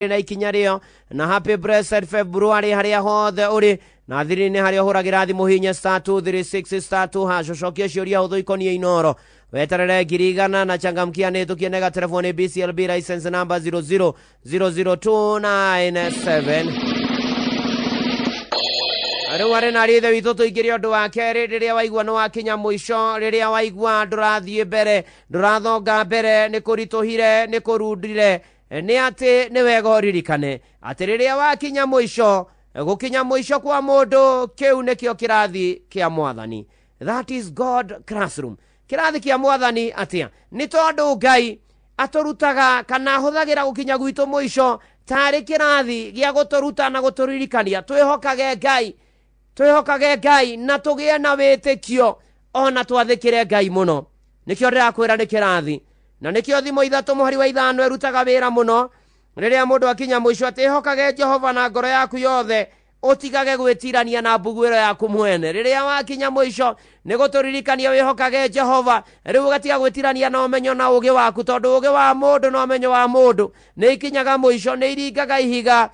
Na ikinya rĩo na happy blessed February harĩa hothe ũrĩ na thiri-inĩ harĩa ũhũragĩra thimũ hinya *236*2# ũcokie ciũria hũthũ ikoniĩ Inoro, weterere 100,000 na changamkia nĩ tũkienega telefoni BCLB license number 0000297. Rĩu arĩ na ithe witũ tũingĩre ũndũ wa kerĩ. Rĩrĩa waigua nĩ wakinya mũico, rĩrĩa waigua ndũrathiĩ mbere, ndũrathonga mbere, nĩ kũritũhire, nĩ kũrundire, nĩ atĩ nĩ wega ũririkane atĩ rĩrĩa wakinya mũico, gũkinya mũico kwa mũndũ kĩu nĩkĩo kĩrathi kĩa Mwathani. That is God classroom. Kĩrathi kĩa Mwathani atĩa? Nĩ tondũ Ngai atũrutaga kana ahũthagĩra gũkinya gwitũ mũico tarĩ kĩrathi gĩa gũtũruta na gũtũririkania twĩhokage Ngai, twĩhokage Ngai na tũgĩe na wĩtĩkio ona twathĩkĩre Ngai mũno. Nĩkĩo ndĩrakwĩra nĩ kĩrathi, na nĩkĩo Thimo 3:5 ĩrutaga wĩra mũno rĩrĩa mũndũ akinya mũico, atĩ ĩhokage Jehova na ngoro yaku yothe, ũtigage gwĩtirania na mbuguĩro yaku mwene. Rĩrĩa wakinya mũico nĩ gũtũririkania wĩhokage Jehova, rĩu ũgatiga gwĩtirania na ũmenyo na ũgĩ waku, tondũ ũgĩ wa mũndũ na ũmenyo wa mũndũ nĩ ikinyaga mũico, nĩ iringaga ihiga,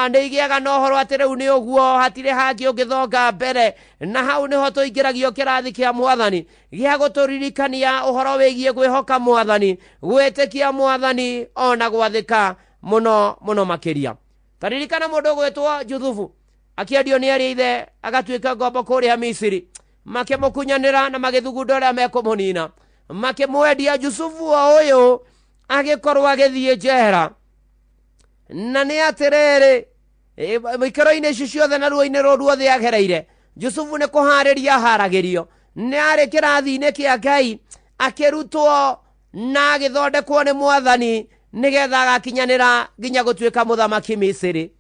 nĩ igĩaga na ũhoro atĩ rĩu nĩ ũguo, hatirĩ hangĩ ũngĩthonga mbere. Na hau nĩho tũingĩragio kĩrathi kĩa Mwathani gĩa gũtũririkania ũhoro wĩgiĩ kwĩhoka Mwathani, gwĩtĩkia Mwathani ona gwathĩka mũno mũno makĩria. Taririkana mũndũ ũgwĩtwo Juthubu akĩendio nĩ arĩa ithe agatuĩka ngombo kũrĩa Misiri, makĩmũkunyanĩra na magĩthugunda ũrĩa mekũmũnina, makĩmwendia. Jusufu o ũyũ agĩkorwo agĩthiĩ njera, na nĩ atĩrĩrĩ, ikĩro-inĩ ici ciothe na ruo-inĩ rũu ruothe agereire, Jusufu nĩ kũharĩria aharagĩrio, nĩ arĩ kĩrathi-inĩ kĩa Ngai akĩrutwo na agĩthondekwo nĩ Mwathani nĩgetha agakinyanĩra nginya gũtuĩka mũthamaki Misiri.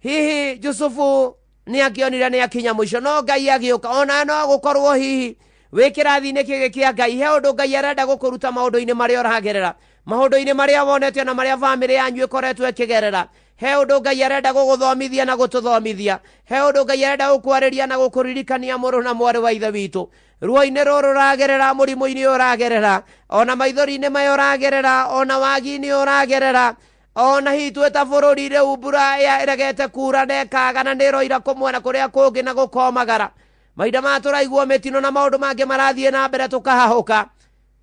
Hihi Jusufu nĩ akĩonire nĩ akinya mũico, no Ngai agĩũka. Ona no gũkorwo hihi wĩ kĩrathi-inĩ kĩgĩ kĩa Ngai, he ũndũ Ngai arenda gũkũruta maũndũ-inĩ marĩa ũragerera, maũndũ-inĩ marĩa wonete na marĩa bamĩrĩ yanyu ĩkoretwo ĩkĩgerera. He ũndũ Ngai arenda gũgũthomithia na gũtũthomithia, he ũndũ Ngai arenda gũkwarĩria na gũkũririkania, mũrũ na mwarĩ wa ithe witũ. Ruo-inĩ rũrũ ũragerera, mũrimũ-inĩ ũyũ ũragerera, ona maithori-inĩ maya ũragerera, ona wagi-inĩ ũragerera, ona hihi twĩ ta bũrũri rĩu mbura ĩregete kura na ĩkaga na nĩ ĩroira kũmwe na kũrĩa kũngĩ na gũkomagara, mahinda maya tũraigua mĩtino na maũndũ mangĩ marathiĩ na mbere tũkahahũka.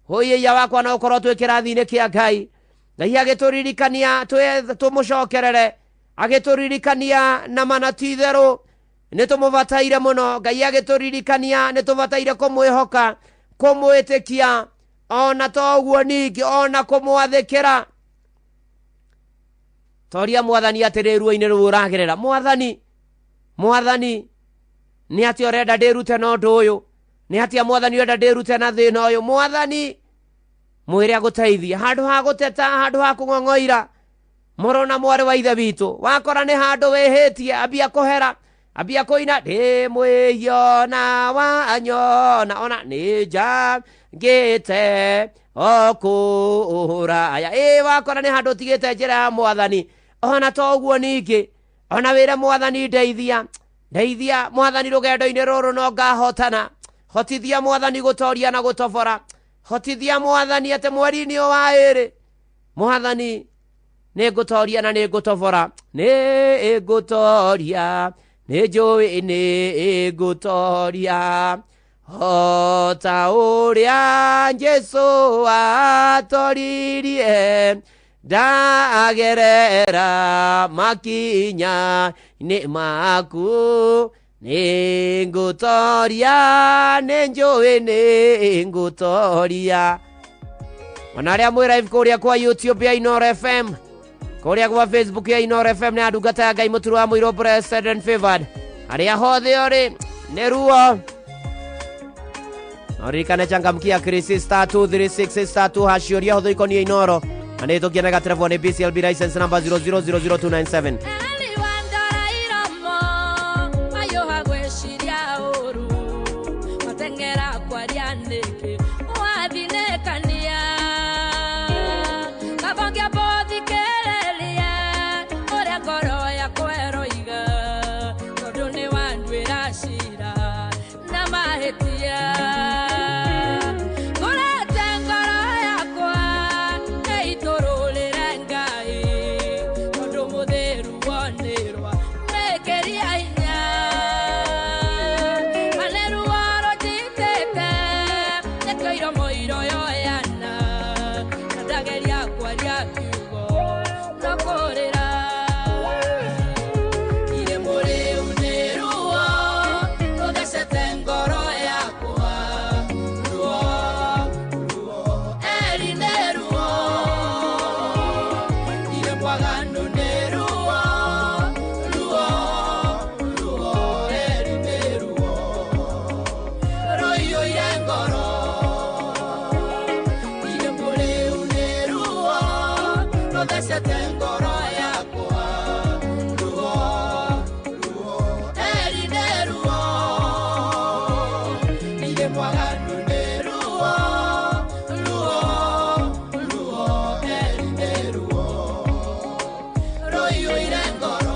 Hũiya wakwa, no ũkorwo twĩ kĩrathi-inĩ kĩa Ngai, Ngai agĩtũririkania tũmũcokerere, agĩtũririkania na mana ti itherũ nĩ tũmũbataire mũno. Ngai agĩtũririkania nĩ tũbataire kũmwĩhoka, kũmwĩtĩkia, ona to ũguo ningĩ ona kũmwathĩkĩra. Toria Mwathani atĩrĩ, ruo-inĩ rũu ũragerera, Mwathani, Mwathani, nĩ atĩa ũrenda ndĩrute na ũndũ ũyũ? Nĩ atĩa, Mwathani, ũrenda ndĩrute na thĩna ũyũ? Mwathani mwĩre agũteithie handũ ha gũteta, handũ ha kũng'ong'oira. Mũrũ na mwarĩ wa ithe witũ, wakora nĩ handũ wĩhĩtie, ambia kũhera, ambia kũina ndĩ mwĩyo na wanyona ona nĩ njangĩte o kũraya. Ĩ wakora nĩ handũ ũtigĩte njĩra ya Mwathani, ona to ũguo ningĩ ona wĩre Mwathani, ndeithia, ndeithia Mwathani, rũgendo-inĩ rũrũ no ngahotana. Hotithia Mwathani gũtoria na gũtobora, hotithia Mwathani atĩ mweri-inĩ ũyũ wa ĩrĩ, Mwathani, nĩ ngũtoria na nĩ ngũtobora, nĩ ngũtoria, nĩ njũĩ nĩ ngũtoria o ta ũrĩa Jesũ atoririe, ndagerera makinya-inĩ maku, nĩ ngũtoria, nĩ njũĩ nĩ ngũtoria. Ona arĩa mwĩ live kũrĩa kwa YouTube ya Inoro FM, kũrĩa gwa Facebook ya Inoro FM, nĩ andungata ya Ngai mũturu wa mũirũ, blessed and favored, harĩa hothe ũrĩ nĩ ruo no ririkane changamkia Chris *236*2# ũria hũthũ ikoniĩ Inoro na nĩ tũkienaga telefoni BCLB license number 0000297. Eliwandora iromo mayũha gwĩciria ũru mateng'era kwaria nĩkĩ wathinĩkania kabongia bothikĩrĩrie ũrĩa ngoro yakwa ĩroiga tondũ nĩ wanduĩra cira na mahĩtia ngũrete ngoro yakwa ĩitũrũrĩre Ngai. Nĩrwa mĩkĩria hinya Mane ruo rũnjitĩte Nĩkĩo iromo iroyoyana Na ndageria kwaria kiugo no kũrĩra Irĩ mũrĩu nĩ ruo rũthecete ngoro yakwa Ruo, ruo, eri nĩ ruo Irĩ mwaganu nĩ ruo Ruo, ruo, eri nĩ ruo Rũiyũire ngoro Irĩ mũrĩu nĩ ruo Rũthecete ngoro yakwa Ruo, ruo, eri nĩ ruo Irĩ mwaganu nĩ ruo Ruo, ruo, eri nĩ ruo Rũiyũire ngoro.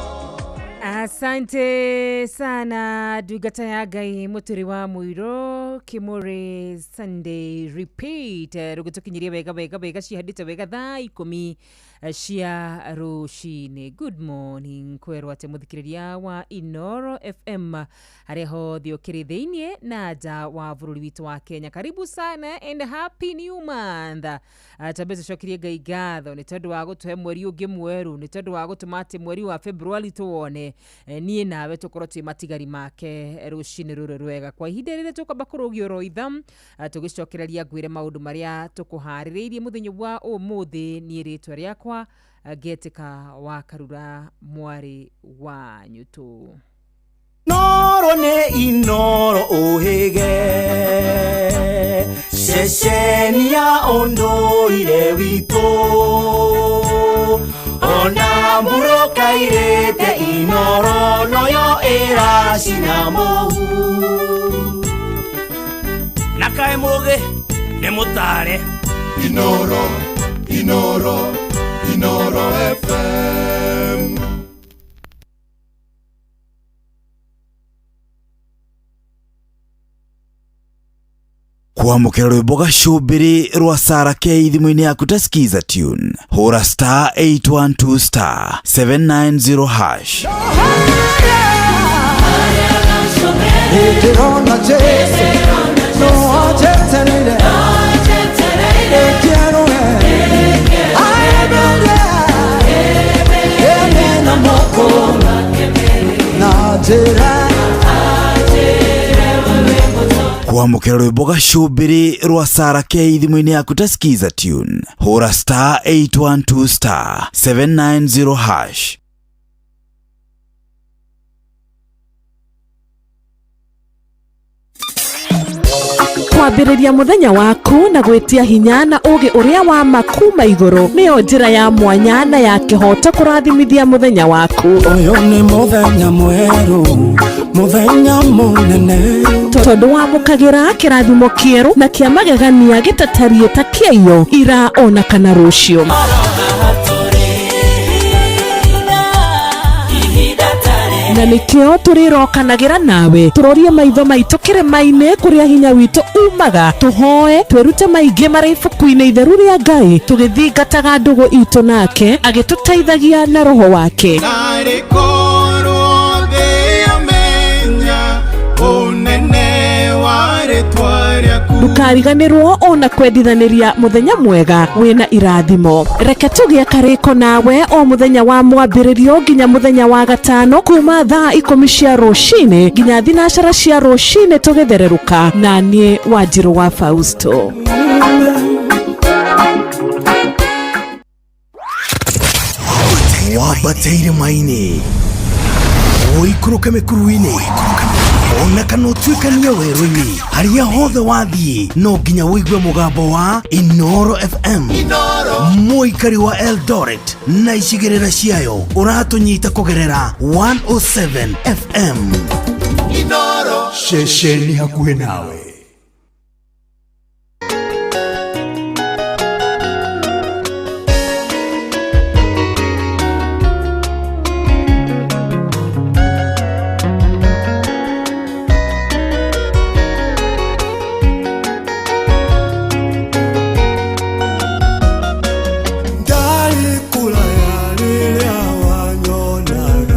Asante sana ndungata ya Ngai muturi wa muiro Kimuri Sunday repeat rũgĩtũkinyirie wega wega wega cihandĩte wega thaa 10 cia rũcinĩ. Good morning kwerwo atĩ mũthikĩrĩria wa Inoro FM harĩa hothe ũkĩrĩ thĩiniĩ na nja wa bũrũri witũ wa Kenya. Karibu sana and happy new month. Tambe tũcokerie Ngai ngatho nĩ tondũ wa gũtũhe mweri ũngĩ mwerũ, nĩ tondũ wa gũtũma atĩ mweri wa February tũwone niĩ nawe tũkorwo twĩ matigari make rũcinĩ rũrũ rwega. Kwa ihinda rĩrĩ tũkwamba kũrũgio roitha tũgĩcokereria ngwĩre maũndũ marĩa tũkũharĩrĩirie mũthenya wa ũmũthĩ. Niĩ rĩtwa rĩakwa ngetĩka wa Karura mwarĩ wa Nyũtũ. Noro nĩ Inoro ũhĩge ceceni ya ũndũire witũ ona mbũrũkairĩte Inoro noyo ĩracina mũhu na kaĩ mũgĩ nĩ mũtare. Inoro, Inoro, Inoro FM. Kwamũkĩra rwĩmbo gacũmbĩrĩ rwa Sara K thimũ-inĩ yaku ta Skiza tune hũra star 812 star 790 hash. Ndĩrona Jesu no anjetereire ĩkĩerũe aemere ene na moko na njĩra. Kwamũkĩra rwĩmbo gacũmbĩrĩ rwa Sara K thimũ-inĩ yaku ta Skiza tune hũra star 812 star 790 hash. Kwambĩrĩria mũthenya waku na gwĩtia hinya na ũgĩ ũrĩa wa ma kuma igũrũ nĩyo njĩra ya mwanya na ya kĩhoto kũrathimithia mũthenya waku. Ũyũ nĩ mũthenya mwerũ, mũthenya mũnene, tondũ wamũkagĩra kĩrathimo kĩerũ na kĩa magegania gĩtatariĩ ta kĩaiyo ira ona kana rũciũ. Na nĩkĩo tũrĩrokanagĩra nawe tũrorie maitho maitũ kĩrĩma-inĩ kũrĩa hinya witũ umaga, tũhoe twĩrute maingĩ marĩ ibuku-inĩ itheru rĩa Ngai tũgĩthingataga ndũgũ itũ nake agĩtũteithagia na roho wake. Narĩ korwo thĩ yamenya ũnene wa rĩtwa rĩaku. Ndũkariganĩrwo ona kwendithanĩria mũthenya mwega wĩna irathimo. Reke tũgĩe karĩko nawe o mũthenya wa mwambĩrĩrio nginya mũthenya wa gatano kuma thaa 10 cia rũcinĩ nginya 12 cia rũcinĩ tũgĩthererũka na niĩ Wanjirũ wa Fausto. Wambateire maini ũikũrũke mĩkuru-inĩ ona kana ũtuĩkanie werũ-inĩ harĩa hothe wathiĩ no nginya ũigue mũgambo wa Inoro FM. Mũikari wa Eldoret na icigĩrĩra ciayo ũratũnyita kũgerera 107 FM. Inoro ceceni hakuhĩ nawe. Ndarĩ kũraya rĩrĩa wanyonaga.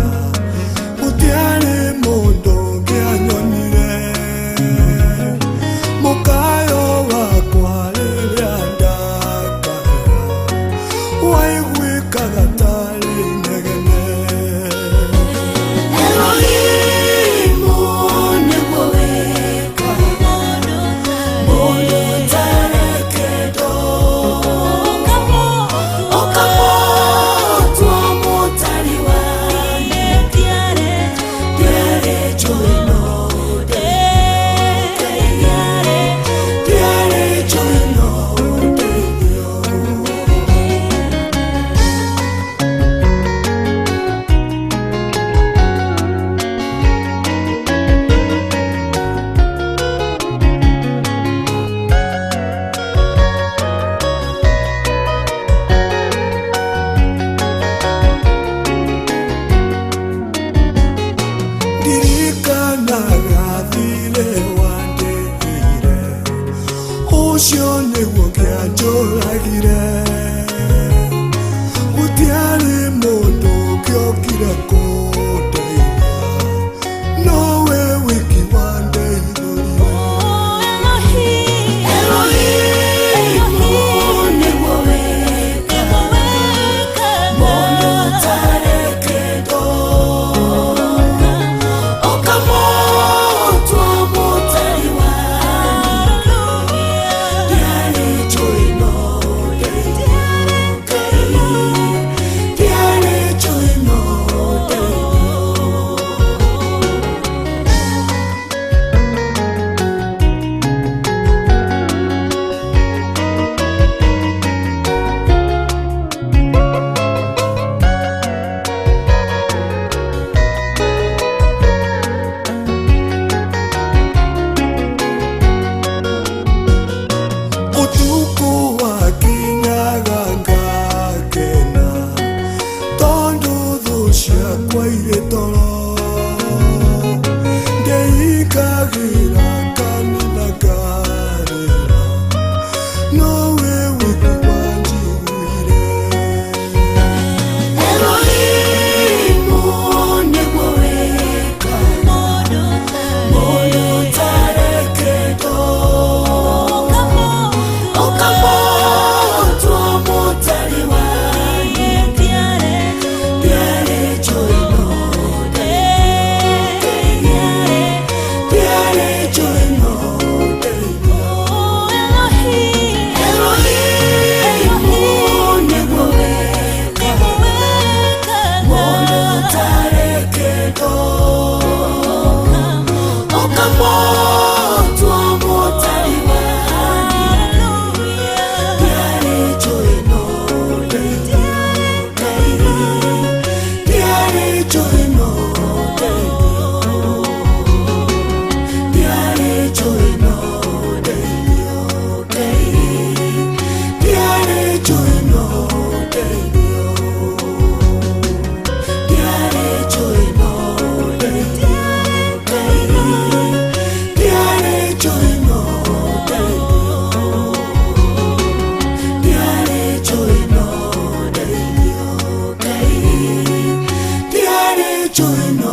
njũĩ no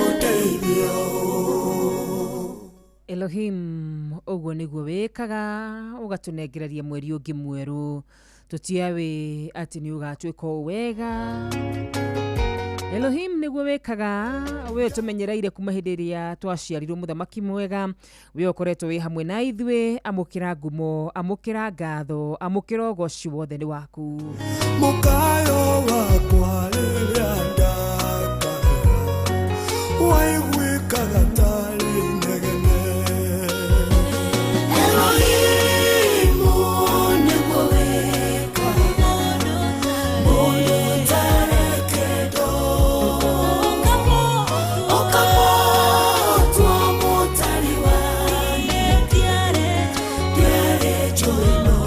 ũteithio. Elohim, ũguo nĩguo wĩkaga, ũgatũnengereria mweri ũngĩ mwerũ, tũtiaĩ atĩ nĩ ũgatwĩka ũũ wega. Elohim nĩguo wĩkaga, we ũtũmenyereire kuma hĩndĩ ĩrĩa twaciarirwo, mũthamaki mwega, we ũkoretwo wĩ hamwe na ithuĩ. Amũkĩra ngumo, amũkĩra ngatho, amũkĩra ũgoci, wothe nĩ waku. Mũkayo wakwa rĩrĩa ndakaya waiguĩkaga tarĩ inegene. Elohimu nĩguo wĩkaga, mũndũ ũtarĩ kĩndũ ũkamũtua mũtari wa ndiarĩ njũĩ no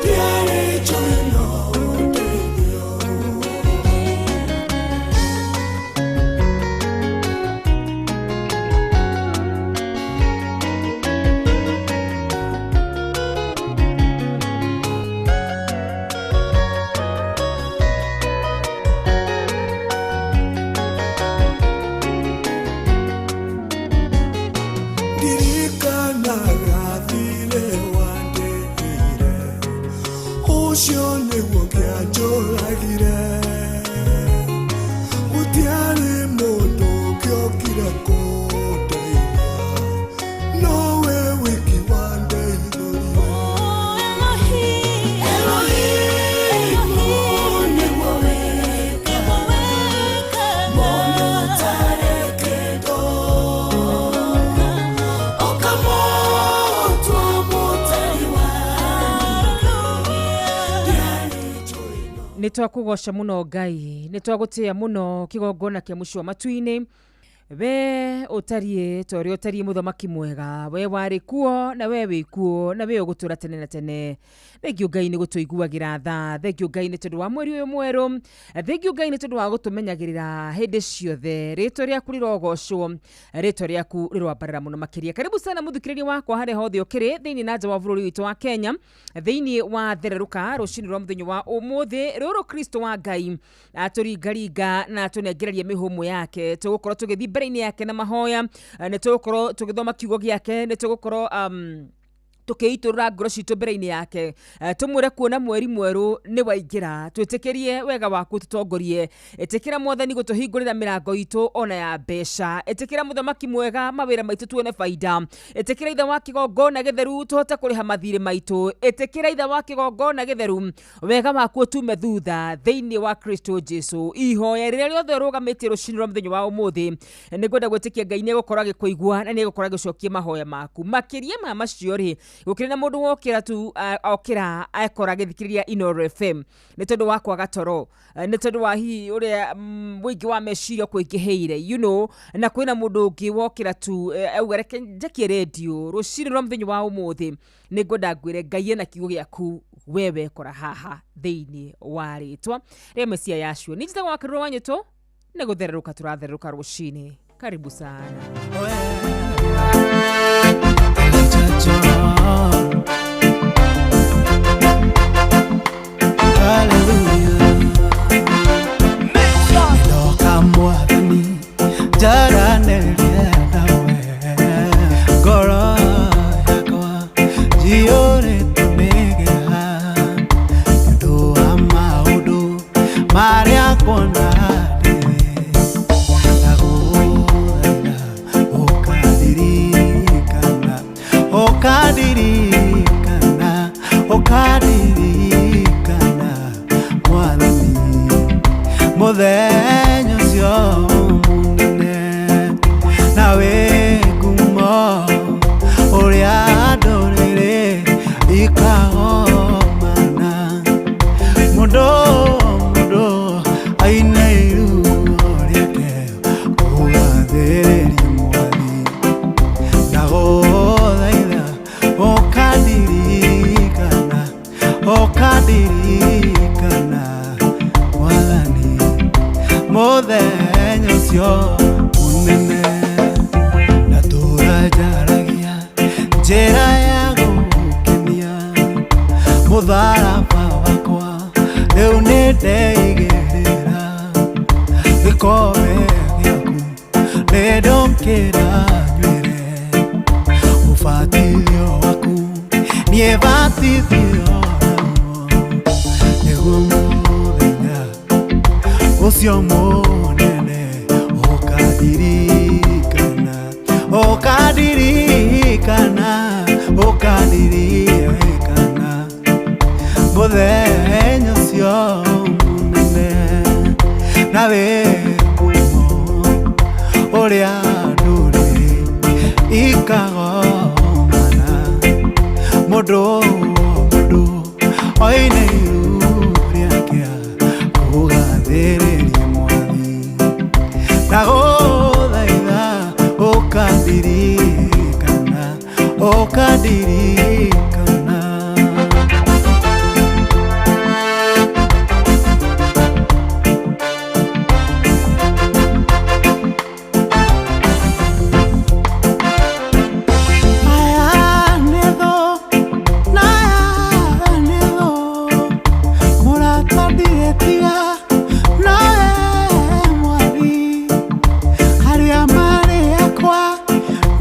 ndiarĩ njũĩ no ũteithio. Ndirikanaga thirĩ wandĩhĩire, ũcio nĩguo kĩanjũragire. Gũtiarĩ mũndũ ũngĩokire kũndeithia, nowe wiki wandeithũrire. Elohimu nĩguo wĩkaga, mũndũ ũtarĩ kĩndũ ũkamũtua mũtari wa Nĩ twakũgoca mũno Ngai, nĩ twagũtĩa mũno, kĩgongona kĩa mũciĩ wa matu-inĩ. We ũtariĩ ta ũrĩa ũtariĩ, mũthamaki mwega, we warĩ kuo na we wĩ kuo na we ũgũtũra tene na tene. Thengio Ngai nĩ gũtũiguagĩra tha, thengio Ngai nĩ tondũ wa mweri ũyũ mwerũ, thengio Ngai nĩ tondũ wa gũtũmenyagĩrĩra hĩndĩ ciothe. Rĩtwa rĩaku rĩrogocwo, rĩtwa rĩaku rĩroambarara mũno makĩria. Karibu sana mũthikĩrĩria wakwa harĩa hothe ũkĩrĩ thĩinĩ na nja wa bũrũri witũ wa Kenya, thĩinĩ wa thererũka rũcinĩ rwa mũthenya wa ũmũthĩ. Rũrũ Kristo wa Ngai atũringaringa na atũnengereria mĩhũmũ yake, tũgũkorwo tũgĩthiĩ mbere-inĩ yake na mahoya, nĩ tũgũkorwo tũgĩthoma kiugo gĩake, nĩ tũgũkorwo tũkĩitũrũra ngoro citũ mbere-inĩ yake, tũmwĩre kuona mweri mwerũ nĩ waingĩra, twĩtĩkĩrie wega waku tũtongorie. Ĩtĩkĩra Mwathani gũtũhingũrĩra mĩrango itũ ona ya mbeca. Ĩtĩkĩra mũthamaki mwega mawĩra maitũ tuone baida. Ĩtĩkĩra ithe wa kĩgongona gĩtheru tũhote kũrĩha mathirĩ maitũ. Ĩtĩkĩra ithe wa kĩgongona gĩtheru wega waku ũtume thutha thĩinĩ wa Kristo Jesu. Ihoya rĩrĩa rĩothe ũrũgamĩtie rũcinĩ rwa mũthenya wa ũmũthĩ, nĩ ngwenda gwĩtĩkia Ngai nĩ egũkorwo agĩkũigua na nĩ egũkorwo agĩcokia mahoya maku. Makĩria ma macio rĩ, gũkĩrĩ na mũndũ wokĩra tu, okĩra akora agĩthikĩrĩria Inooro FM nĩ tondũ wa kwaga toro, nĩ tondũ wa hihi ũrĩa mũingĩ wa meciria kũingĩhĩire, na kwĩna mũndũ ũngĩ wokĩra tu, auga reke njakie redio rũcinĩ rwa mũthenya wa ũmũthĩ. Nĩ ngwenda ngwĩre Ngai ena kiugo gĩaku we wekora haha thĩinĩ wa rĩtwa rĩa Mesia Yashua. Nĩ njĩtagwo Wakĩrwo wa Nyũtũ, nĩ gũthererũka tũrathererũka rũcinĩ. Karibu sana. Ndoka Mwathani njaranĩrie nawe, ngoro yakwa njiyũrĩtwo nĩ kĩeha nĩ ũndũ wa maũndũ marĩa kuona ndĩ. Ndagũthaitha ũkandirikana, ũkandirikana, ũkandirikana Mwathani, mũthenya ũcio mũnene na wĩ ngumo ũrĩa ndũrĩrĩ ikagomana, mũndũ mũndũ aine iruo rĩake kũgathĩrĩria Mwathi. Ndagũthaitha ũkandirikana, ũkandirikana Mwathani, mũthenya ũcio mũnene. Ndatũra njaragia njĩra ya gũkenia, mũtharaba wakwa rĩu nĩ ndeigĩrĩire. Gĩkombe gĩaku nĩndũkĩranywĩre, ũbatithio waku niĩ batithio naguo, nĩguo mũthenya ũcio mũnene ũkandirikana, ũkandirikana, ũkandirikana mũthenya ũcio mũnene na wĩ ngumo ũrĩa ndũrĩrĩ ikagomana, mũndũ mũndũ oine iru rĩake kũgathĩrĩria Mwathi. Ndagũthaitha ũkandirikana, ũkandirikana. Aya nĩ thũ na aya nĩ thũ, mũrata ndirĩtiga nowe Mwathi, arĩa marĩ akwa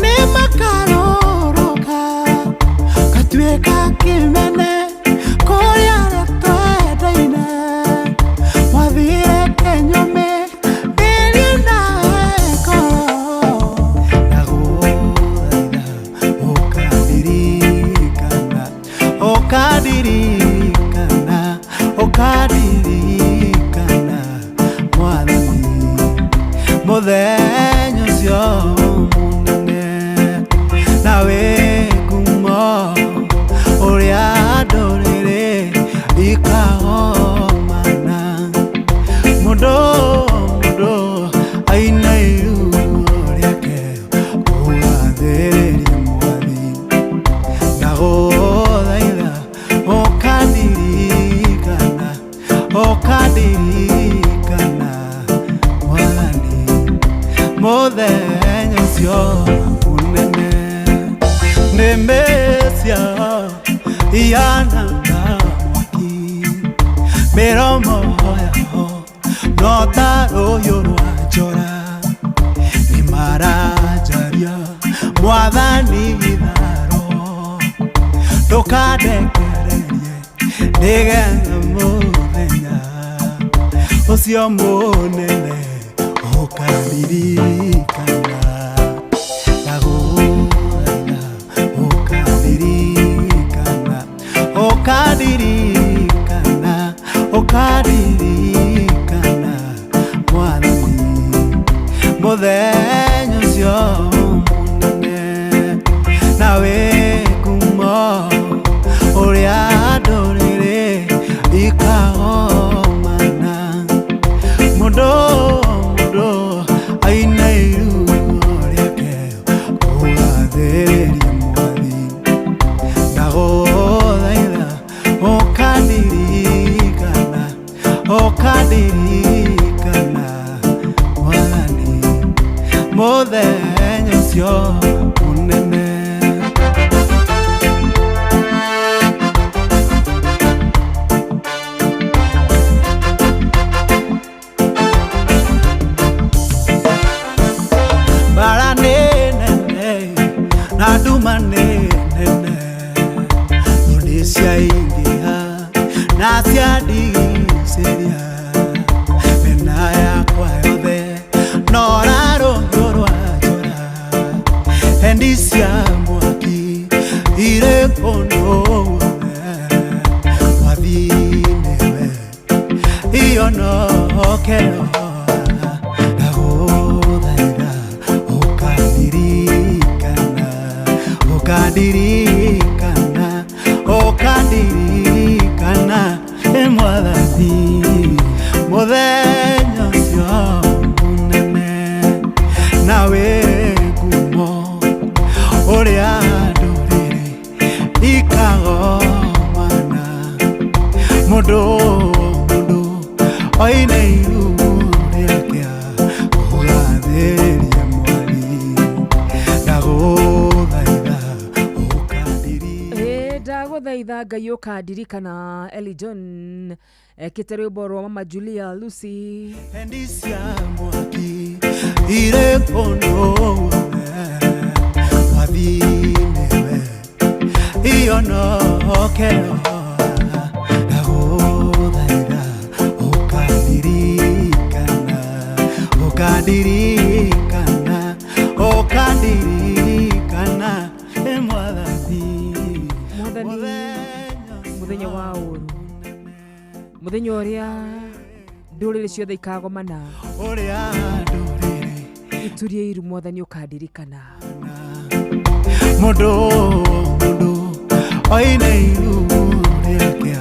nĩ makarũrũka, gatuĩka kĩmene kũrĩ arĩa twendaine. Mwathi reke nyũme ndĩrie nawe ngoro. Ndagũthaitha ũkandirikana, ũkandirikana, ũkandirikana Mwathani mũthenya ũcio mũnene na wĩ ngumo ũrĩa ndũrĩrĩ ikagomana, mũndũ mũndũ aine iru rĩake kũgathĩrĩria Mwathi. Ndagũthaitha ũkandirikana, ũkandirikana Mwathani mũthenya ũcio mũnene. Nĩmĩ ciao ihana ta mwaki, mĩromo yao no ta rũhiũ rwa njora, nĩmaranjaria Mwathani itharo, ndũkandekererie nĩgetha mũthenya ũcio mũnene ũkandirikana. Ndagũthaitha ũkandirikana, ũkandirikana, ũkandirikana Mwathani mũthenya ũcio mũnene na wĩ ngumo ũrĩa ndũrĩrĩ ikagomana, mũndũ mũndũ aine iru rĩake kũgathĩrĩria Mwathi. Ndagũthaitha ũkandirikana, ũkandirikana Mwathani mũthenya ũcio mũnene. Mbara nĩ nene na nduma nĩ nene, thũ nĩ ciaingĩha na ciandigicĩria, mĩena yakwa yothe no rũhiũ rwa njora, endi cia mwaki irĩ kũndũ guothe. Mwathi nĩwe ionokero, ndagũthaitha ũkandirikana, ũkandirikana, ũkandirikana ĩ Mwathani mũthenya ũcio mũnene na wĩ ngumo ũrĩa ndũrĩrĩ ikagomana, mũndũ mũndũ oine iru rĩake kũgathĩrĩria Mwathi. Ndagũthaitha ũkandirikana. Ĩ, ndagũthaitha. Ndagũthaitha Ngai ũkandirikana. Eli John ekĩte rwĩmbo rwa Mama Julia Lucy. Endi cia mwaki irĩ kũndũ guothe, Mwathi nĩwe ionokero. Ndagũthaitha ũkandirikana, ũkandirikana, ũkandirikana, ĩ Mwathani. Mwathani, mũthenya wa ũru, mũthenya ũrĩa ndũrĩrĩ ciothe ikagomana ũrĩa ndũrĩrĩ iturie iru, Mwathani ũkandirikana. Mũndũ mũndũ oine iru rĩake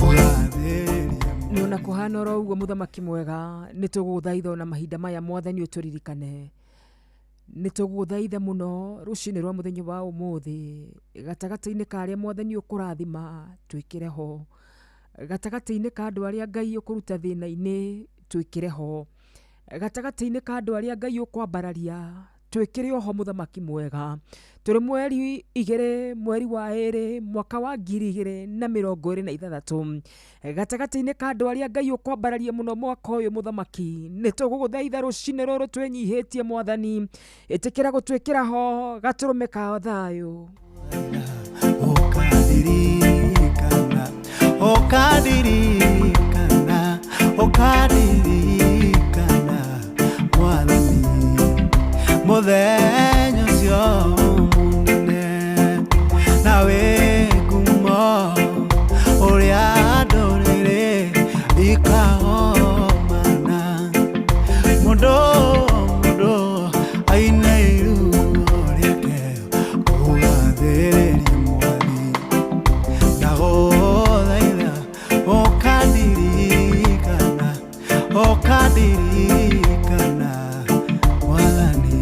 kũgathĩria. Nĩ ona kũhana oro ũguo, mũthamaki mwega, nĩ tũgũgũthaitha ona mahinda maya, Mwathani, ũtũririkane. Nĩ tũgũgũthaitha mũno rũcinĩ rwa mũthenya wa ũmũthĩ, gatagatĩ-inĩ ka arĩa, Mwathani, ũkũrathima, twĩkĩre ho gatagatĩ-inĩ ka andũ arĩa Ngai ũkũruta thĩna-inĩ, twĩkĩre ho gatagatĩ-inĩ ka andũ arĩa Ngai ũkwambararia, twĩkĩre oho. Mũthamaki mwega, tũrĩ mweri 2, mweri wa 2, mwaka wa 2026, gatagatĩ-inĩ ka andũ arĩa Ngai ũkwambararia mũno mwaka ũyũ, mũthamaki, nĩ tũgũgũthaitha rũcinĩ rũrũ twĩnyihĩtie. Mwathani, ĩtĩkĩra gũtwĩkĩra ho gatũrũme ka thayũ. Ũkandirikana, ũkandirikana, ũkandirikana, Mwathani, mũthenya ũcio mũnene na wĩ ngumo, ũrĩa ndũrĩrĩ ikagomana, mũndũ mũndũ aine iru rĩake kũgathĩrĩria Mwathi. Ndagũthaitha ũkandirikana, ũkandirikana, Mwathani,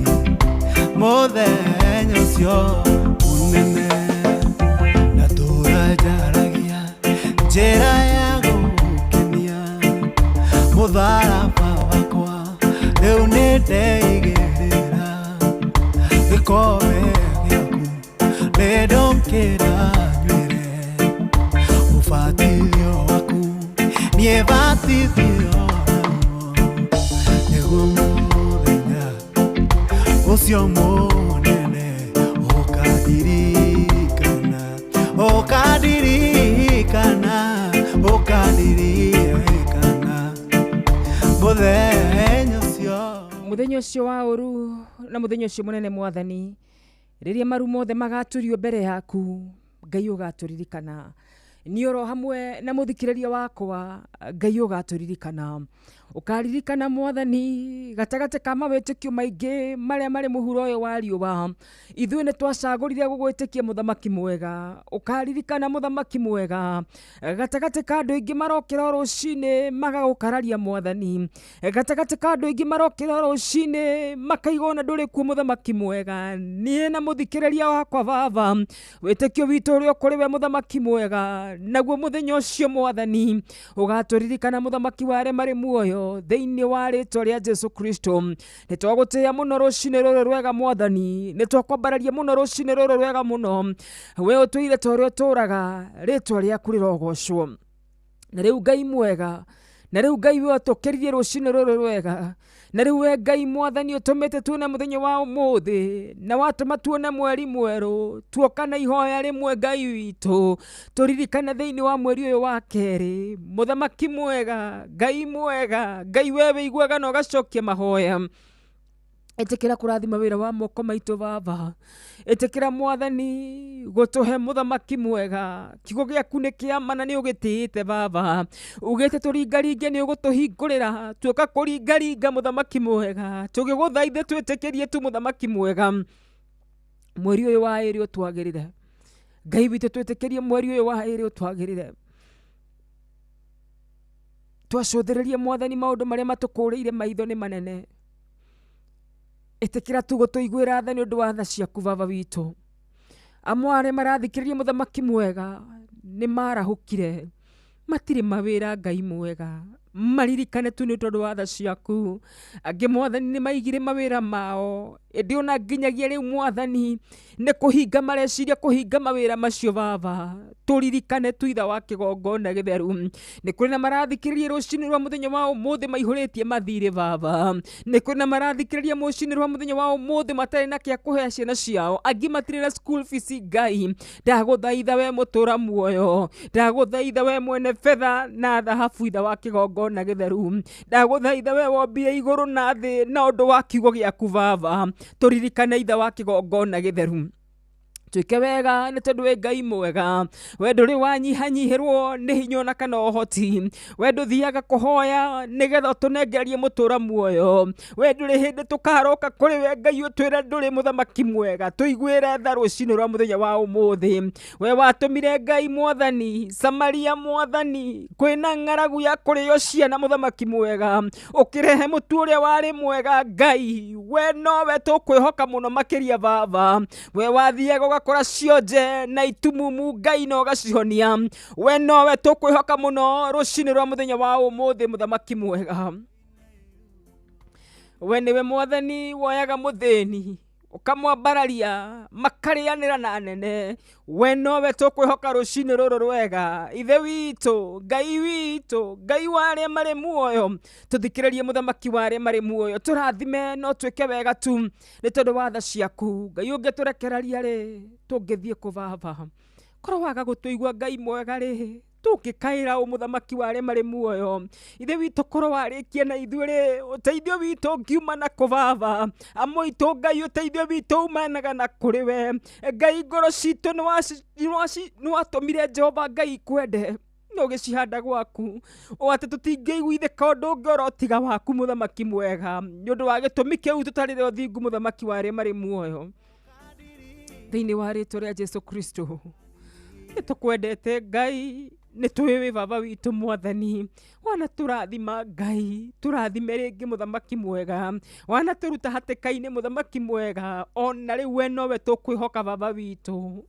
mũthenya ũcio mũnene. Na tũra njaragia njĩra ya gũkenia, mũtharaba wakwa rĩu nĩ ndeigĩrĩra, gĩkombe gĩaku nĩ ndũkĩra nywĩre, ũbatithio waku niĩ batithio naguo, nĩguo mũthenya ũcio mũnene ũkandirikana, ũkandirikana, ũkandirikana, mũthenya ũcio. Mũthenya ũcio wa ũru na mũthenya ũcio mũnene, Mwathani, rĩrĩa maru mothe magaturio mbere yaku, Ngai ũgatũririkana. Niĩ oro hamwe na mũthikĩrĩria wakwa, Ngai ũgatũririkana, ũkaririkana, Mwathani, gatagatĩ ka mawĩtĩkio maingĩ marĩa marĩ mũhuro ũyũ wa riũa, ithuĩ nĩ twacagũrire gũgwĩtĩkia. Mũthamaki mwega, ũkaririkana. Mũthamaki mwega, gatagatĩ ka andũ aingĩ marokĩra o rũcinĩ magagũkararia, Mwathani, gatagatĩ ka andũ aingĩ marokĩra o rũcinĩ makaiga ona ndũrĩ kuo, mũthamaki mwega, niĩ na mũthikĩrĩria wakwa, baba, wĩtĩkio witũ ũrĩa ũkũrĩ we, mũthamaki mwega, naguo mũthenya ũcio, Mwathani, ũgatũririkana, mũthamaki wa arĩa marĩ muoyo, thĩinĩ wa rĩtwa rĩa Jesu Kristo. Nĩ twagũtĩĩa mũno rũcinĩ rũrũ rwega, Mwathani, nĩ twakwambararia mũno rũcinĩ rũrũ rwega mũno. We ũtũire ta ũrĩa ũtũraga, rĩtwa rĩaku rĩrogocwo. Na rĩu, Ngai mwega, na rĩu, Ngai, we ũtũkĩririe rũcinĩ rũrũ rwega, na rĩu we Ngai Mwathani ũtũmĩte tuone mũthenya wa ũmũthĩ na watũma tuone mweri mwerũ, tuoka na ihoya rĩmwe, Ngai witũ, tũririkane thĩinĩ wa mweri ũyũ wa kerĩ. Mũthamaki mwega, Ngai mwega, Ngai we wĩiguaga na ũgacokia mahoya, ĩtĩkĩra kũrathima wĩra wa moko maitũ. Baba, ĩtĩkĩra, Mwathani, gũtũhe mũthamaki mwega. Kiugo gĩaku nĩ kĩama na nĩ ũgĩtĩĩte. Baba, ugĩte tũringaringe nĩ ũgũtũhingũrĩra. Tuoka kũringaringa, mũthamaki mwega, tũgĩgũthaithe twĩtĩkĩrie tu. Mũthamaki mwega, mweri ũyũ wa 2 ũtwagĩrĩre. Ngai witũ, twĩtĩkĩrie mweri ũyũ wa 2 ũtwagĩrĩre. Twacũthĩrĩrie, Mwathani, maũndũ marĩa matũkũrĩire maitho nĩ manene. Ĩtĩkĩra tu gũtũiguĩra tha nĩ ũndũ wa tha ciaku, baba witũ. Amwe arĩa marathikĩrĩria, mũthamaki mwega, nĩ marahũkire, matirĩ mawĩra. Ngai mwega, Maririkane tu nĩ tondũ wa tha ciaku. Angĩ Mwathani nĩ maigire mawĩra mao, ĩndĩ ona nginyagia rĩu Mwathani nĩ kũhinga mareciria kũhinga mawĩra macio Baba. Tũririkane tu itha wa kĩgongona gĩtheru. Nĩ kũrĩ na marathikĩrĩria rũcinĩ rwa mũthenya wa ũmũthĩ maihũrĩtie mathirĩ Baba. Nĩ kũrĩ na marathikĩrĩria mũcinĩ rwa mũthenya wa ũmũthĩ matarĩ na kĩa kũhe ciana ciao, angĩ matirĩ na school fees. Ngai, ndagũthaitha we mũtũra muoyo, ndagũthaitha we mwene betha na thahabu, itha wa kĩgongona gĩtheru, ndagũthaitha we wombire igũrũ na thĩ na ũndũ wa kiugo gĩaku Baba. Tũririkane itha wa kĩgongona gĩtheru, twĩke wega nĩ tondũ wĩ Ngai mwega. We ndũrĩ wanyihanyihĩrwo nĩ hinya ona kana ũhoti. We ndũthiaga kũhoya nĩgetha ũtũnengererie mũtũra muoyo. We ndũrĩ hĩndĩ tũkaroka kũrĩ we Ngai ũtwĩre ndũrĩ mũthamaki mwega. Tũiguĩre tha rũcinĩ rwa mũthenya wa ũmũthĩ. We watũmire Ngai Mwathani Samaria, Mwathani, kwĩna ng'aragu ya kũrĩo ciana, mũthamaki mwega, ũkĩrehe mũtu ũrĩa warĩ mwega. Ngai, we nowe tũkwĩhoka mũno makĩria Baba. We wathiaga ũgakora cionje na itumumu, Ngai, na ũgacihonia. We nowe tũkwĩhoka mũno rũcinĩ rwa mũthenya wa ũmũthĩ, mũthamaki mwega. We nĩwe Mwathani woyaga mũthĩni ũkamwambararia makarĩanĩra na anene. We nowe tũkwĩhoka rũcinĩ rũrũ rwega. Ithe witũ, Ngai witũ, Ngai wa arĩa marĩ muoyo, tũthikĩrĩrie mũthamaki wa arĩa marĩ muoyo. Tũrathime no twĩke wega tu nĩ tondũ wa tha ciaku. Ngai, ũngĩtũrekereria rĩ, tũngĩthiĩ kũ Baba? Korwo waga gũtũigua, Ngai mwega rĩ, tũngĩkaĩra ũ, mũthamaki wa arĩa marĩ muoyo? Ithe witũ, korwo warĩkia na ithuĩ rĩ, ũteithio witũ ũngiuma na kũ Baba? Amũitũ Ngai, ũteithio witũ umanaga na kũrĩ we Ngai. Ngoro citũ nĩwatũmire Jehova Ngai kwende na ũgĩcihanda gwaku, o atĩ tũtingĩiguithĩka ũndũ ũngĩ oro tiga waku, mũthamaki mwega. Nĩ ũndũ wa gĩtũmi kĩu tũtarĩre ũthingu, mũthamaki wa arĩa marĩ muoyo, thĩinĩ wa rĩtwa rĩa Jesu Kristo. Nĩ tũkwendete Ngai, nĩ tũĩ wĩ Baba witũ. Mwathani, wana tũrathima Ngai, tũrathime rĩngĩ, mũthamaki mwega. Wana tũruta hatĩka-inĩ, mũthamaki mwega, ona rĩu we nowe tũkwĩhoka, Baba witũ.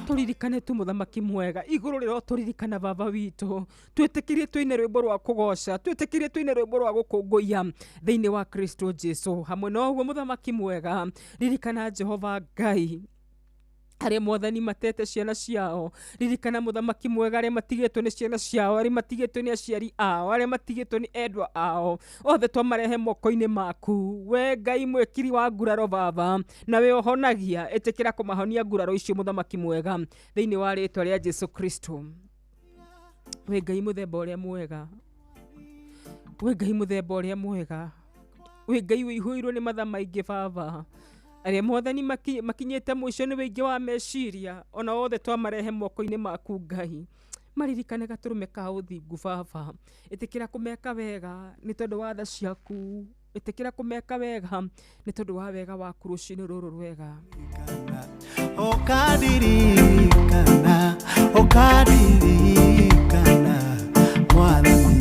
Tũririkane tu, mũthamaki mwega. Igũrũ rĩro tũririkana, Baba witũ. Twĩtĩkĩrie tũine rwĩmbo rwa kũgoca, twĩtĩkĩrie tũine rwĩmbo rwa gũkũngũiya thĩinĩ wa Kristo Jesu. Hamwe na ũguo, mũthamaki mwega, ririkana Jehova Ngai arĩa Mwathani matete ciana ciao. Ririkana, mũthamaki mwega, arĩa matigĩtwo nĩ ciana ciao, arĩa matigĩtwo nĩ aciari ao, arĩa matigĩtwo nĩ endwa ao. Othe twamarehe moko-inĩ maku, we Ngai mwĩkiri wa nguraro Baba, na we ũhonagia. Ĩtĩkĩra kũmahonia nguraro icio, mũthamaki mwega, thĩinĩ wa rĩtwa rĩa Jesu Kristo. We Ngai mũthemba ũrĩa mwega, we Ngai mũthemba ũrĩa mwega, we Ngai wĩihũirwo nĩ matha maingĩ Baba. Arĩa Mwathani makinyĩte mũico nĩ wĩingĩ wa meciria, ona othe twamarehe moko-inĩ maku Ngai. Maririkane gatũrũme ka ũthingu Baba. Ĩtĩkĩra kũmeka wega nĩ tondũ wa tha ciaku. Ĩtĩkĩra kũmeka wega nĩ tondũ wa wega waku rũcinĩ rũrũ rwega. Ũkandirikana, ũkandirikana, Mwathani,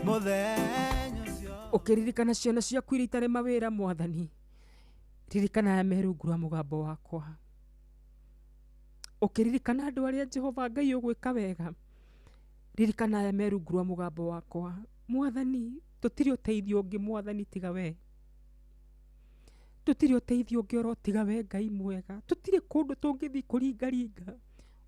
mũthenya ũcio. Ũkĩririkana ciana ciaku iria itarĩ mawĩra, Mwathani, ririkana aya me rungu rwa mũgambo wakwa. Ũkĩririkana andũ arĩa Jehova Ngai ũgwĩka wega, ririkana aya me rungu rwa mũgambo wakwa. Mwathani, tũtirĩ ũteithio ũngĩ, Mwathani, tiga we. Tũtirĩ ũteithio ũngĩ oro tiga we, Ngai mwega. Tũtirĩ kũndũ tũngĩthiĩ kũringaringa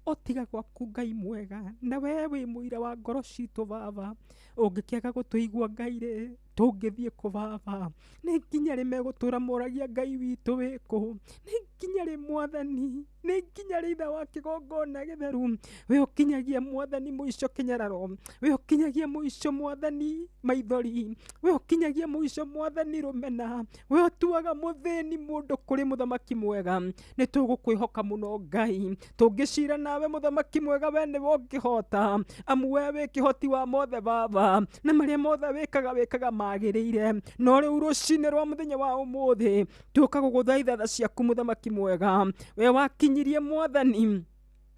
o tiga gwaku, Ngai mwega, na we wĩ mũira wa ngoro citũ Baba. Ũngĩkĩaga gũtũigua, Ngai rĩ, tũngĩthiĩ kũ Baba? Nĩ nginya rĩ megũtũra moragia Ngai witũ wĩkũ? Nĩ nginya rĩ, Mwathani? Nĩ nginya rĩ, itha wa kĩgongona gĩtheru? We ũkinyagia, Mwathani, mũico kĩnyararo, we ũkinyagia mũico, Mwathani, maithori, we ũkinyagia mũico, Mwathani, rũmena, we ũtuaga mũthĩni mũndũ kũrĩ mũthamaki mwega. Nĩ tũgũkwĩhoka mũno, Ngai. Tũngĩcira nawe, mũthamaki mwega, we nĩwe ũngĩhota, amu we wĩ kĩhoti wa mothe Baba, na marĩa mothe wĩkaga, wĩkaga magĩrĩire. No rĩu rũcinĩ rwa mũthenya wa ũmũthĩ tuoka gũgũthaitha tha ciaku, mũthamaki mwega. We wakinyirie, Mwathani,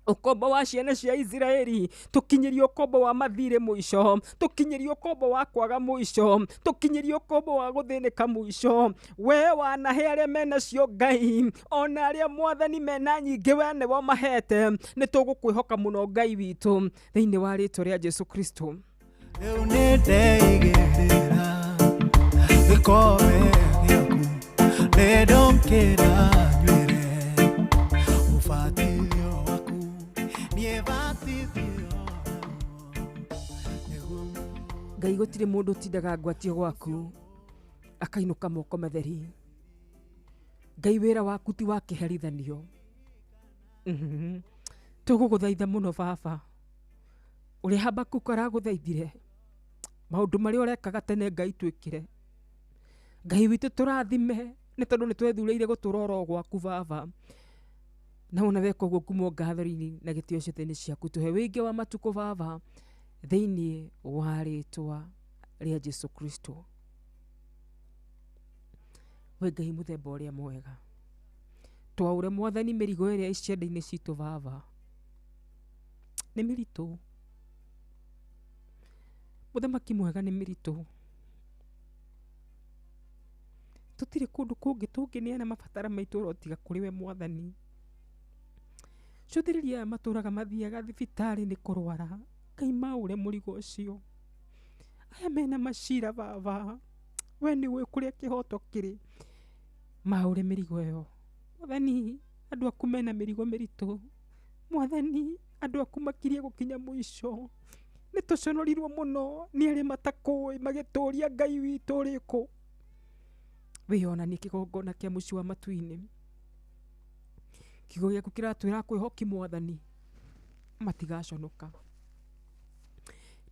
Ũkombo wa ciana cia Isiraeli, tũkinyĩrie ũkombo wa mathirĩ mũico, tũkinyĩrie ũkombo wa kwaga mũico, tũkinyĩrie ũkombo wa gũthĩnĩka mũico. We wanahe arĩa menacio Ngai, ona arĩa Mwathani mena nyingĩ we nĩwe ũmahete. Nĩ tũgũkwĩhoka mũno Ngai witũ, thĩinĩ wa rĩtwa rĩa Jesu Kristo. Rĩu nĩ ndeigĩrĩra gĩkombe gĩaku, nĩ ndũkĩra nywĩre ũbatithio waku, niĩ batithio naguo. Ngai, gũtirĩ mũndũ ũtindaga ngwatio gwaku akainũka moko matheri. Ngai, wĩra waku ti wa kĩherithanio. Tũgũgũthaitha mũno baba, ũrĩa Habakuku aragũthaithire, maũndũ marĩa ũrekaga tene Ngai twĩkĩre. Ngai witũ, tũrathime nĩ tondũ nĩ twethurĩire gũtũra oro gwaku baba, na wona weka ũguo ngumo ngathori na gĩtĩo ciothe nĩ ciaku. Tũhe wĩingĩ wa matukũ baba, thĩinĩ wa rĩtwa rĩa Jesu Kristo. We Ngai mũthemba ũrĩa mwega, twaũre Mwathani mĩrigo ĩrĩa ĩ ciande-inĩ citũ baba, nĩ mĩritũ. Mũthamaki mwega, nĩ mĩritũ. Tũtirĩ kũndũ kũngĩ tũngĩneana mabatara maitũ oro tiga kũrĩ we Mwathani. Cũthĩrĩria aya matũraga mathiaga thibitarĩ nĩ kũrwara, Ngai maũre mũrigo ũcio. Aya mena macira baba, we nĩ ũĩ kũrĩa kĩhoto kĩrĩ, maũre mĩrigo ĩyo. Mwathani, andũ aku mena mĩrigo mĩritũ. Mwathani, andũ aku makirie gũkinya mũico. Nĩ tũconorirwo mũno nĩ arĩa matakũĩ magĩtũria Ngai witũ ũrĩkũ. Wĩyonanie kĩgongona kĩa mũciĩ wa matu-inĩ. Kiugo gĩaku kĩratwĩra kwĩhoki Mwathani matigaconoka.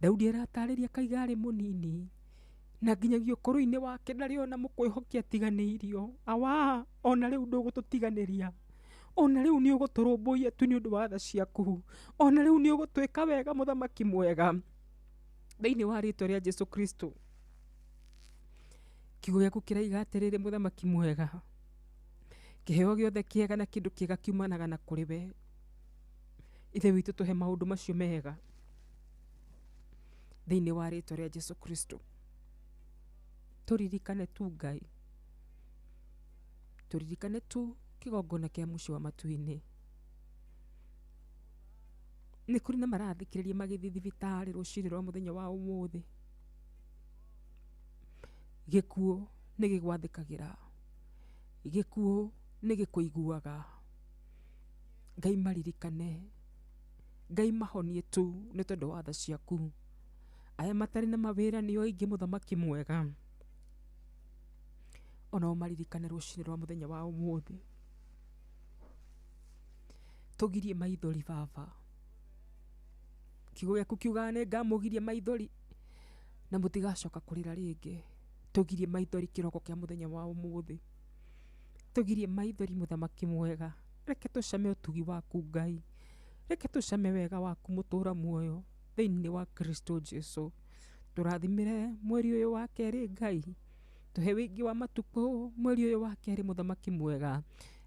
Daudi aratarĩria kaiga arĩ mũnini na nginyagia ũkũrũ-inĩ wake ndarĩ ona mũkwĩhoki atiganĩirio. Awa, ona rĩu ndũgũtũtiganĩria, ona rĩu nĩ ũgũtũrũmbũiya tu nĩ ũndũ wa tha ciaku, ona rĩu nĩ ũgũtwĩka wega mũthamaki mwega, thĩinĩ wa rĩtwa rĩa Jesu Kristo. Kiugo gĩaku kĩraiga atĩrĩrĩ, mũthamaki mwega, kĩheo gĩothe kĩega na kĩndũ kĩega kiumanaga na kũrĩ we. Ithe witũ, tũhe maũndũ macio mega thĩinĩ wa rĩtwa rĩa Jesu Kristo. Tũririkane tu Ngai, tũririkane tu kĩgongona kĩa mũciĩ wa matu-inĩ. Nĩ kũrĩ na marathikĩrĩria magĩthiĩ thibitarĩ rũcinĩ rwa mũthenya wa ũmũthĩ. Gĩkuũ nĩ gĩgwathĩkagĩra, gĩkuũ nĩ gĩkũiguaga. Ngai maririkane, Ngai mahonie tu nĩ tondũ wa tha ciaku. Aya matarĩ na mawĩra nĩo aingĩ mũthamaki mwega, onao maririkane rũcinĩ rwa mũthenya wa ũmũthĩ. Tũgirie maithori baba, kiugo gĩaku kiugaga nĩ ngamũgiria maithori na mũtigacoka kũrĩra rĩngĩ. Tũgirie maithori kĩroko kĩa mũthenya wa ũmũthĩ, tũgirie maithori mũthamaki mwega. Reke tũcame ũtugi waku Ngai, reke tũcame wega waku mũtũra muoyo thĩinĩ wa Kristo Jesu. Tũrathimĩre mweri ũyũ wa kerĩ Ngai, tũhe wĩingĩ wa matukũ mweri ũyũ wa kerĩ mũthamaki mwega.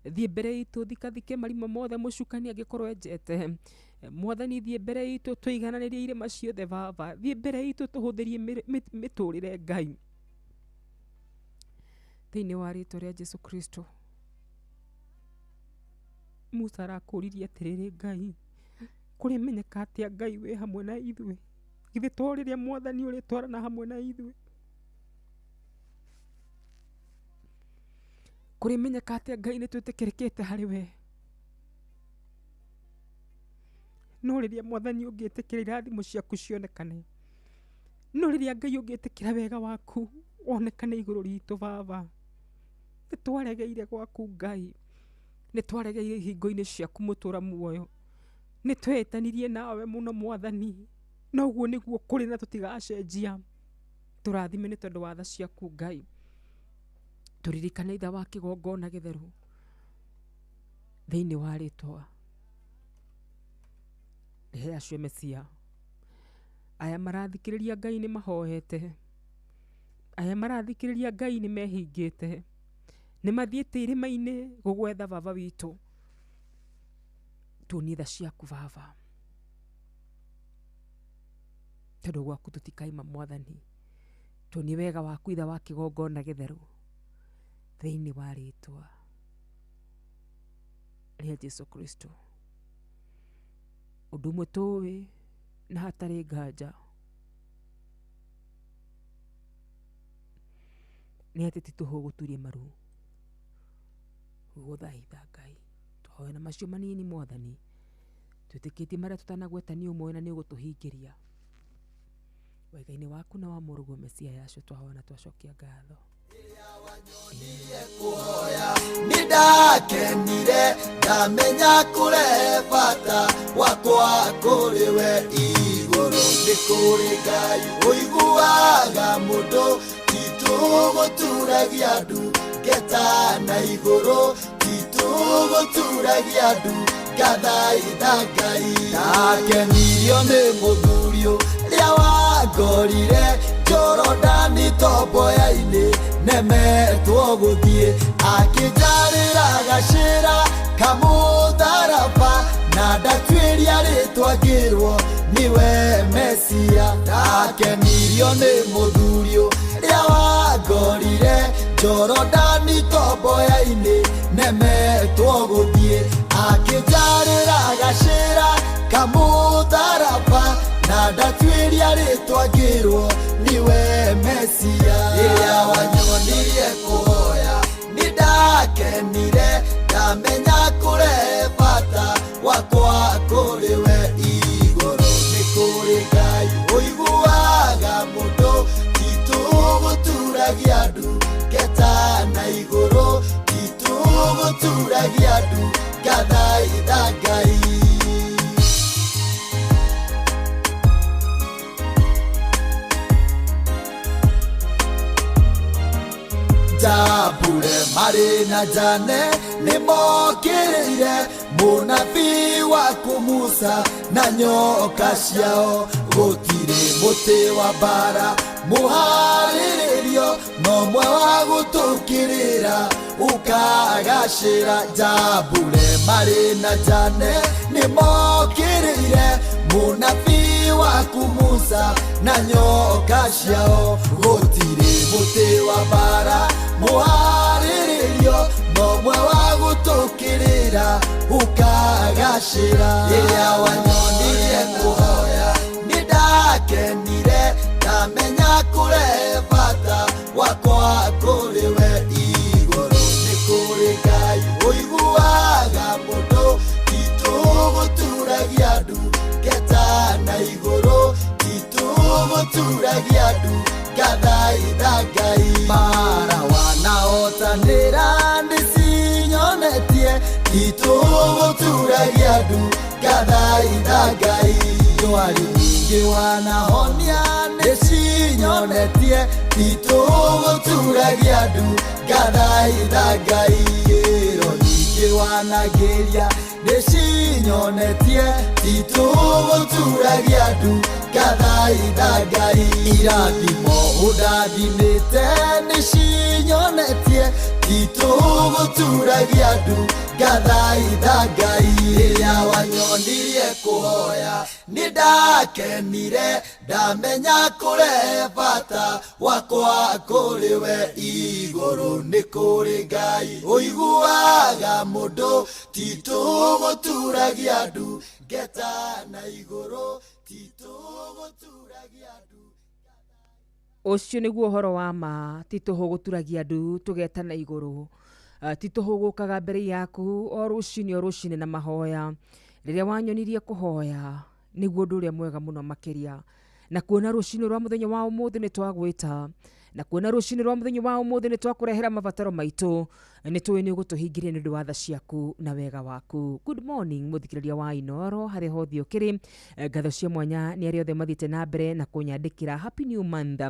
Thiĩ mbere itũ, thikathike marima mothe mũcukani angĩkorwo enjete. Mwathani, thiĩ mbere itũ, tũigananĩrie irĩma ciothe baba. Thiĩ mbere itũ, tũhũthĩrie mĩtũrĩre Ngai, thĩinĩ wa rĩtwa rĩa Jesu Kristo. Musa arakũririe atĩrĩrĩ, Ngai, kũrĩmenyeka atĩa Ngai wĩ hamwe na ithuĩ? Githĩ to rĩrĩa Mwathani ũrĩtwarana hamwe na ithuĩ? Kũrĩmenyeka atĩa Ngai nĩ twĩtĩkĩrĩkĩte harĩ we? No rĩrĩa Mwathani ũngĩtĩkĩra irathimo ciaku cionekane, no rĩrĩa Ngai ũngĩtĩkĩra wega waku wonekane igũrũ ritũ baba. Nĩ twaregeire gwaku Ngai, nĩ twaregeire ihingo-inĩ ciaku mũtũra muoyo, nĩ twetanirie nawe mũno Mwathani, na ũguo nĩguo kũrĩ na tũtigacenjia. Tũrathime nĩ tondũ wa tha ciaku Ngai. Tũririkane itha wa kĩgongona gĩtheru, thĩinĩ wa rĩtwa rĩa Yahshua Mesia. Aya marathikĩrĩria Ngai nĩ mahoete, aya marathikĩrĩria Ngai nĩ mehingĩte, nĩ mathiĩte irĩma-inĩ gũgwetha baba witũ. Tuonie tha ciaku Baba, tondũ gwaku tũtikaima Mwathani. Tuonie wega waku itha wa kĩgongona gĩtheru, thĩinĩ wa rĩtwa rĩa Jesu Kristo. Ũndũ ũmwe tũĩ na hatarĩ nganja nĩ atĩ ti tũhũ gũturia maru gũthaitha Ngai. Tũhoe na macio manini Mwathani, twĩtĩkĩtie marĩa tũtanagweta nĩ ũmwe na nĩ ũgũtũhingĩria. Wega-inĩ waku na wa mũrũguo Mesia Yahshua twahoya na twacokia ngatho. Nĩndakenire ndamenya kũrehe bata wakwa kũrĩ we igũrũ. Nĩ kũrĩ Ngai ũiguaga mũndũ, ti tũgũturagia ndu ngeta na igũrũ, ti tũgũturagia ndu ngathaitha Ngai. Ndakenirio nĩ mũthuri ũrĩa wangorire Jorodani tomboya-inĩ, nemetwo gũthiĩ, akĩnjarĩra gacĩra kamũtharaba, na ndatuĩria rĩtwa ngĩrwo nĩwe Mesia. Ndakenirio nĩ mũthuri ũrĩa wangorire Jorodani tomboya-inĩ, nemetwo gũthiĩ, akĩnjarĩra gacĩra kamũtharaba, na ndatuĩria rĩtwa ngĩrwo nĩwe Mesia. Rĩrĩa wanyonirie kũhoya nĩndakenire, ndamenya kũrehe bata wakwa kũrĩ we igũrũ. Nĩ kũrĩ Ngai ũiguaga mũndũ, ti tũgũturagia ndu ngeta na igũrũ, ti tũgũturagia ndu ngathaitha Ngai. Jambure marĩ na Jane nĩmokĩrĩire mũnabii waku Musa na nyoka ciao. Gũtirĩ mũtĩ wa mbara mũharĩrĩrio, no mwe wa gũtũkĩrĩra ũkagacĩra. Jambure marĩ na Jane nĩmokĩrĩire mũnabii waku Musa na nyoka ciao. Gũtirĩ mũtĩ wa mbara mũharĩrĩrio, no mwe wa gũtũkĩrĩra ũkagacĩra. Rĩrĩa wanyonirie kũhoya nĩndakenire, ndamenya kũrehe bata wakwa kũrĩ we igũrũ. Nĩ kũrĩ Ngai ũiguaga mũndũ, ti tũgũturagia ndu ngeta na igũrũ, ti tũgũturagia ndu ngathaitha Ngai. Mara wanaotanĩra nĩcinyonetie, ti tũgũturagia ndu ngathaitha Ngai. Ndwari nyingĩ wanahonia nĩcinyonetie, ti tũgũturagia ndu ngathaitha Ngai. Ĩro nyingĩ wanagĩria nĩcinyonetie, ti tũgũturagia ndu ngathaitha Ngai. Irathimo ũndathimĩte nĩcinyonetie, ti tũgũturagia ndu ngathaitha Ngai. Rĩrĩa wanyonirie kũhoya nĩndakenire, ndamenya kũrehe bata wakwa kũrĩ we igũrũ. Nĩ kũrĩ Ngai ũiguaga mũndũ, ti tũgũturagia ndu ngeta na igũrũ, ti tũgũturagia ndu. Ũcio nĩguo ũhoro wa ma, ti tũhũ gũturagia ndu tũgeta na igũrũ. Ti tũhũ gũkaga mbere yaku o rũcinĩ na mahoya. Rĩrĩa wanyonirie kũhoya nĩguo ũndũ ũrĩa mwega mũno makĩria. Na kuona rũcinĩ rwa mũthenya wa ũmũthĩ nĩ twagwĩta, na kuona rũcinĩ rwa mũthenya wa ũmũthĩ nĩ twakũrehera mabataro maitũ, nĩ tũĩ nĩ ũgũtũhingĩria nĩ ũndũ wa tha ciaku na wega waku. Good morning mũthikĩrĩria wa Inooro harĩa hothe ũkĩrĩ. Ngatho cia mwanya nĩ arĩa othe mathiĩte na mbere na kũnyandĩkĩra happy new month.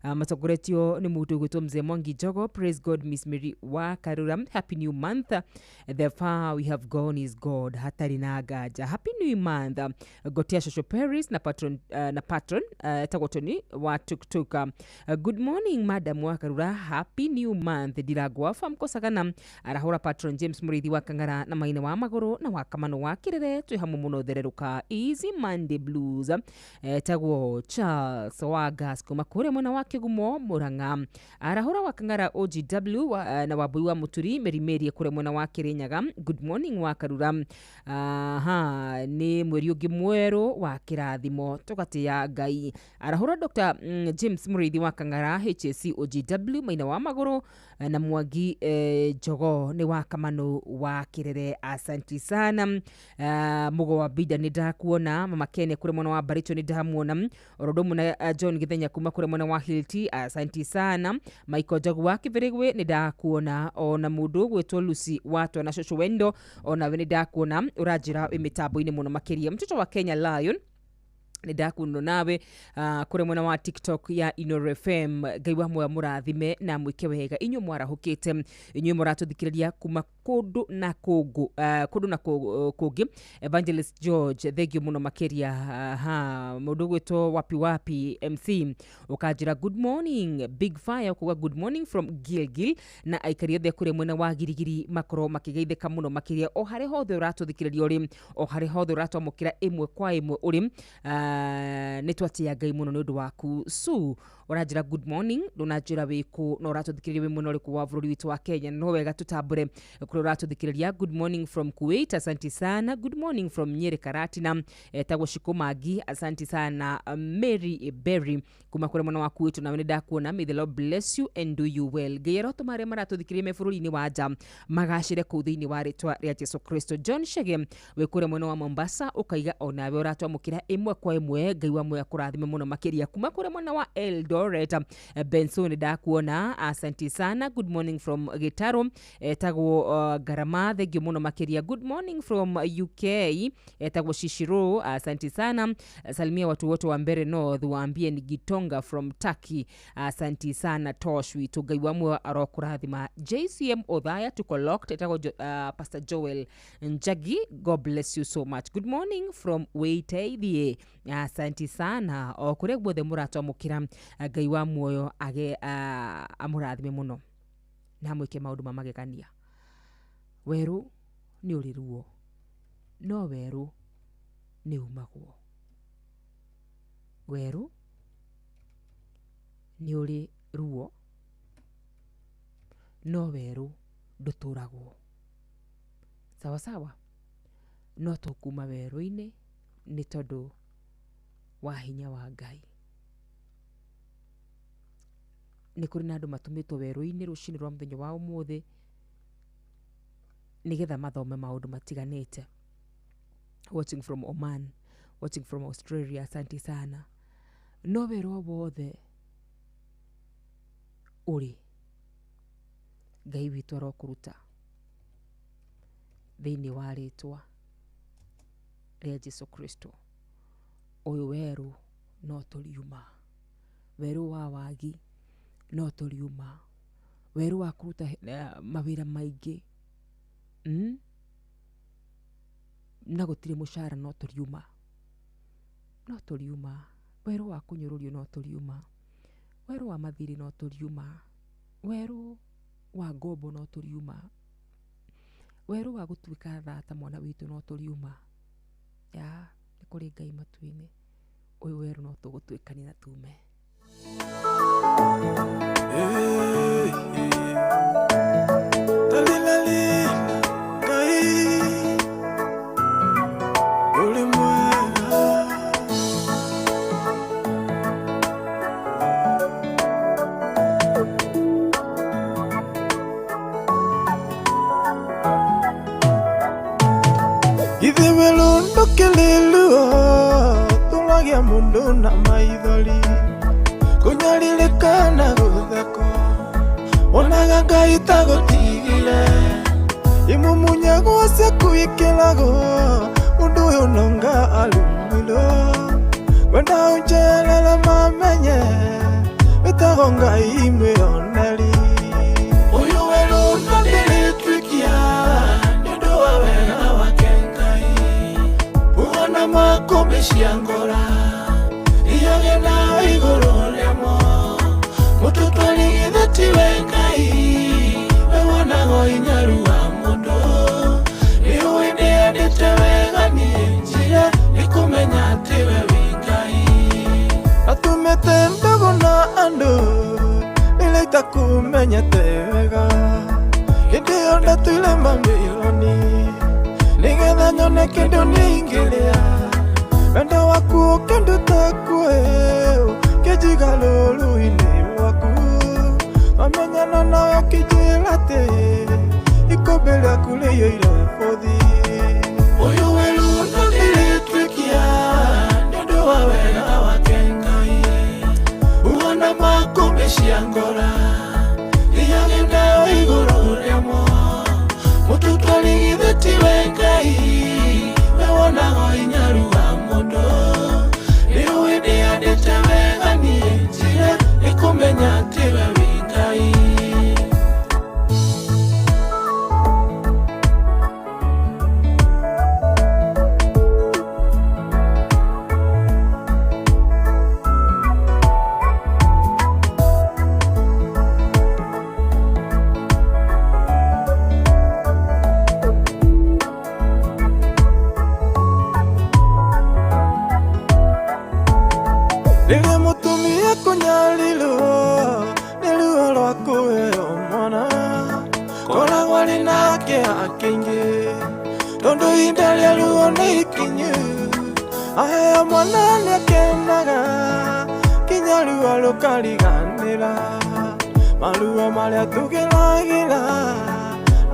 Matongoretio nĩ mũndũ ũgwĩtwo Mzee Mwangi Njogo. Praise God Miss Mary wa Karura, happy new month. The far we have gone is God, hatarĩ na nganja. Happy new month. Gotia Shosho Paris na patron etagwo Tony wa Tuktuka. Good morning Morning madam wa Karura, happy new month. Ndirangwa fam kosagana arahura patron James Murithi wa Kang'ara na Maina wa Maguru na wa Kamano wa Kirere, twi hamwe muno thereruka easy Monday blues. Tagwo Charles wa Gas kuma kuria mwena wa Kigumo Murang'a, arahura wa Kang'ara OGW na Wambui wa Muturi Merimerie kuria mwena wa Kirinyaga. Good morning wa Karura. Aha, ni mweri ungi mweru wa kirathimo tugatia Ngai. Arahura Dr. James Murithi wa Kang'ara HAC OGW Maina wa Maguru na Mwangi Jogo ni wa Kamano wa Kirere, asanti sana. Mugo wa Bida ni ndakuona, Mama Kene kure mwena wa Baricho ni ndamuona, Orodomu na John Githenya kuma kure mwena wa Hilti, asanti sana. Michael Jagu wa Kibirigwe ni ndakuona, ona mundu gwitwo Lucy watwa na Shosho Wendo ona we ni ndakuona, uranjira wi mitambo-ini muno makiria. Mtoto wa Kenya Lion nĩ ndakuona nawe kũrĩ mwena wa TikTok ya Inooro FM. Ngai wa muoyo mũrathime na mwĩke wega inyuĩ mwarahũkĩte, inyuĩ mũratũthikĩrĩria kuma kũndũ na kũngũ, kũndũ na kũngĩ. Evangelist George, thank you mũno makĩria. Ha mũndũ gwĩtwo wapi wapi MC ũkanjĩra good morning. Big Fire ũkuga good morning from Gilgil, na aikari othe kũrĩ mwena wa Girigiri makorwo makĩgeithĩka mũno makĩria o harĩa hothe ũratũthikĩrĩria ũrĩ, o harĩa hothe ũratwamũkĩra ĩmwe kwa ĩmwe ũrĩ. Nĩ twatia Ngai mũno nĩ ũndũ waku. Su ũranjĩra good morning, ndũnanjĩra wĩkũ na ũratũthikĩrĩria wĩ mwena ũrĩkũ wa bũrũri witũ wa Kenya. No wega tũtambũre kũrĩa ũratũthikĩrĩria. Good morning from Kuwait, asanti sana. Good morning from Nyeri Karatina, etagwo Shiko Magi, asanti sana. Mary Berry kuma kũrĩa mwena wa Kuwait, nawe nĩ ndakuona. May the Lord bless you and do you well. Ngai arotũma arĩa maratũthikĩrĩria me bũrũri-inĩ wa nja magacĩre kũu thĩinĩ wa rĩtwa rĩa Jesu Kristo. John Shege wĩ kũrĩa mwena wa Mombasa, ũkaiga onawe ũratwamũkĩra ĩmwe kwa ĩmwe. Ngai wa muoyo akũrathime mũno makĩria. Kuma kũrĩa mwena wa Eldoret, Benson ndakuona, asanti sana. Good morning from Gitaro, etagwo Garama, thank you mũno makĩria. Good morning from UK, etagwo Shishiro, asanti sana. Salimia watu wote wa Mbere North, waambie ni Gitonga from Turkey, asanti sana. Tosh witũ, Ngai wa muoyo arokũrathima. JCM Othaya, tuko locked, etagwo Pastor Joel Njagi, God bless you so much. Good morning from Witeithie, asanti sana. O kũrĩa guothe mũratwamũkĩra, Ngai wa muoyo age amũrathime mũno na amwĩke maũndũ ma magegania. Werũ nĩ ũrĩ ruo, no werũ nĩ umagwo. Werũ nĩ ũrĩ ruo, no werũ ndũtũragwo. Sawa sawa, no tũkuma werũ-inĩ nĩ tondũ wa hinya wa Ngai. Nĩ kũrĩ na andũ matũmĩtwo werũ-inĩ rũcinĩ rwa mũthenya wa ũmũthĩ nĩgetha mathome maũndũ matiganĩte. Watching from Oman, watching from Australia, asante sana. No werũ o wothe ũrĩ, Ngai witũ arokũruta thĩinĩ wa rĩtwa rĩa Jesu Kristo. Ũyũ werũ no tũriuma, werũ wa wagi no tũriuma, werũ wa kũruta mawĩra maingĩ na gũtirĩ mũcara no tũriuma, no tũriuma, werũ wa kũnyũrũrio no tũriuma, werũ wa mathirĩ no tũriuma, werũ wa ngombo no tũriuma, werũ wa gũtuĩka thata mwana witũ no tũriuma. Ya nĩ kũrĩ Ngai matu-inĩ, ũyũ werũ no tũgũtuĩkania na tume. Tulagia mundu na maithori kunyaririka gutheko wonaga Ngai tagutigire imumunyagwo ciaku ikiragwo mundu uyu nonga arumirwo wenda unjerere mamenye witagwo Ngai mwĩoneri uyu werũ no ndĩrĩtuĩkia nĩ ũndũ wa wega wake Ngai uona makũmbĩ cia ngora iyage na igũrũ rĩamo mũtũtwari Ndĩkũmenyete wega hĩndĩ ĩyo ndatuire mamilioni nĩgetha nyone kĩndũ nĩingĩrĩa wendo waku ũkĩnduta kuĩ ũkĩnjiga rũru-inĩ rwaku wamenyana nawe ũkĩnjĩra atĩ ikũmbĩ rĩaku rĩiyũire bũthi ũyũ werũ no ndĩrĩtuĩkia nĩ ũndũ wa wega wake Ngai uona makũmbĩ cia ngora iyagenda igũrũ rĩamo mũtutwari githĩ tiwe Ngai we wonaga inyaru wa mũndũ nĩũĩ ndĩandĩte wega niĩ njĩra nĩkũmenya atĩ we wĩ Ngai. Rĩrĩa mũtumia kũnyarirwo nĩ ruo rwa kũheo mwana koragwo arĩ na kĩeha kĩingĩ tondũ ihinda rĩa ruo nĩ ikinyu aheo mwana nĩakenaga kinya ruo rũkariganĩra maruo marĩa tũgeragĩra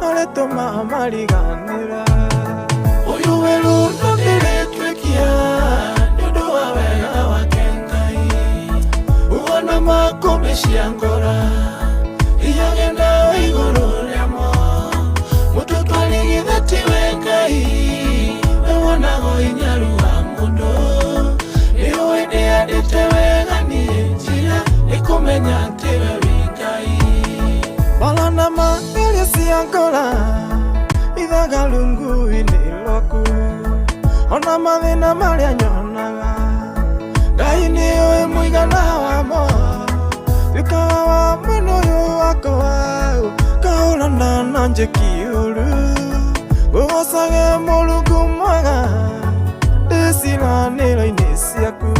marĩtũmaga mariganĩra ũyũ werũ no ndĩrĩtuĩkia nĩ ũndũ wa wega wake Ngai uona makũmbĩ cia ngora iyagenda igũrũ rĩamo mũtutwari githĩ tiwe Ngai we wonaga inyaru wa mũndũ nĩũĩ ndĩandĩte wega niĩ njĩra nĩkũmenya atĩ we wĩ Ngai balana magerio cia ngora ithaga rungu-inĩ rwaku ona mathĩna marĩa nyonaga Ngai nĩũĩ mũigana wamo tuĩkaga wa mwena ũyũ wakwa kahũrana na njĩki ũru ngũgocage Mũrungu mwega ndĩciranĩro-inĩ ciaku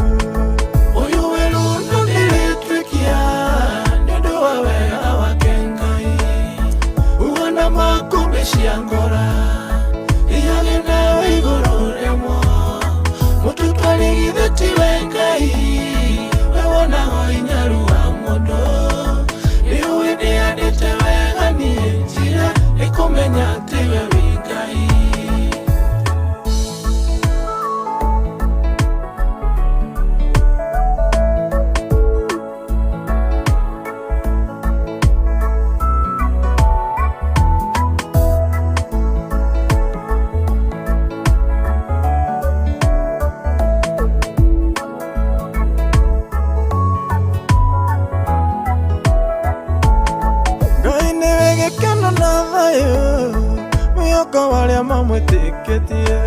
ũyũ werũ no ndĩrĩtuĩkia nĩ ũndũ wa wega wake Ngai uona makũmbĩ cia ngora iyagenda igũrũ rĩamo mũtutwari githĩ tiwe Ngai we wonaga inyaru wa mũndũ nĩũĩ ndĩandĩte wega niĩ njĩra nĩkũmenya atĩ we wĩ Ngai. Ngai nĩwe gĩkeno na thayũ mwĩhoko wa arĩa mamwĩtĩkĩtie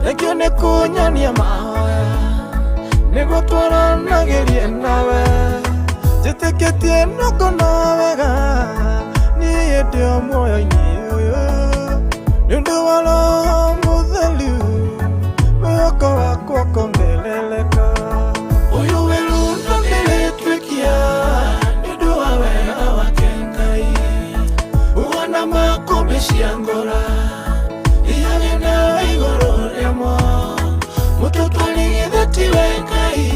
thengio nĩ kũnyonia mahoya nĩguo twaranagĩrie nawe njĩtĩkĩtie no ngona wega niĩ ndĩ o muoyo-inĩ ũyũ nĩ ũndũ wa Roho Mũtheru mwĩhoko wakwa ũkongerereka ũyũ werũ no ndĩrĩtuĩkia nĩ ũndũ wa wega wake Ngai uona makũmbĩ cia ngora iyagenda igũrũ rĩamo mũtutwari githĩ tiwe Ngai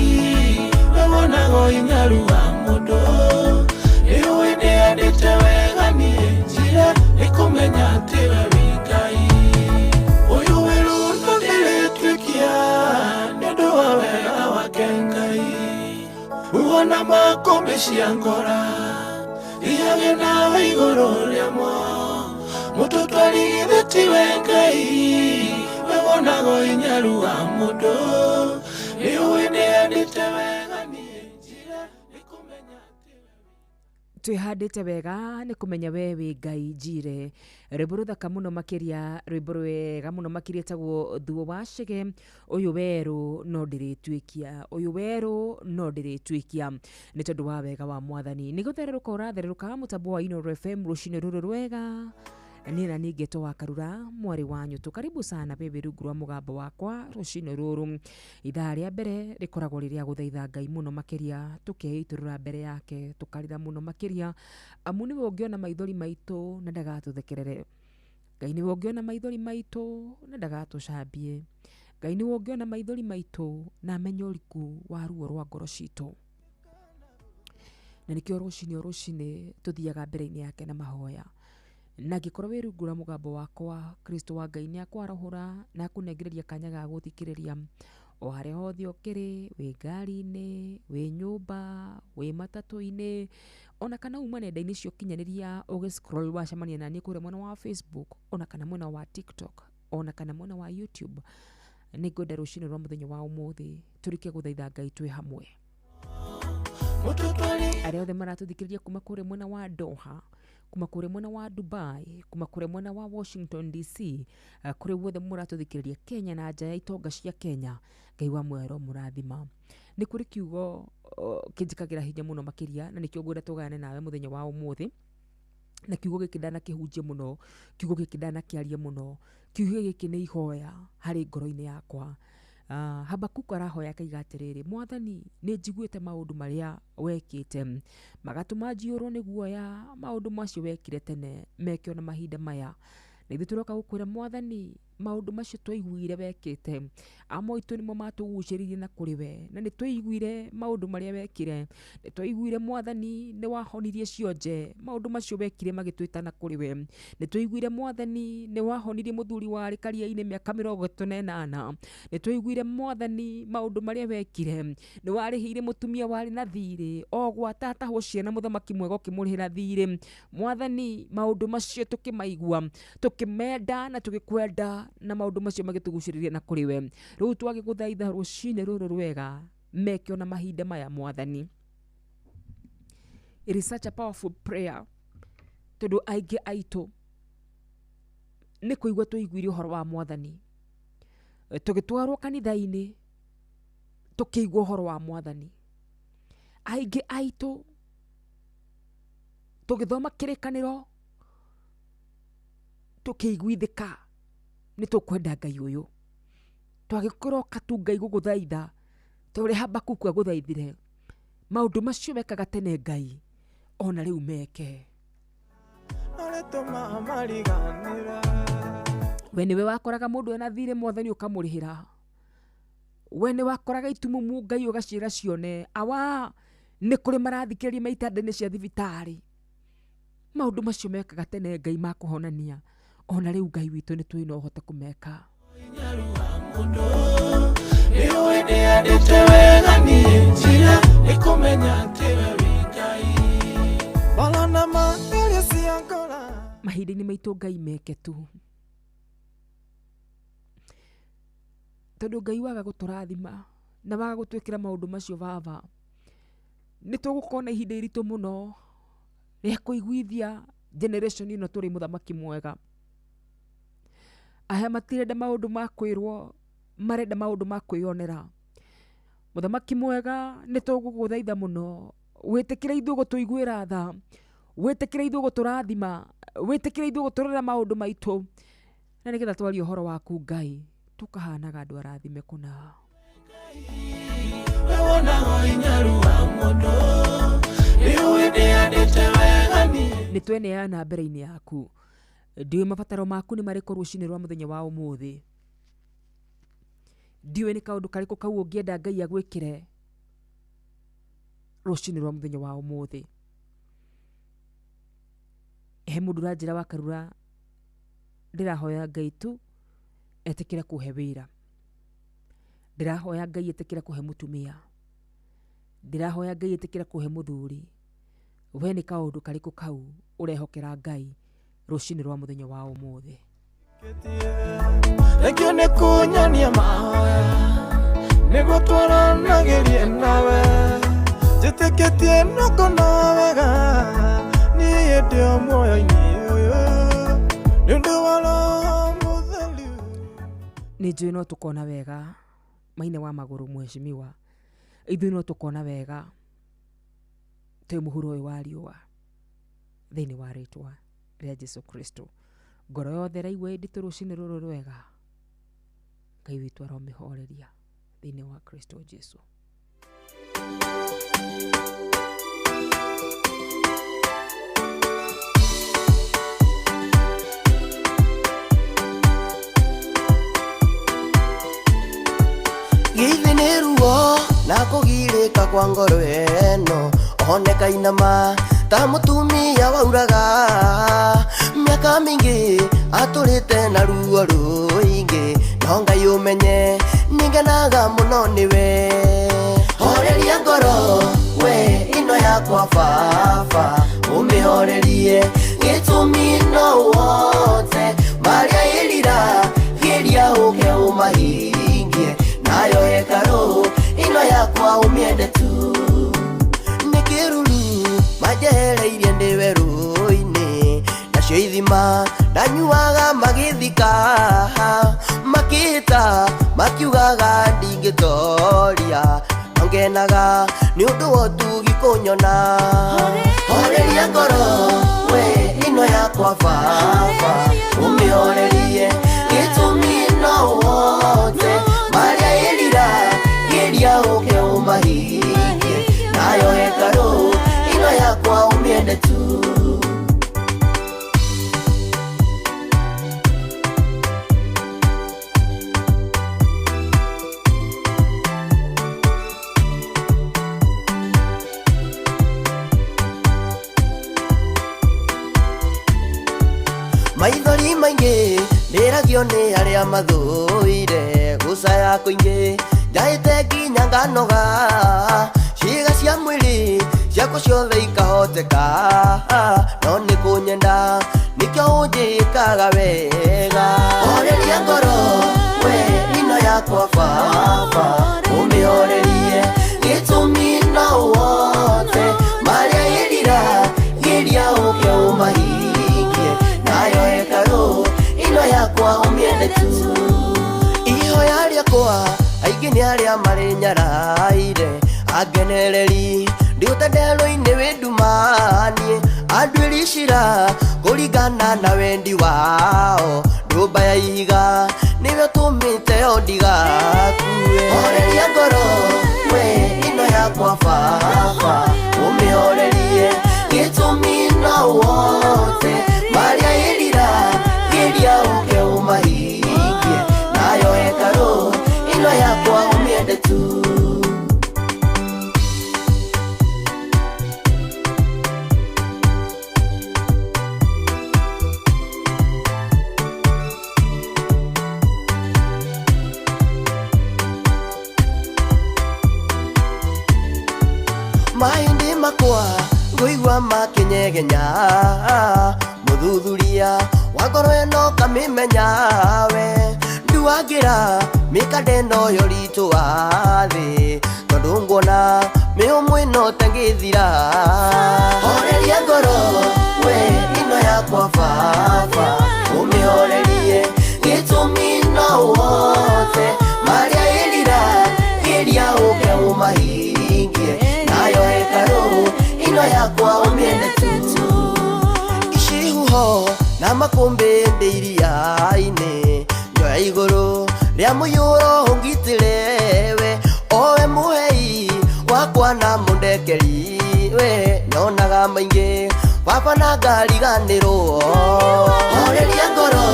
we wonaga inyaru wa mũndũ nĩũĩ ndĩandĩte wega niĩ njĩra nĩkũmenya atĩ we wĩ Ngai ũyũ werũ no ndĩrĩtuĩkia nĩ ũndũ wa wega wake Ngai uona makũmbĩ cia ngora iyagenda igũrũ rĩamo mũtutwari githĩ tiwe Ngai we wonaga inyaru wa mũndũ nĩũĩ ndĩandĩte wega niĩ njĩra nĩkũmenya atĩ Twĩhandĩte wega nĩ kũmenya we wĩ Ngai njire rwĩmbo rũthaka mũno makĩria rwĩmbo rwega mũno makĩria tagwo thuo wa Chege ũyũ werũ no ndĩrĩtuĩkia ũyũ werũ no ndĩrĩtuĩkia nĩ tondũ wa wega wa mwathani nĩ gũthererũka ũrathererũka mũtambo wa Inooro FM rũcinĩ rũrũ rwega Niĩ na niĩ ngetwo wa Karura mwarĩ wa Nyũtũ. Karibu sana bebe rungu rwa mũgambo wakwa rũcinĩ rũrũ. Ithaa rĩa mbere rĩkoragwo rĩ rĩa gũthaitha Ngai mũno makĩria, tũkeitũrũra mbere yake, tũkarĩra mũno makĩria, amu nĩwe ũngĩona maithori maitũ na ndagatũthekerere. Ngai nĩwe ũngĩona maithori maitũ na ndagatũcambie. Ngai nĩwe ũngĩona maithori maitũ na amenye ũriku wa ruo rwa ngoro citũ. Na nĩkĩo rũcinĩ o rũcinĩ tũthiaga mbere-inĩ yake na mahoya. Na angĩkorwo wĩ rungu rwa mũgambo wakwa, Kristo wa Ngai nĩ akwarahũra na akũnengereria kanya ga gũthikĩrĩria o harĩa hothe ũkĩrĩ, wĩ ngari-inĩ, wĩ nyũmba, wĩ matatũ-inĩ, ona kana uma nenda-inĩ cia ũkinyanĩria ũgĩ scroll wacemania naniĩ kũrĩa mwena wa Facebook, ona kana mwena wa TikTok, ona kana mwena wa YouTube. Nĩngwenda rũcinĩ rwa mũthenya wa ũmũthĩ tũrĩkie gũthaitha Ngai twĩ hamwe. Arĩa othe maratũthikĩrĩria kuma kũrĩa mwena wa Doha, kuma kũrĩa mwena wa Dubai, kuma kũrĩa mwena wa Washington DC, kũrĩa guothe mũratũthikĩrĩria Kenya na nja ya itonga cia Kenya, Ngai wa muoyo mũrathima. Nĩ kũrĩ kiugo kĩnjĩkagĩra hinya mũno makĩria, na nĩkĩo ngwenda tũgayane nawe mũthenya wa ũmũthĩ. Na kiugo gĩkĩ ndanakĩhunjia mũno, kiugo gĩkĩ ndanakĩaria mũno, kiugo gĩkĩ nĩ ihoya harĩ ngoro-inĩ yakwa. Habakuku arahoya akaiga atĩrĩrĩ, Mwathani nĩ njiguĩte maũndũ marĩa wekĩte, magatũma njiyũrwo nĩ guoya, maũndũ macio wekire tene meke ona mahinda maya. Na ithuĩ tũroka gũkwĩra Mwathani, maũndũ macio twaiguire wekĩte, amwe aitũ nĩmo matũgucĩrĩirie na kũrĩ we, na nĩ twaiguire maũndũ marĩa wekire, nĩ twaiguire Mwathani nĩ wahonirie cionje, maũndũ macio wekire magĩtwĩta na kũrĩ we, nĩ twaiguire Mwathani nĩ wahonirie mũthuri warĩ karia-inĩ mĩaka 38, nĩ twaiguire Mwathani maũndũ marĩa wekire, nĩ warĩhĩire mũtumia warĩ na thirĩ, o gwata atahwo ciana mũthamaki mwega ũkĩmũrĩhĩra thirĩ. Mwathani maũndũ macio tũkĩmaigua, tũkĩmenda na tũgĩkwenda, na maũndũ macio magĩtũgucĩrĩria na kũrĩ we. Rĩu twagĩgũthaitha rũcinĩ rũrũ rwega, meke ona mahinda maya Mwathani. It is such a powerful prayer, tondũ aingĩ aitũ nĩ kũigua tũiguire ũhoro wa Mwathani, tũgĩtwarwo kanitha-inĩ tũkĩigua ũhoro wa Mwathani. Aingĩ aitũ tũgĩthoma kĩrĩkanĩro tũkĩiguithĩka nĩ tũkwenda Ngai ũyũ, twagĩkĩroka tu Ngai gũgũthaitha ta ũrĩa Habakuku agũthaithire, maũndũ macio mekaga tene Ngai ona rĩu meke. We nĩwe wakoraga mũndũ ena thirĩ Mwathani ũkamũrĩhĩra, we nĩ wakoraga itumumu Ngai ũgaciĩra cione. Awa nĩ kũrĩ marathikĩrĩria me itanda-inĩ cia thibitarĩ, maũndũ macio mekaga tene Ngai makũhonania, ona rĩu Ngai witũ nĩ twĩ no ũhote kũmeka. Mahinda-inĩ maitũ Ngai meke tu, tondũ Ngai waga gũtũrathima na waga gũtwĩkĩra maũndũ macio baba, nĩ tũgũkorwo na ihinda iritũ mũno rĩa kũiguithia generation ĩno tũrĩ mũthamaki mwega. Aya matirenda maũndũ ma kwĩrwo, marenda maũndũ ma kwĩyonera. Mũthamaki mwega nĩ tũgũgũthaitha mũno, wĩtĩkĩre ithuĩ gũtũiguĩra tha, wĩtĩkĩre ithuĩ gũtũrathima, wĩtĩkĩre ithuĩ gũtũrora maũndũ maitũ, na nĩgetha twarie ũhoro waku Ngai tũkahanaga andũ arathime kũna. Nĩ tweneana mbere-inĩ yaku, ndiũĩ mabataro maku nĩ marĩkũ rũcinĩ rwa mũthenya wa ũmũthĩ, ndiũĩ nĩ kaũndũ karĩkũ kau ũngĩenda Ngai agwĩkĩre rũcinĩ rwa mũthenya wa ũmũthĩ. He mũndũ ũranjĩra wa Karura, ndĩrahoya Ngai tu etĩkĩre kũhe wĩra, ndĩrahoya Ngai etĩkĩre kũhe mũtumia, ndĩrahoya Ngai etĩkĩre kũhe mũthuri. We nĩ kaũndũ karĩkũ kau ũrehokera Ngai rũcinĩ rwa mũthenya wa ũmũthĩ? Nĩkĩo nĩ kũnyonia mahoya nĩguo twaranagĩrie nawe, njĩtĩkĩtie no ngona wega niĩ ndĩ o muoyo-inĩ ũyũ nĩ ũndũ wa Roho Mũtheru. Nĩ njũĩ no tũkona wega maine wa magũrũ mheshimiwa, ithuĩ no tũkona wega twĩ mũhuro ũyũ wa riũa thĩinĩ wa rĩtwa rĩa Jesu Kristo. Ngoro yothe ĩraigua ĩ nditũ rũcinĩ rũrũ rwega, Ngai witũ aromĩhoreria thĩinĩ wa Kristo Jesu. Githĩ nĩ ruo na kũgirĩka kwa ngoro ĩno, oneka inama ta mũtumia wauraga. Mĩaka mĩingĩ atũrĩte na ruo rũingĩ, no Ngai ũmenye nĩngenaga mũno nĩwe. Horeria ngoro we ĩno yakwa baba, ũmĩhorerie gĩtũmi no wote marĩa ĩrira, geria ũke ũmahingie, nayo hekarũ ĩno yakwa ũmĩende tu. Nĩ kĩruru manjehereirie ndĩ werũ-inĩ, nacio ithima ndanyuaga magĩthika, makĩhĩta makiugaga ndingĩtoria, no ngenaga nĩ ũndũ wa ũtugi kũnyona. Horeria ngoro we ĩno yakwa baba, ũmĩhorerie gĩtũmi no wote marĩa ĩrira, geria ũke ũmahingie, nayo hekarũ ĩno yakwa ũmĩende tu. Maithori maingĩ ndĩragio nĩ arĩa mathũire, gũcaya kũingĩ njahĩte nginya nganoga, ciĩga cia mwĩrĩ ciakwa ciothe ikahoteka, no nĩ kũnyenda nĩkĩo ũnjĩkaga wega. Horeria ngoro we ĩno yakwa baba, ũmĩhorerie gĩtũmi no wote marĩa ĩrira, geria ũke ũmahingie, nayo hekarũ ĩno yakwa ũmĩende tu. Ihoya rĩakwa aingĩ nĩ arĩa marĩ nyaraire, angenereri ndiũte nderũ-inĩ wĩ ndumanie, anduĩri cira kũringana na wendi wao, ndũmba ya ihiga nĩwe ũtũmĩte o ndigakue. Horeria ngoro we ĩno yakwa baba, ũmĩhorerie gĩtũmi no wote marĩa ĩrira, geria ũke ũmahingie, nayo hekarũ ĩno yakwa ũmĩende tu. Mahĩndĩ makwa ngũigua makĩnyegenya, mũthuthuria wa ngoro ĩno kamĩmenya we, nduagĩra mĩkande ĩno yo ritũ wa thĩ, tondũ nguona mĩũmũ ĩno tangĩthira. Horeria ngoro we ĩno yakwa baba, ũmĩhorerie gĩtũmi no wote marĩa ĩrira, geria ũke ũmahingie, nayo hekarũ ĩno yakwa ũmĩende tu. Icihuho na makũmbĩ ndĩ iria-inĩ, njoya igũrũ rĩa mũiyũro ũngitĩre we, owe mũhei wakwa na mũndekeri we, nyonaga maingĩ baba na ngariganĩrwo. Horeria ngoro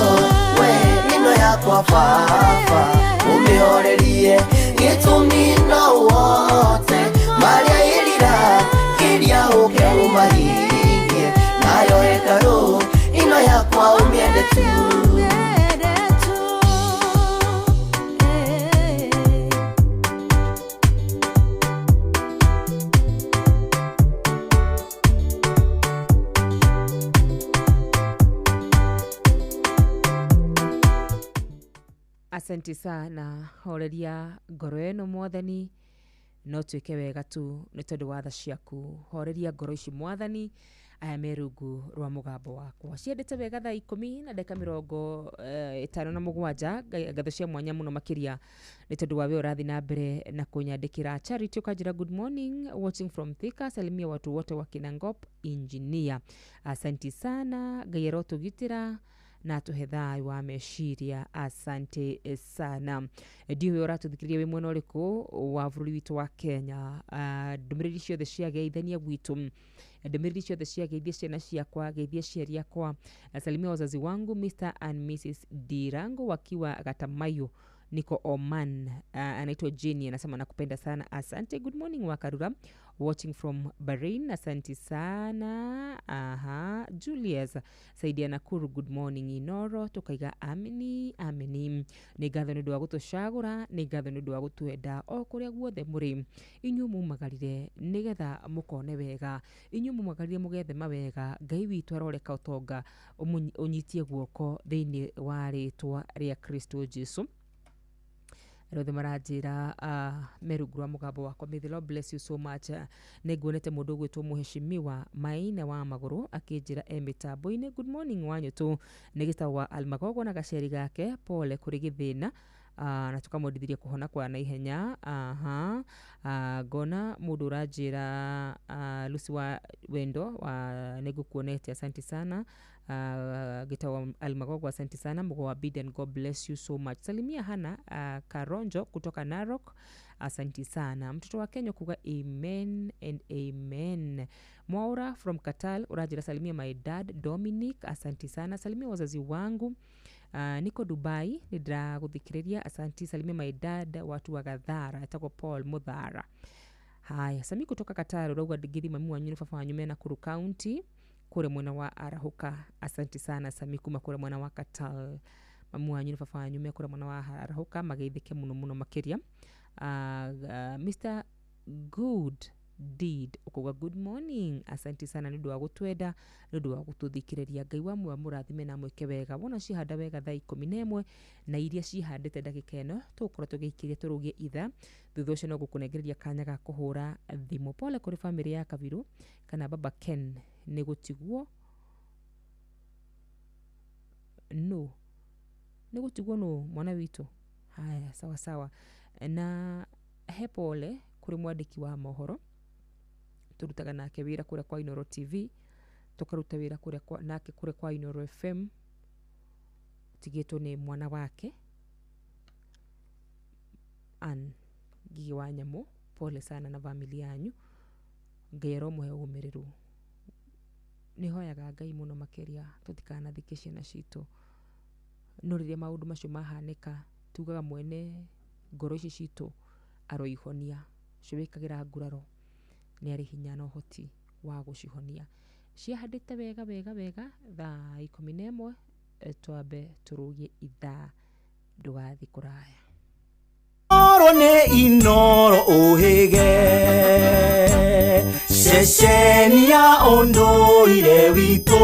we ĩno yakwa baba, ũmĩhorerie gĩtũmi no wote marĩa ĩrira, geria ũke ũmahingie, nayo hekarũ ĩno yakwa ũmĩende tu. Asante sana. Horeria ngoro ĩno mwathani, no twĩke wega tu nĩ tondũ wa tha ciaku. Horeria ngoro ici mwathani, aya me rungu rwa mũgambo wakwa. Ciendete wega thaa 10 na ndagĩka 57, ngatho cia mwanya mũno makĩria nĩ tondũ wa we ũrathiĩ na mbere na kũnyandĩkĩra. Charity ũkanjĩra good morning, watching from Thika, salimia watu wote wa Kinangop engineer. Asanti sana, Ngai arotũgitĩra Na atũhe thayũ wa meciria. Asante sana. Ndiũĩ ũratũthikĩrĩria wĩ mwena ũrĩkũ wa bũrũri witũ wa Kenya. Ndũmĩrĩri ciothe cia geithania gwitũ, ndũmĩrĩri ciothe cia geithia ciana ciakwa, geithia aciari akwa, salimia wazazi wangu Mr and Mrs Dirango wakiwa Gatamayo, niko Oman. Anaitwa Jenny, anasema nakupenda sana, asante. Good morning Wakarura, watching from Bahrain, asante sana. Aha, Julius Saidia Nakuru, good morning Inoro, tukaiga amini amini. Nĩ ngatho nĩ ũndũ wa gũtũcagũra, nĩ ngatho nĩ ũndũ wa gũtwenda o kũrĩa guothe mũrĩ. Inyuĩ mumagarire nĩgetha mũkone wega, inyuĩ mumagarire mũgethe mawega. Ngai witũ aroreka ũtonga ũnyitie guoko thĩinĩ wa rĩtwa rĩa Kristo Jesu. Arĩa othe maranjĩra me rungu rwa mũgambo wakwa, may the Lord bless you so much. Nĩ nguonete mũndũ ũgwĩtwo mũheshimiwa Maina wa Magũrũ akĩnjĩra e mĩtambo-inĩ. Good morning Wanyũtũ, nĩ gĩtagwo wa Almagogo na gaceri gake, pole kũrĩ gĩthĩna, na tũkamwendithiria kũhona kwa naihenya. Aha, ngona mũndũ ũranjĩra Lucy wa Wendo wa nĩngũkuonete, asante sana. Gitagwo Almagogo, asante sana. Mugo wa Biden, God bless you so much. Salimia Hana Karonjo kutoka Narok, asanti sana. Mtoto wa Kenya kuga amen and amen. Mwaura from Katal uranjĩra salimia my dad Dominic, asanti sana. Salimia wazazi wangu. Niko Dubai nĩndĩragũthikĩrĩria, asanti. Salimia my dad watu wa Gathara, etagwo Paul Muthara. Haya, Sami kutoka Qatar urauga ngithi mami wanyu na baba wanyu mena Nakuru County kũrĩa mwena wa Arahuka, asanti sana Sami kuma kũrĩa mwena wa Qatar. Mami wanyu na baba wanyu me kũrĩa mwena wa Arahuka, mageithĩke mũno mũno makĩria. Mr Good Deed ũkauga good morning, asanti sana nĩ ũndũ wa gũtwenda, nĩ ũndũ wa gũtũthikĩrĩria. Ngai wa muoyo mũrathime na mwĩke wega. Wona cihanda wega thaa 11 na iria cihandĩte ndagĩka ĩno tũgũkorwo tũgĩikĩria tũrũgie ithaa. Thutha ũcio no gũkũnengereria kanya ga kũhũra thimũ. Pole kũrĩ bamĩrĩ ya Kabiru kana baba Ken nĩ gũtigwo no nĩ gũtigwo no mwana witũ. Haya, sawa sawa. Na he pole kũrĩ mwandĩki wa mohoro tũrutaga nake wĩra kũrĩa kwa Inoro TV, tũkaruta wĩra kũrĩa kwa, nake kũrĩa kwa Inoro FM, tigĩtwo nĩ mwana wake Ann Ngigĩ wa Nyamũ. Pole sana na family yanyu, Ngai aromũhe ũmĩrĩru. Nĩ hoyaga Ngai mũno makĩria tũtikanathike ciana citũ, no rĩrĩa maũndũ macio mahanĩka tugaga mwene ngoro ici citũ aroihonia, ũcio wĩkagĩra nguraro nĩ arĩ hinya na ũhoti wa gũcihonia. Ciahandĩte wega wega wega thaa 11, twambe tũrũgie ithaa, ndũgathiĩ kũraya. Inoro nĩ Inoro ũhĩge, ceceni ya ũndũire witũ,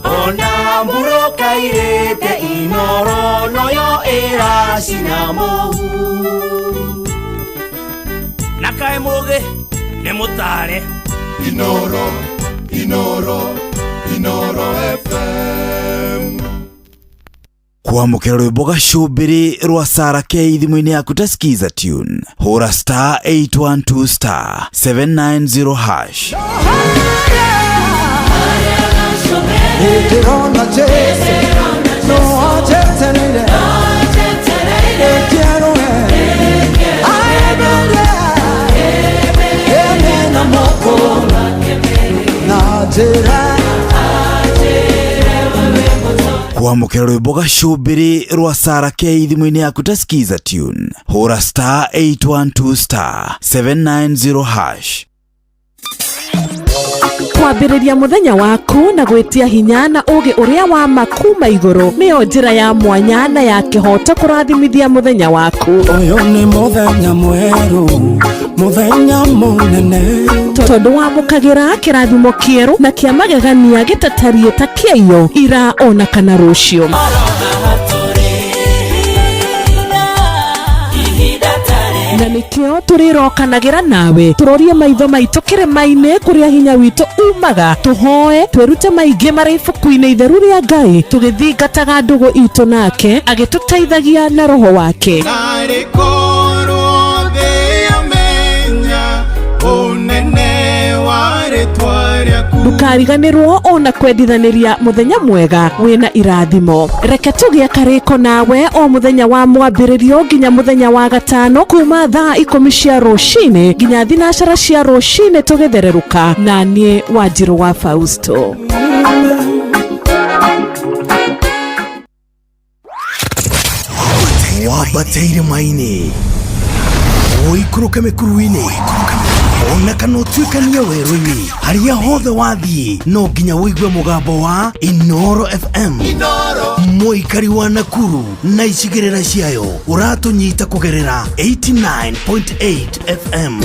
ona mbura kairĩte Inoro noyo ĩracina mũhu. Na kaĩ mũgĩ nĩ mũtare. Inoro, Inoro, Inoro FM. Kwamũkĩra rwĩmbo gacũmbĩrĩ rwa Sara K thimũ-inĩ yaku ta skiza tune, hũra star 812 star 790 hash. Nĩndĩrona Jesũ, no anjetereire, ĩkĩerũe, aemerie, ĩmena moko, na njĩra. Kwamũkĩra rwĩmbo gacũmbĩrĩ rwa Sara K thimũ-inĩ yaku ta skiza tune, hũra star 812 star 790 hash. Kwambĩrĩria mũthenya waku na gwĩtia hinya na ũgĩ ũrĩa wa ma kuma igũrũ nĩyo njĩra ya mwanya na ya kĩhoto kũrathimithia mũthenya waku. Ũyũ nĩ mũthenya mwerũ, mũthenya mũnene, tondũ wamũkagĩra kĩrathimo kĩerũ na kĩa magegania gĩtatariĩ ta kĩaiyo ira ona kana rũciũ. Na nĩkĩo tũrĩrokanagĩra nawe tũrorie maitho maitũ kĩrĩma-inĩ kũrĩa hinya witũ umaga, tũhoe twĩrute maingĩ marĩ ibuku-inĩ itheru rĩa Ngai, tũgĩthingataga ndũgũ itũ nake agĩtũteithagia na roho wake. Narĩ korwo thĩ yamenya ũnene wa rĩtwa rĩaku. Ndũkariganĩrwo ona kwendithanĩria mũthenya mwega wĩna irathimo. Reke tũgĩe karĩko nawe o mũthenya wa mwambĩrĩrio nginya mũthenya wa gatano kuma thaa 10 cia rũcinĩ nginya 9 cia rũcinĩ tũgĩthererũka na niĩ Wanjirũ wa Fausto. Wambate irĩma-inĩ, ũikũrũke mĩkuru-inĩ, ona kana ũtuĩkanie werũ-inĩ, harĩa hothe wathiĩ no nginya ũigue mũgambo wa Inoro FM. Mũikari wa Nakuru na icigĩrĩra ciayo ũratũnyita kũgerera 89.8 FM.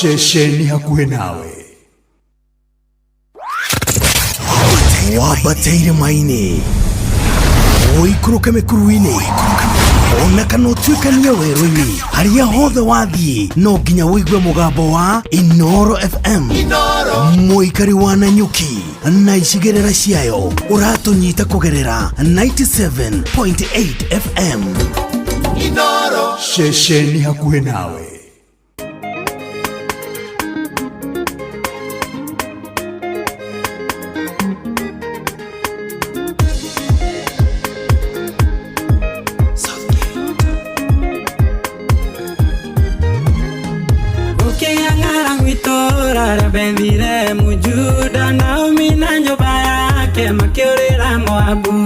Ceceni hakuhĩ nawe. Wambate irĩma-inĩ, ũikũrũke mĩkuru-inĩ, ona kana ũtuĩkanie werũ-inĩ, harĩa hothe wathiĩ no nginya ũigue mũgambo wa Inoro FM. Mũikari wa Nanyuki na icigĩrĩra ciayo ũratũnyita kũgerera 97.8 FM. Ceceni hakuhĩ nawe. Gũkĩgĩa ng'aragu itũũra rĩa Bethilehemu Juda, Naomi na nyũmba yake makĩũrĩra Moabu.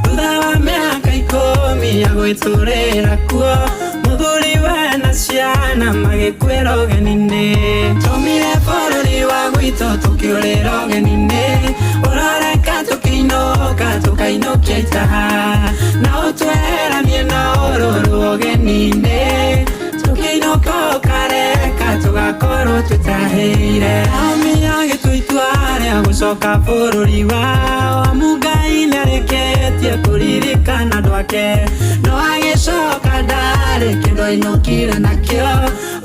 Thutha wa mĩaka 10 ya gwĩtũrĩra kuo, mũthuri we na ciana magĩkuĩra ũgeni-inĩ. Twaumire bũrũri wa gwitũ tũkĩũrĩra ũgeni-inĩ, ũroreka tũkĩinũka tũkainũkia itaha, na ũtweheranie na ũrũrũ ũgeni-inĩ. Tũkĩinũka ũkareka tũgakorwo twĩtahĩire. Naomi agĩtua itua rĩa gũcoka bũrũri wao, amu Ngai nĩarĩkĩtie kũririkana andũ ake. No agĩcoka ndarĩ kĩndũ ainũkire nakĩo,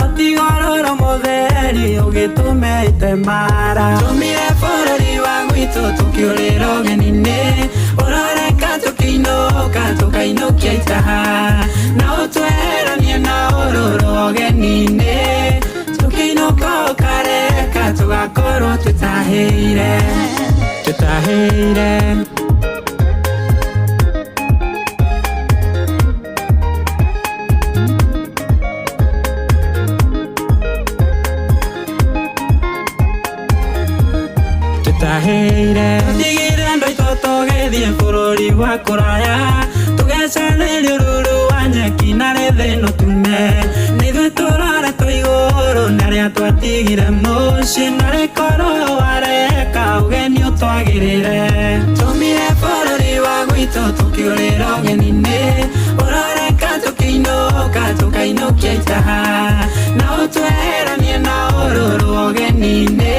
otiga ũrũrũ mũtheri ũgĩtũme ite mara. Twaumire bũrũri wa gwitũ tũkĩũrĩra ũgeni-inĩ, ũroreka tũkĩinũka tũkainũkia itaha, na ũtweheranie na ũrũrũ ũgeni-inĩ. Tũkĩinũka ũkareka tũgakorwo twĩtahĩire, twĩtahĩire. Tũtahĩire. Tũtigire andũ aitũ tũgĩthiĩ bũrũri wa kũraya, tũgecanĩrie ũrũrũ wa nyeki na rĩthĩno tume. Nĩ ithuĩ tũroretwo igũrũ na arĩa twatigire mũciĩ, na rĩkorwo wareka ũgeni ũtwagĩrĩre. Twaumire bũrũri wa gwitũ tũkĩũrĩra ũgeni-inĩ, ũroreka tũkĩinũka tũkainũkia itaha, na ũtweheranie na ũrũrũ ũgeni-inĩ.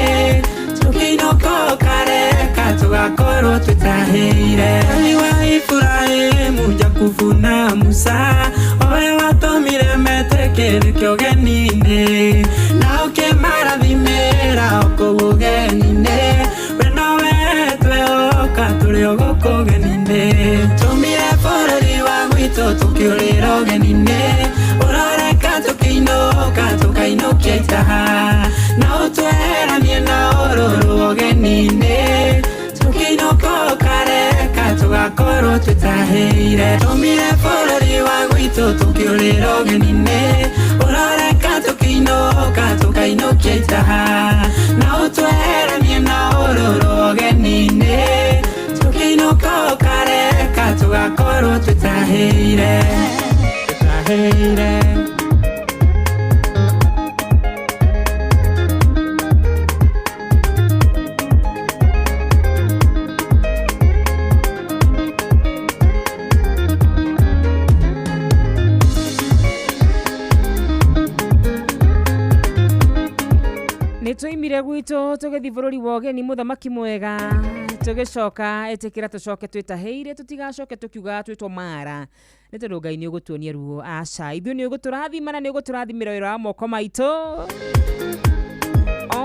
Tũkĩinũka ũkareka tũgakorwo twĩtahĩire. Ngai wa Iburahĩmu, Jakubu na Musa, owe watũmire metĩkĩrĩke ũgeni-inĩ, na ũkĩmarathimĩra o kũu ũgeni-inĩ. We nowe twehoka tũrĩ o gũkũ ũgeni-inĩ. Twaumire bũrũri wa gwitũ tũkĩũrĩra ũgeni-inĩ, ũroreka tũkĩinũka tũkainũkia itaha, na ũtweheranie na ũrũrũ ũgeni-inĩ. Tũkĩinũka ũkareka tũgakorwo twĩtahĩire. Twaumire bũrũri wa gwitũ tũkĩũrĩra ũgeni-inĩ, ũroreka tũkĩinũka tũkainũkia itaha, na ũtweheranie na ũrũrũ ũgeni-inĩ. Tũkĩinũka ũkareka tũgakorwo twĩtahĩire, twĩtahĩire. Nĩ twaimire gwitũ tũgĩthiĩ bũrũri wa ũgeni mũthamaki mwega, tũgĩcoka ĩtĩkĩra tũcoke twĩtahĩire, tũtigacoke tũkiugaga twĩtwo mara, nĩ tondũ Ngai nĩ ũgũtuonia ruo. Aca, ithuĩ nĩ ũgũtũrathima na nĩ ũgũtũrathimĩra wĩra wa moko maitũ.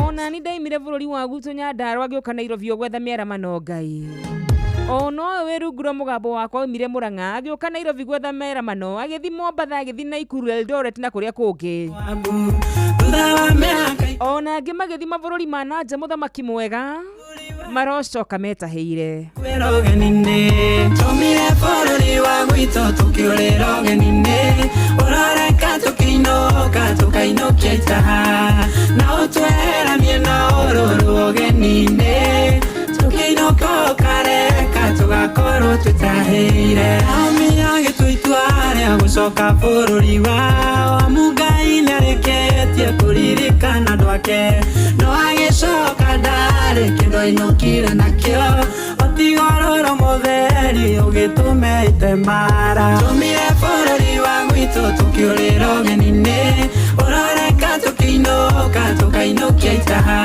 Ona ni ndaimire bũrũri wa gwitũ Nyandarũa ngĩũka Nairobi o gwetha mĩaramano Ngai. Ona ũyũ wĩ rungu rwa mũgambo wakwa oimire Mũrang'a agĩũka Nairobi gwetha mĩaramano, agĩthiĩ Mombatha, agĩthiĩ Naikuru, Eldoret na kũrĩa kũngĩ. Ona angĩ magĩthiĩ mabũrũri ma na nja mũthamaki mwega marocoka metahĩire. Kwĩra ũgeni-inĩ tũmire bũrũri wa gwitũ tũkĩũrĩra ũgeni-inĩ ũroreka tũkĩinũka tũkainũkia itaha na ũtweheranie na ũrũrũ ũgeni-inĩ tũkĩinũka ũkareka tũgakorwo twĩtahĩire. Naomi agĩtua itua rĩa gũcoka bũrũri wao amu Ngai nĩarĩkĩtie kũririkana andũ ake no agĩcoka ndarĩ kĩndũ ainũkire nakĩo otigororo mũtheri ũgĩtũme itemara. Tũmire bũrũri wa gwitũ tũkĩũrĩra ũgeni-inĩ ũroreka tũkĩinũka tũkainũkia itaha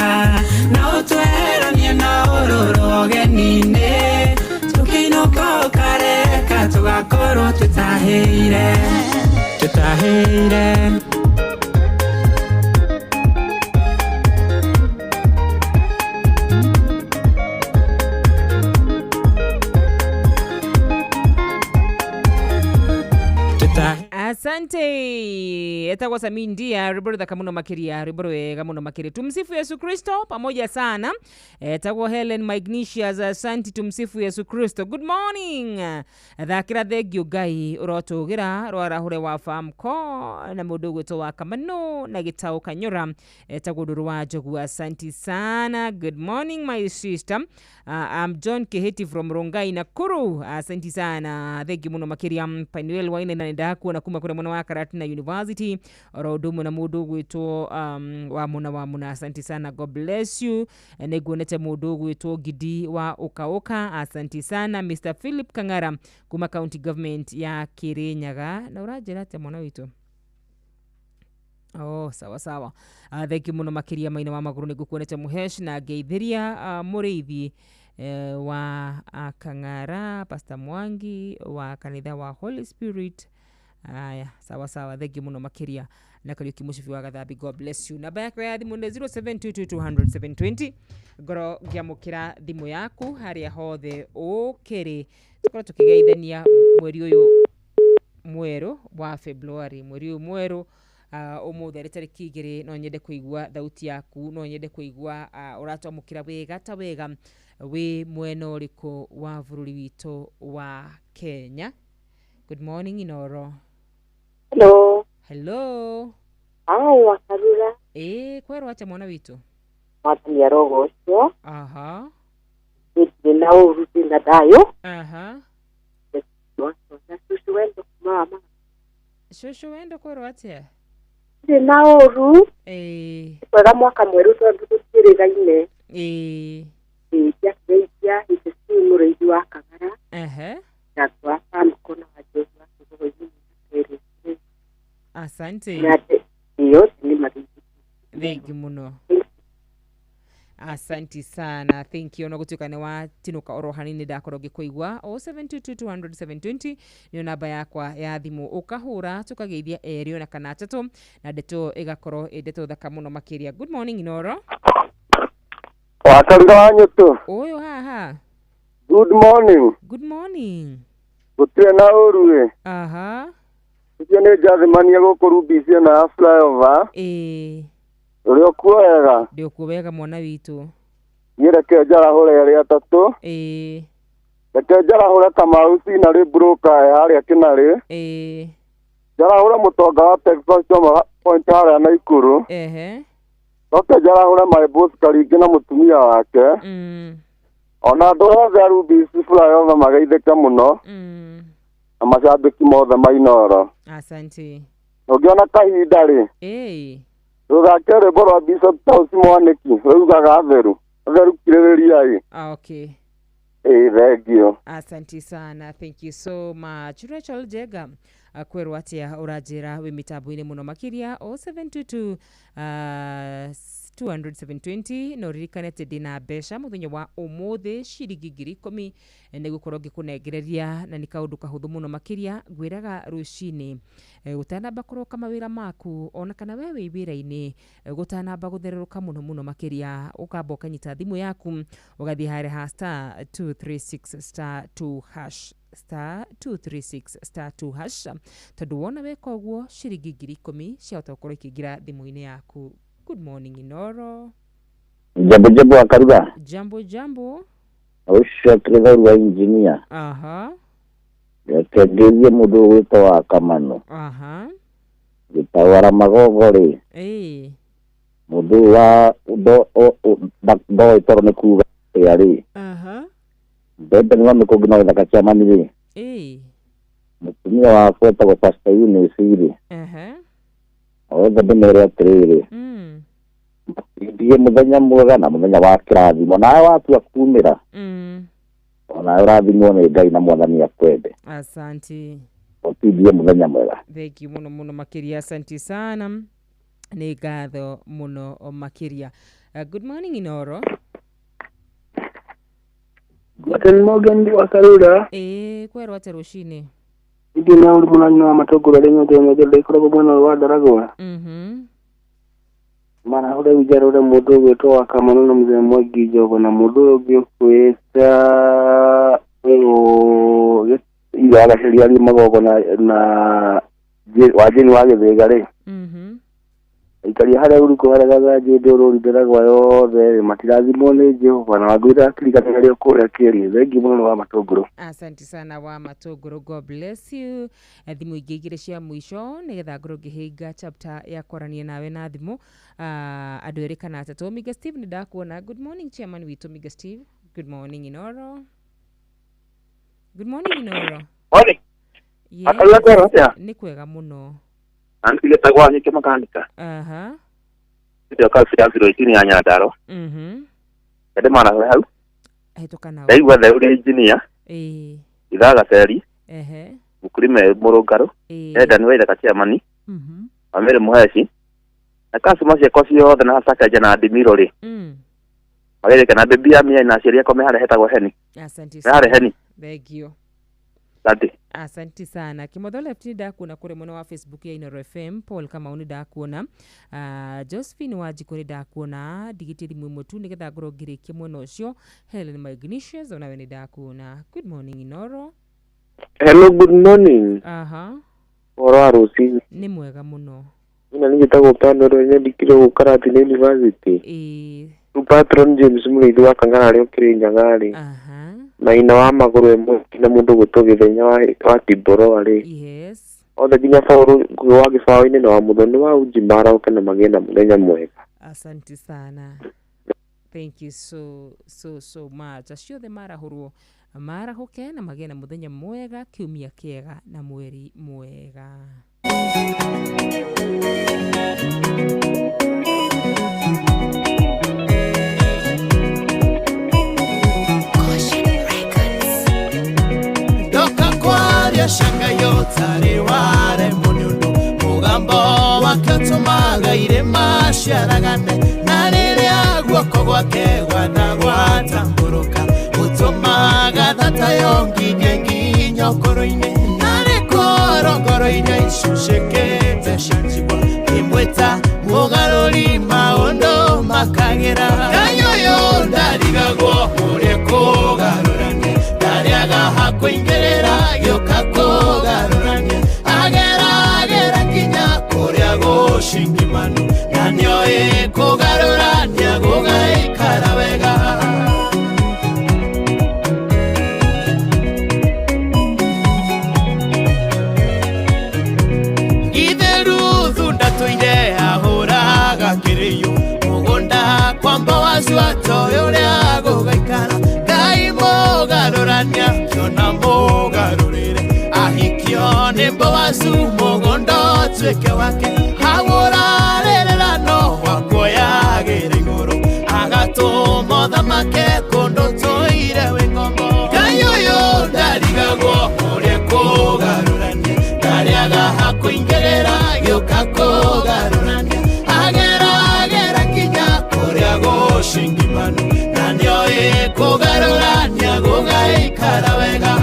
na ũtweheranie na ũrũrũ ũgeni-inĩ tũkĩinũka ũkareka tũgakorwo twĩtahĩire twĩtahĩire. Asante. Etagwo Samindia rwimbo ruthaka muno makiria rwimbo rwega muno makiria. Tumsifu Yesu Kristo pamoja sana. Etagwo Helen Magnesius, asante. Tumsifu Yesu Kristo. Good morning. Thakira thengio Ngai urotugira rwarahure wa famko na mundu gwitwo wa Kamanu na Gitau Kanyura. Etagwo Nduru wa Njogu, asante sana. Good morning my sister. I'm John Keheti from Rongai Nakuru. Asante sana thengio muno makiria. Panuel Waine na ndakuona kuma kure mwana wa Karatina University oro undu na mundu gwitwo wa muna asante sana, God bless you. Niguonete mundu gwitwo Gidi wa Ukaoka, asante sana. Mr Philip Kangara kuma county government ya Kirinyaga na uranjira atia mwana witu? Oh, sawa sawa. Thank you muno makiria maina wa maguru nigukuonete Muhesh na ngeithiria muriithi wa Kangara, Pastor Mwangi wa kanitha wa Holy Spirit. Aya, sawa sawa, thank you muno makiria na Kariuki Mucibi wa Gathambi, God bless you. Namba yakwa ya thimu nĩ 0722200720 ngoro ngĩamũkĩra thimũ yaku harĩa hothe ũkĩrĩ tũkorwo tũkĩgeithania mweri ũyũ mwerũ wa February, mweri ũyũ mwerũ ũmũthĩ arĩ tarĩki 2. No nyende kũigua thauti yaku, no nyende kũigua ũratwamũkĩra wega ta wega wĩ mwena ũrĩkũ wa bũrũri witũ wa Kenya. Good morning Inoro. Hello. Hello. Hi, Wakarura. Kwerwo atia mwana witũ? Mwathani arogocwo. Aha. Ndirĩ na ũru ndĩ na thayũ. Aha. Cucu wendo mama. Cucu wendo kwerwo atia? Ndirĩ na ũru. Kwega mwaka mwerũ tondũ tũtiĩrĩgaine. Ndiakĩgeithia hĩndĩ mũrĩithi wa Kang'ara. Ehe. Na wa Samko na wa Jogu wa Kĩgũgũ-inĩ. Asante. Thank you muno. Asante sana. Thank you. No gutuika ni watinuka oro hanini ndakorwo ngikuigua 0722200720 niyo namba yakwa ya thimu ukahura tukageithia eri ona kana atatu na ndeto igakorwo ĩ ndeto thaka muno makiria. Good morning Inoro. Wakarura wa nyutu. Uyu haha. Good morning. Good morning. Gutire na ũru ĩ. Aha. Ũcio nĩ njathimania gũkũ Rubisi na flyover. Ũrĩ okuo wega? Ndĩ okuo wega mwana witũ. Niĩ reke njarahũre erĩ atatũ. Reke njarahũre Kamau Cinarĩ broker e harĩa Kĩnarĩ. Njarahũre mũtonga wa Texas Choma Point harĩa Naikuru. Coke njarahũre my boss Karingĩ na mũtumia wake. Ona andũ othe a Rubisi flyover mageithĩke mũno. Na macambĩki mothe ma Inoro. Asante. Ũngĩona kahinda rĩ. Rũthake rwĩmbo rwa Bishop Tausi Mwanĩki rũugaga atheru atheru kirĩrĩriai. Okay. Thank you. Asante sana. Thank you so much. Rachel Jega kwerwo atia ũranjĩra wĩ mĩtambo-inĩ mũno makiria 0722 200 no ririkane atĩ ndĩna mbeca mũthenya wa ũmũthĩ ciringi 10,000 nĩ gũkorwo ngĩkũnengereria na nĩ kaũndũ kahũthũ mũno makĩria ngwĩraga rũcinĩ gũtanamba kũroka mawĩra maku ona kana we wĩ wĩra-inĩ gũtanamba gũthererũka mũno mũno makĩria ũkamba ũkanyita thimũ yaku ũgathiĩ harĩa ha star 236 star 2 hash star 236 star 2 hash tondũ wona weka ũguo ciringi 10,000 ciahota gũkorwo ikĩingĩra thimũ-inĩ yaku. Good morning Inoro. Jambo jambo Akaruga. Jambo jambo. Ũcio akĩrĩ wa engineer. Aha. Reke ngeithie mũndũ ũgwĩtwo wa Kamano. Aha. Gĩtawara Magogo rĩ. Ĩĩ. Mũndũ wa ndoĩ toro nĩ kuga atĩa rĩ. Aha. Mbembe nĩ wa mĩkũngĩ na gĩthaka kĩa mami rĩ. Ĩĩ. Mũtumia wakwa etagwo Pastor Eunice rĩ. Aha. Othe ndĩmere atĩrĩrĩ. Thiĩ mũthenya mwega na mũthenya wa kĩrathimo nawe watua kumĩra. Onawe ũrathimwo nĩ Ngai na Mwathani akwende. Asante. Ũtindie mũthenya mwega. Thank you muno muno makiria, asante sana. Nĩ ngatho mũno makiria. Good morning Inoro. Guten Morgen Wakarura. Ĩĩ kwerwo atĩa rũcinĩ? Ithuĩ na ũrĩ mũnanyi wa matũngũrũ arĩa nyothe nyothe ndĩkoragwo mwena wa Ndaragwa. Mara ũrĩa ũnjarũre mũndũ ũgwĩtwo wa Kamano na mũthenya Mwangi Njogo na mũndũ ũyũ ũngĩ ũkwĩta Iraga Ceria Magogo na wa Jane wa Gĩthĩga rĩ. Aikaria harĩa ũrikũ harĩa gathanjĩ ndũrũri Ndaragwa yothe rĩ matirathimwo nĩ Jehova na wangwĩra akirikana harĩa kũrĩa kĩerie. Thengiũ mũno wa matũngũrũ. Asante sana wa matũngũrũ, God bless you. Thimũ ingĩ igĩrĩ cia mũico nĩgetha ngorwo ngĩhinga chapter ya kwarania nawe na thimũ. Andũ erĩ kana atatũ. Miga Steve nĩ ndakuona. Good morning chairman witũ Miga Steve. Good morning Inoro. Good morning Inoro. Morning. Yes. Akarura kwero atĩa? Nĩ kwega mũno. Antigĩtagwo Wanyike makanika. Aha. Ndio kazi ya zero ya Nyandaro. Ndĩ mana hau. Hĩtũka nao. Ndaigua theũ rĩ engineer. Ĩĩ. Ithaga Ceri. Ehe. Mũkũrime mũrũngarũ. Ĩĩ. Enda nĩ waithaka chairman. Amere Mũheci. Na customer ciakwa ciothe na Sakaja na Ndimiro rĩ. Magĩrĩke na bibi ya mia na aciari akwa me harĩa hetagwo Heni. Asante Me harĩa Heni. Thank you. Asante. Asante sana. Kimotho Left nĩ ndakuona kũrĩ mwena wa Facebook ya Inoro FM. Paul Kamau nĩ ndakuona. Josephine Wanjikũ nĩ ndakuona. Ndigĩtie thimũ ĩmwe tu nĩgetha ngorwo ngĩrĩkia mwena ũcio. Helen Magnesius onawe nĩ ndakuona. Good morning Inoro. Hello, good morning. Aha. Ũhoro wa rũcinĩ. Nĩ mwega mũno. Ina nĩ njĩtagwo Pendo ũrĩa nyandĩkire gũkũ Karatina University. Ĩĩ. Rĩu patron James Mũrĩithi wa Kang'ara arĩa ũkĩrĩ Nyaga rĩ. Maina wa magũrũ ĩmwe na mũndũ gwĩtwo Gĩthenya wa Timboroa rĩ. Yes. Othe nginya Paul Ngugi wa Gĩbaũ-inĩ na wa Mũthoni wa Uji marauke na magĩe na mũthenya mwega. Asante sana. Thank you so so so much. Acio othe marahũrwo marahũke na magĩe na mũthenya mwega, kiumia kĩega na mweri mwega. Ndoka kwaria shanga yotari ware mũnĩũndũ mũgambo wake ũtũmaga irĩma ciaragane na rĩrĩa guoko gwake gwatagwatambũrũka ũtũmaga thata yo nginye nginya ngoro-inĩ narĩ korongoro-inĩ icucĩkĩte cia njigua ngĩmwĩta mũgarũri maũndũ makagĩra. Ngai ũyũ ndarigagwo ũrĩa kũgarũrania ndarĩaga hakũingĩrĩra gĩũka kũgarũrania ageragera nginya kũrĩa gũcingimanu na nĩoĩ kũgarũrania gũgaikara wega. Ithe Ruthu ndatũire ahũraga kĩrĩyo mũgũnda kwamba wacu atoĩ ũrĩa gũgaikara. Ngai mũgarũrania kĩona mũgarũrĩre ahikio nĩ Boazu mũgũnda ũtuĩke wake hagũrarĩrĩra no wakuoyagĩra igũrũ agatũma ũthamake kũndũ tũire wĩ ngombo. Ngai ũyũ ndarigagwo ũrĩa kũgarũrania ndarĩaga hakũingĩrĩra gĩũka kũgarũrania ageragera nginya kũrĩa gũcingimanu na nĩoĩ kũgarũrania gũgaikara wega.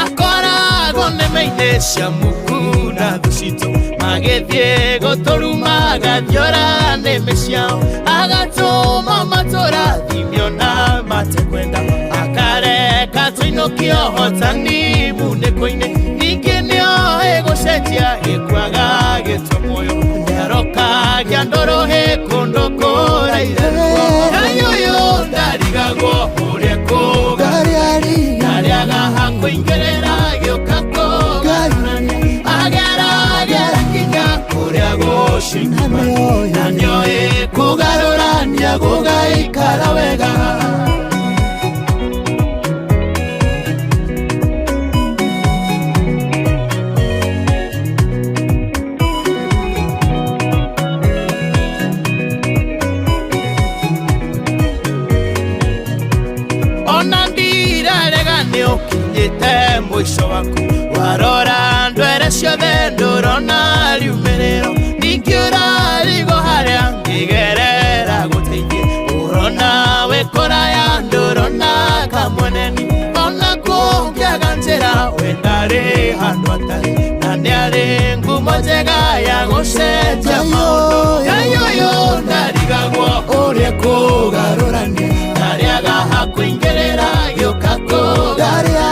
Akoragwo nĩme-inĩ cia muku na thũ citũ magĩthiĩ gũtũruma agathiora nĩmĩ ciao agatũma matũrathimio na matekwenda akareka tũinũke. Kũinũkia ũhotani munĩko-inĩ ningĩ nĩoĩ gũcenjia gĩkuaga gĩtwe muoyo nĩarokagia ndũrũhĩ kũndũ kũraihu Ngai ũyũ ndarigagwo ũrĩa kũgarũrania ndarĩaga hakũingĩrĩra gĩũka kũgarũrania ageragera nginya kũrĩa gũcingima na nĩoĩ kũgarũrania gũgaikara wega. Ona ndirarega nĩ ũkinyĩte mũico waku warora ndwere ciothe ndũrona riumĩrĩro ningĩ ũrarigwo harĩa ngĩgerera gũteithie ũrona wĩ kũraya ndũrona kamweneni ona kũngĩaga njĩra we ndarĩ handũ atarĩ na nĩarĩ ngumo njega ya gũcenjia maũndũ Ngai ũyũ ndarigagwo ũrĩa kũgarũrania ndarĩaga hakũingĩrĩra gĩũka kũgarũrania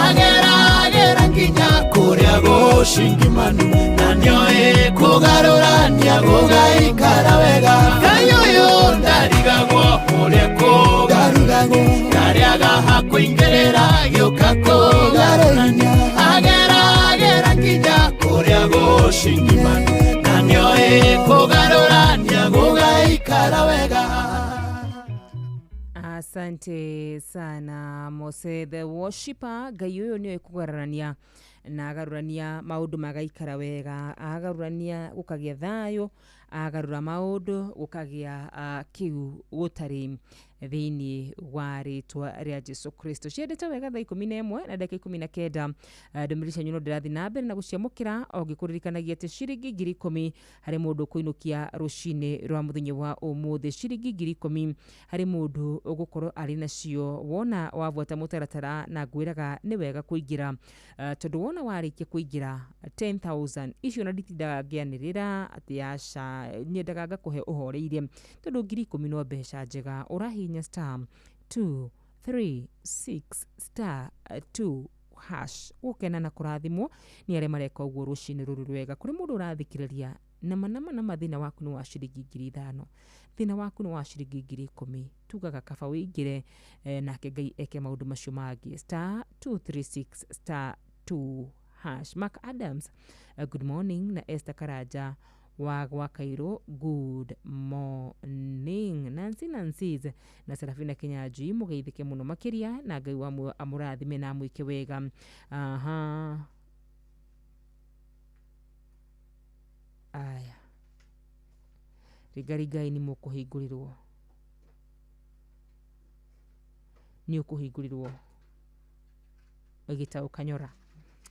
ageragera nginya kũrĩa gũcingimanu na nĩoĩ kũgarũrania gũgaikara wega Ngai ũyũ ndarigagwo ũrĩa kũgarũrania ndarĩaga hakũingĩrĩra gĩũka kũgarũrania ageragera nginya kũrĩa gũcingimanu na nĩoĩ kũgarũrania gũgaikara wega. Asante sana Mose the Worshipper. Ngai ũyũ nĩoĩ kũgarũrania na agarũrania maũndũ magaikara wega, agarũrania gũkagĩa thayũ, agarũra maũndũ gũkagĩa kĩu gũtarĩ thĩinĩ wa rĩtwa rĩa Jesu Kristo. Ciendete wega thaa 11 na ndagĩka 19. Ndũmĩrĩri cianyu no ndĩrathiĩ na mbere na gũciamũkĩra o ngĩkũririkanagia atĩ ciringi 10,000 harĩ mũndũ ũkũinũkia rũcinĩ rwa mũthenya wa ũmũthĩ, ciringi 10,000 harĩ mũndũ ũgũkorwo arĩ nacio wona wabuata mũtaratara, na ngwĩraga nĩ wega kũingĩra tondũ wona warĩkia kũingĩra 10,000 icio na nditindaga ngĩanĩrĩra atĩ aca, nyendaga ngakũhe ũhoreire tondũ 10,000 no mbeca njega. Ũrahihinya star 2 3 6 star 2 hash gũkena na kũrathimwo nĩ arĩa mareka ũguo rũcinĩ rũrũ rwega. Kũrĩ mũndũ ũrathikĩrĩria nama nama nama thĩna waku nĩ wa ciringi 5,000, thĩna waku nĩ wa ciringi 10,000, tugaga kaba wĩingĩre nake Ngai eke maũndũ macio mangĩ. Star 236 star 2 hash. Mark Adams, good morning, na Esther Karanja wa Gwakairo, good morning. Nancy Nancy's na Serafina Kinyanjui, mũgeithĩke mũno makĩria na Ngai wa muoyo amũrathime na amwĩke wega. Aha. Aya, ringarigai nĩ mũkũhingũrĩrwo, nĩ ũkũhingũrĩrwo gĩtaũ kanyora,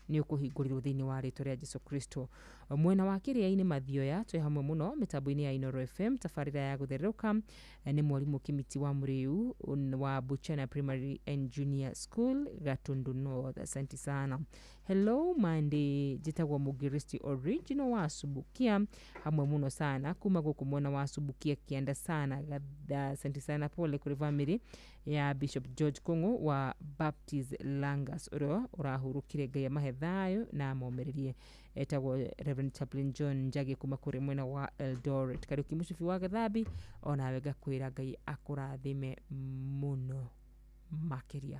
nĩ ũkũhingũrĩrwo thĩinĩ wa rĩtwa rĩa Jesu Kristo. Mwena wa kĩrĩa-inĩ Mathioya twĩ hamwe mũno mĩtambo-inĩ ya Inoro FM. Tabarĩra ya gũthererũka nĩ mwarimũ Kĩmiti wa Mũrĩu wa Buchana Primary and Junior School, Gatundu North. Asante sana. Hello Monday, njĩtagwo Mũngiristi original wa Subukia, hamwe mũno sana kuma gũkũ mwena wa Subukia kĩanda sana. Asante sana, pole kũrĩ family ya Bishop George Kung'u wa Baptist Langas ũrĩa ũrahurũkire. Ngai amahe thayũ na amomĩrĩrie. Etagwo Reverend Chaplain John Njagi kuma kũrĩ mwena wa Eldoret. Kariũki mũcibi wa Gathambi, onawe ngakwĩra Ngai akũrathime mũno makĩria.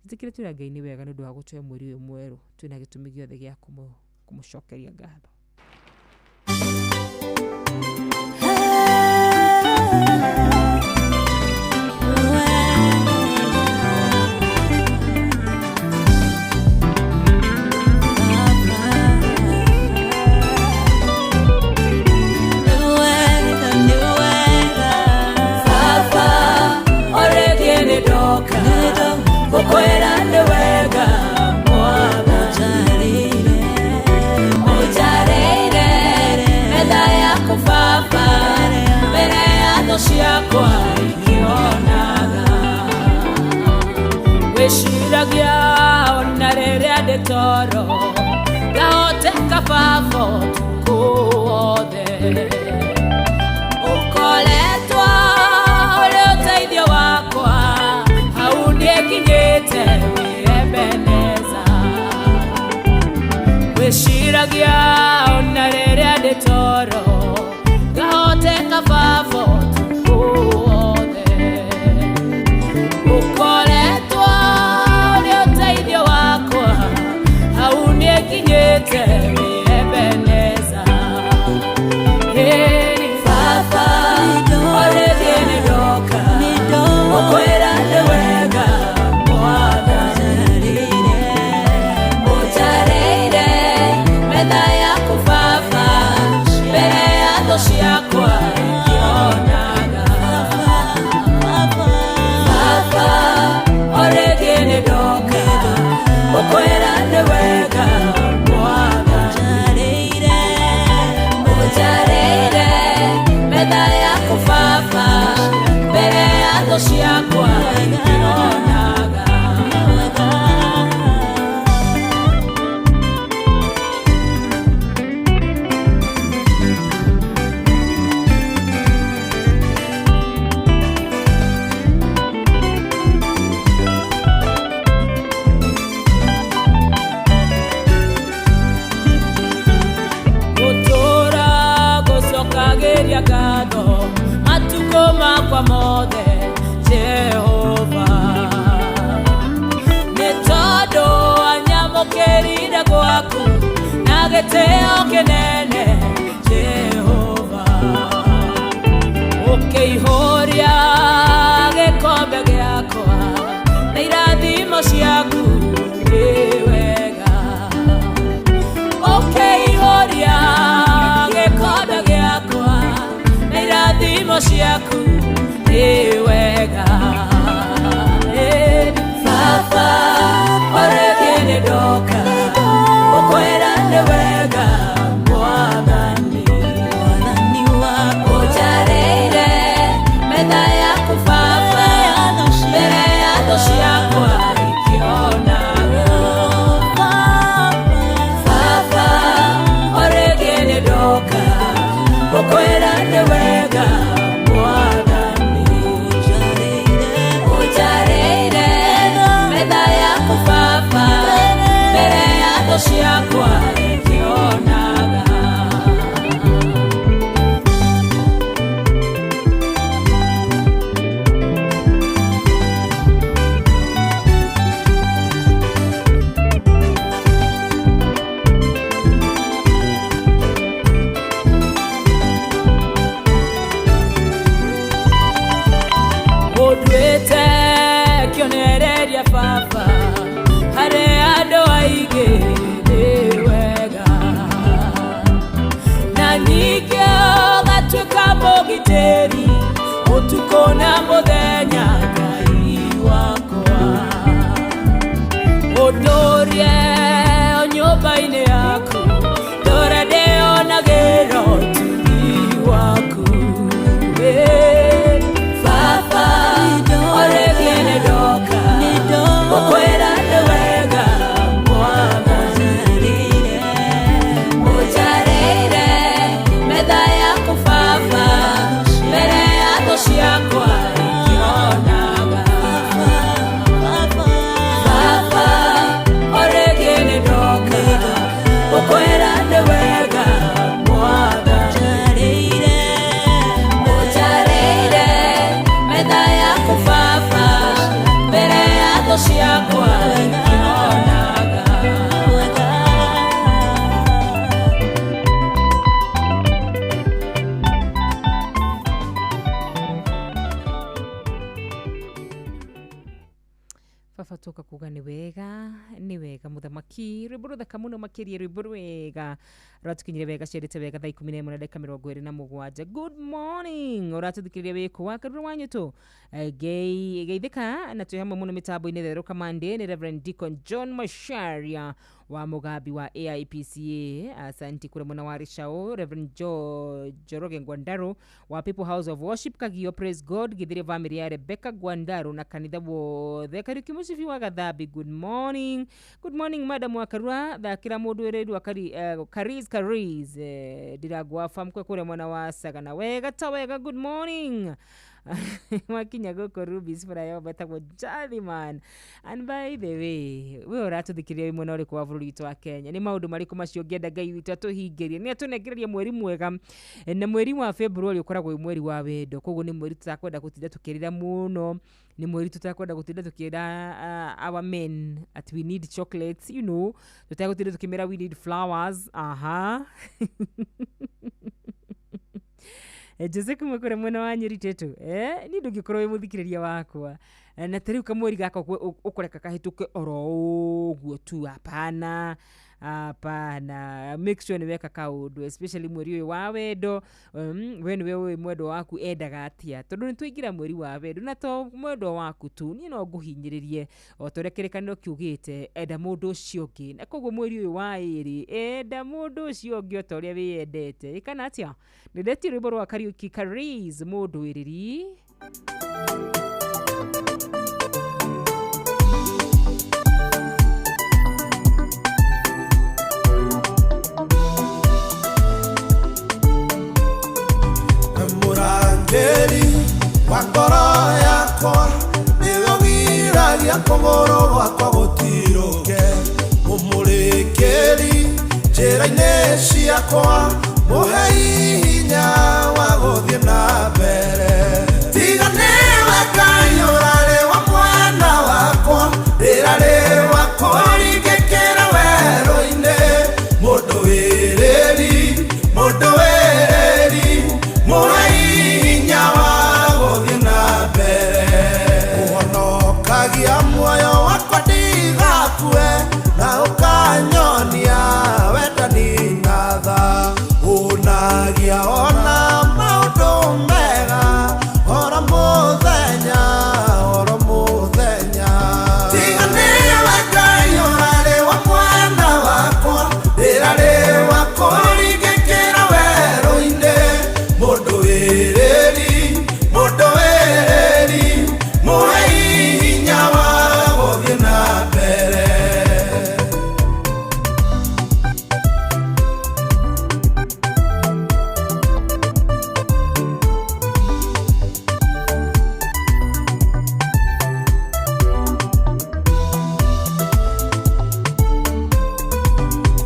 Njĩtĩkĩre twĩra Ngai nĩ wega nĩ ũndũ wa gũtũhe mweri ũyũ mwerũ, twĩna gĩtũmi gĩothe gĩa kũmũcokeria ngatho. Ciakwa ikionaga wĩciragia ona rĩrĩa ndĩ toro ngahoteka baba ũtukũ wothe ũkoretwo ũrĩ ũteithio wakwa hau niĩ nginyĩte wĩ Ndiragia ona rĩrĩa ndĩ toro ngahoteka baba ũtukũ wothe. Ũkoretwo ũrĩ ũteithio wakwa hau nĩnginyĩte wĩ Ebeneza. Ĩni baba o rĩngĩ nĩndoka gũkwĩra nĩ wega Mwathani. Ũnjarĩire metha yaku baba mbere ya thũ ciakwa ikĩonaga. Baba o rĩngĩ nĩndoka gũkwĩra nĩ wega Mwathani. Ũnjarĩire metha yaku baba mbere ya thũ ciakwa ikĩonaga. Gũtũũra gũcokagĩria ngatho matukũ makwa mothe Jehova, nĩ tondũ anyamũkĩrire gwaku na gĩtĩo kĩnene Jehova. Ũkĩihũria gĩkombe gĩakwa na irathimo ciaku nĩ wega. Ũkĩihũria gĩkombe gĩakwa na irathimo ciaku nĩ wega. Baba o rĩngĩ nĩndoka gũkwĩra nĩ wega Mwathani. Ũnjarĩire metha yaku baba mbere ya thũ ciakwa ikĩonaga. Baba o rĩngĩ nĩndoka gũkwĩra nĩ wega Mwathani. Ũnjarĩire metha yaku baba mbere ya thũ ciakwa ikĩonaga. Ũnduĩte kĩonereria baba harĩ andũ aingĩ nĩ wega, na ningĩ ũgatuĩka mũgitĩri ũtukũ na mũthenya Ngai wakwa. Ũndũrie o nyũmba-inĩ yaku ndũre ndĩonagĩra ũtugi waku. Baba o rĩngĩ nĩndoka gũkwĩra nĩ wega Mwathani. Ũnjarĩire metha yaku baba mbere ya thũ ciakwa ikĩonaga. Baba o rĩngĩ nĩndoka gũkwĩra nĩ wega Mwathani. Ũnjarĩire metha yaku baba mbere ya thũ ciakwa ikĩonaga. Baba tuka kuga nĩ wega mũthamaki rwĩmbo rũthaka mũno makĩria rwĩmbo rwega rwatũkinyire wega ciarĩte wega thaa 11 na ndagĩka 27. Good morning ũratũthikĩrĩria wĩkũ wa Karura wa Nyũtũ geithĩka na twĩ hamwe mũno mĩtambo-inĩ therũka Monday nĩ Reverend Deacon John Macharia wa Mugambi wa AIPCA asanti kure mwena wa Ricao Reverend Njoroge Ngwandaro wa People House of Worship Kagio praise God githire family ya Rebecca Gwandaro na kanitha wothe Kariuki Mũcibi wa Gathambi good morning. Good morning madam wa Karua thakira mundu wirirwa Kariz Kariz ndiragwa fam kwe kuria mwena wa Sagana wega ta wega good morning. Wakinya gũkũ Rubis Flyover betagwo Jathiman. And by the way, we ũratũthikĩrĩria wĩ mwena ũrĩkũ wa bũrũri witũ wa Kenya, nĩ maũndũ marĩkũ macio ũngĩenda Ngai witũ atũhingĩrie? Nĩ atũnengereria mweri mwega, na mweri wa February ũkoragwo wĩ mweri wa wendo, koguo nĩ mweri tũtakwenda gũtinda tũkĩrĩra mũno, nĩ mweri tũtakwenda gũtinda tũkĩra our men at we need chocolates, you know, tũtagũtinda tũkĩmera we need flowers. Aha. Jose kuma kũrĩa mwena wa Nyeri Tetu, niĩ ndũngĩkorwo wĩ mũthikĩrĩria wakwa na ta rĩu kamweri gaka ũkũreka kahĩtũke oro ũguo tu, hapana hapana. Make sure nĩ weka kaũndũ, especially mweri ũyũ wa wendo. We nĩwe ũĩ mwendwa waku endaga atĩa, tondũ nĩ twaingĩra mweri wa wendo, na to mwendwa waku tu, niĩ no ngũhinyĩrĩrie o ta ũrĩa kĩrĩkanĩro kiugĩte, enda mũndũ ũcio ũngĩ. Na koguo mweri ũyũ wa ĩrĩ, enda mũndũ ũcio ũngĩ o ta ũrĩa wĩyendete. Ĩkana atĩa? Nĩndetie rwĩmbo rwa Kariuki Karis, mũndũ ĩrĩri. Mũrangĩri wa ngoro yakwa, nĩwe ũgiragia kũgũrũ gwakwa gũtirũke, mũmũrĩkĩri njĩra-inĩ ciakwa, mũhei hinya wa gũthiĩ na mbere. Tiga nĩwe Ngai ũrarĩ wa mwena wakwa, ndĩrarĩ wa kũringĩkĩra werũ-inĩ, mũndũ wĩrĩri, mũndũ wĩrĩri, mũhei hinya wa gũthiĩ na mbere. Ũhonokagia muoyo wakwa ndigakue, na ũkanyonia wendani na tha, ũnagia ona maũndũ mega oro mũthenya, oro mũthenya. Tiga nĩwe Ngai ũrarĩ wa mwena wakwa, ndĩrarĩ wa kũringĩkĩra werũ-inĩ, mũndũ wĩrĩri, mũndũ wĩrĩri, mũhei hinya wa gũthiĩ na mbere.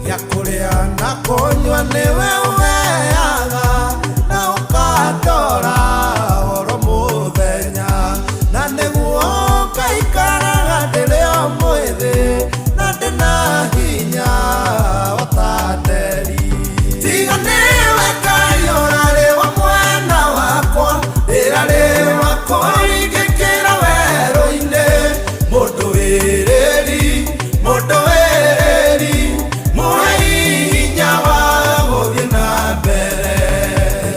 Gĩa kũrĩa na kũnyua nĩwe ũheaga, na ũkandora oro mũthenya, na nĩguo ngaikaraga ndĩrĩ o mwĩthĩ, na ndĩna hinya o ta nderi. Tiga nĩwe Ngai ũrarĩ wa mwena wakwa, ndĩrarĩ wa kũringĩkĩra werũ-inĩ, mũndũ wĩrĩri, mũndũ wĩrĩri, mũhei hinya wa gũthiĩ na mbere.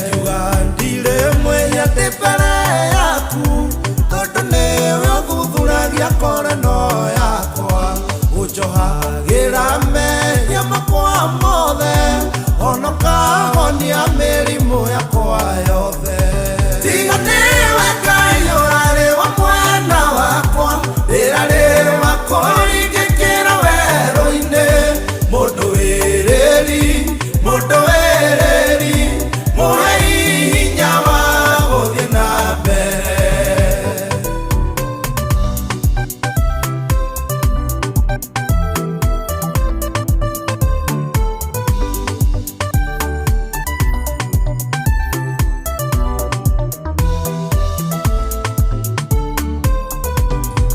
Ngiuga ndirĩ mwĩhia ndĩ mbere yaku, tondũ nĩwe ũthuthuragia ngoro ĩno yakwa, ũnjohagĩra mehia makwa mothe, ona ũkahonia mĩrimũ yakwa yothe. Tiga nĩwe Ngai ũrarĩ wa mwena wakwa, ndĩrarĩ wa kũringĩkĩra werũ-inĩ, mũndũ wĩrĩri, mũndũ wĩrĩri, mũhei hinya wa gũthiĩ na mbere.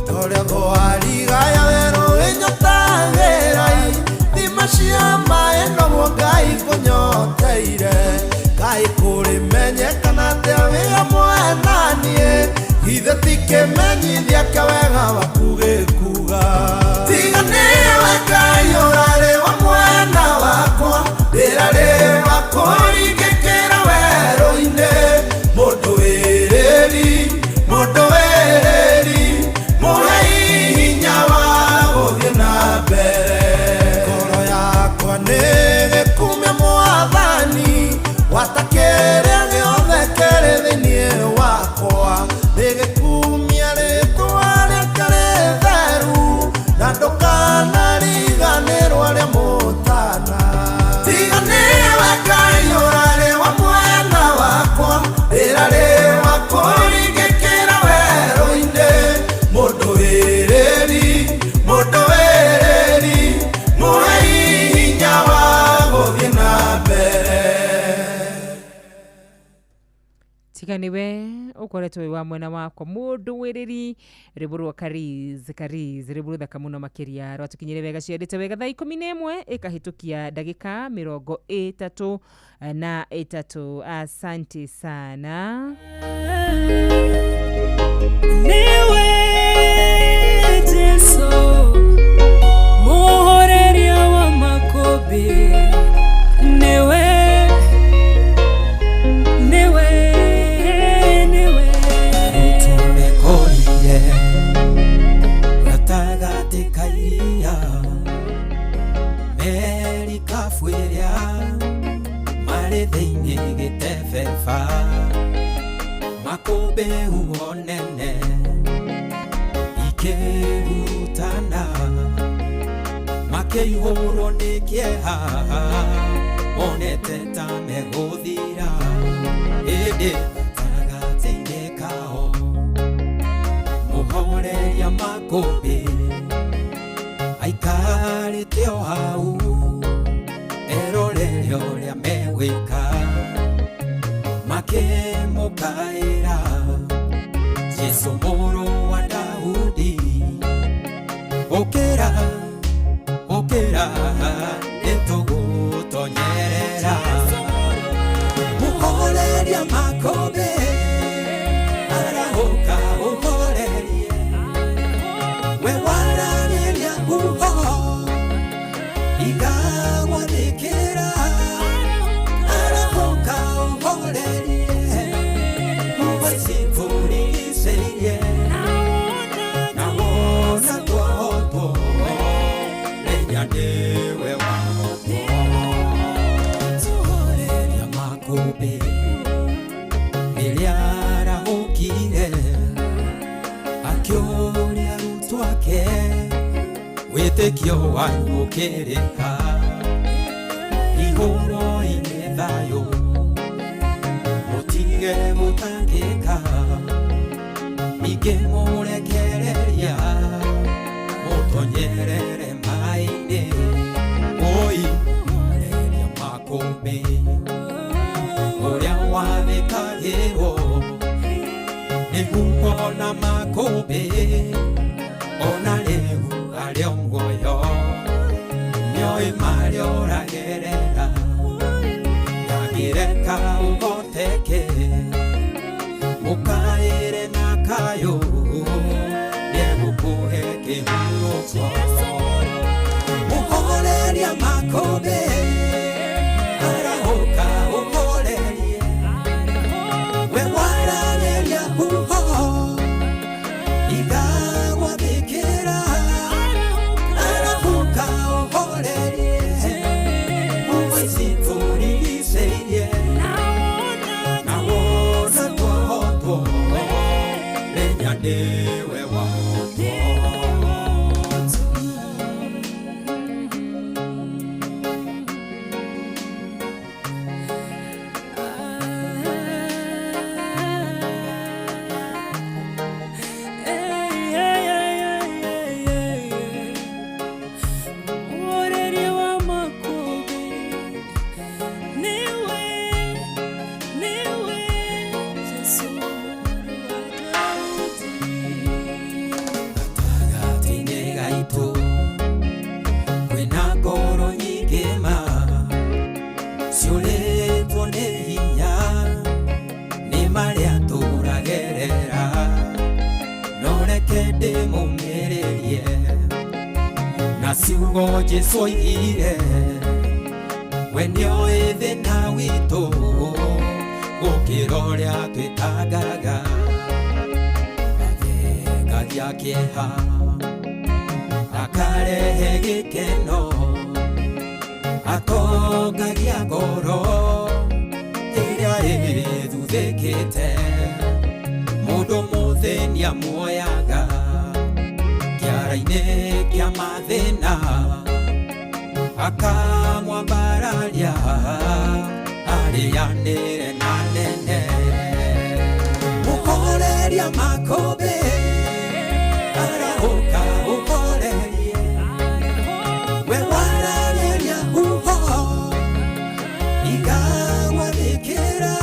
Torĩa thwariga ya werũ ĩnyotagĩra-ĩ, thima cia maĩ noguo Ngai kũnyoteire, Ngai kũrĩmenyekana atĩa wĩ hamwe na niĩ, githĩ ti kĩmenyithia kĩa wega waku gĩkuga. Tiga nĩwe Ngai ũrarĩ wa mwena wakwa, ndĩrarĩ wa kũringĩkĩra werũ-inĩ, mũndũ wĩrĩri, mũndũ wĩrĩri, mũhei hinya wa gũthiĩ na mbere. Ngoro yakwa nĩ gĩkumia Mwathani, gwata kĩrĩa gĩothe kĩrĩ thĩinĩ wakwa, nĩ gĩkumia rĩtwa rĩake Tiga nĩwe ũkoretwo wĩ wa mwena wakwa mũndũ wĩrĩri rwĩmbo rwa Kariz Kariz, rwĩmbo rũthaka mũno makĩria, rwatũkinyire wega ciandĩte wega thaa 11 ĩkahĩtũkia ndagĩka 33. Asante sana. Niwe Jesu muhoreria wa makobi, niwe niwe niwe. Tumekorire gatagatĩ ka iria, merikabu ĩrĩa marĩ thĩinĩ gĩtebeba, makũmbĩ huho nene ikĩhurutana, makĩihũrwo nĩ kĩeha, monete ta megũthira, ĩndĩ gatagatĩ-inĩ kao mũhoreria makũmbĩ aikarĩte o hau erorere ũrĩa megwĩka, makĩmũkaĩra Jesũ mũrũ wa Daudi, ũkĩra ũkĩra nĩtũgũtonyerera. Mũhoreria makũmbĩ arahũka ũhorerie, we waragĩria huho igagwathĩkĩra, arahũka ũhorerie huho ici tũrigicĩirie, na wona twohotwo menya nĩwe wahotwo. Mũhoreria makũmbĩ rĩrĩa arahũkire, akĩũria arutwo ake, wĩtĩkio wanyu ũkĩrĩ ha? Igũrũ-inĩ thayũ mũtige gũtangĩka, ningĩ mũrekereria mũtonyerere maĩ-inĩ, oi mũhoreria makũmbĩ ũrĩa wathĩkagĩrwo nĩ huho na makũmbĩ, ona rĩu arĩ o muoyo, nĩoĩ marĩa ũragerera, ndangĩreka ũhoteke, mũkaĩre na kayũ, nĩegũkũhe kĩhurũko. Mũhoreria makũmbĩ arahũka ũhorerie, we waragĩria huho igagwathĩkĩra, arahũka ũhorerie huho ici tũrigicĩirie, na wona twohotwo menya nĩwe wahotwo. Muhoreria wa makũmbĩ, niwe niwe Jesu mũrũ wa Daudi. Gatagatĩ-inĩ gaitũ kwĩna ngoro nyingĩ ma ciũrĩtwo nĩ hinya nĩ marĩa tũragerera, no reke ndĩmũmĩrĩrie na ciugo Jesũ oigire, we nĩoĩ thĩna witũ gũkĩra ũrĩa twĩtangaga, athengagia kĩeha akarehe gĩkeno, atongagia ngoro ĩrĩa ĩthuthĩkĩte, mũndũ mũthĩni amuoyaga kĩara-inĩ kĩa mathĩna, akamwambararia arĩanĩre na nene. Mũhoreria makũmbĩ arahũka ũhorerie, we waragĩria huho igagwathĩkĩra,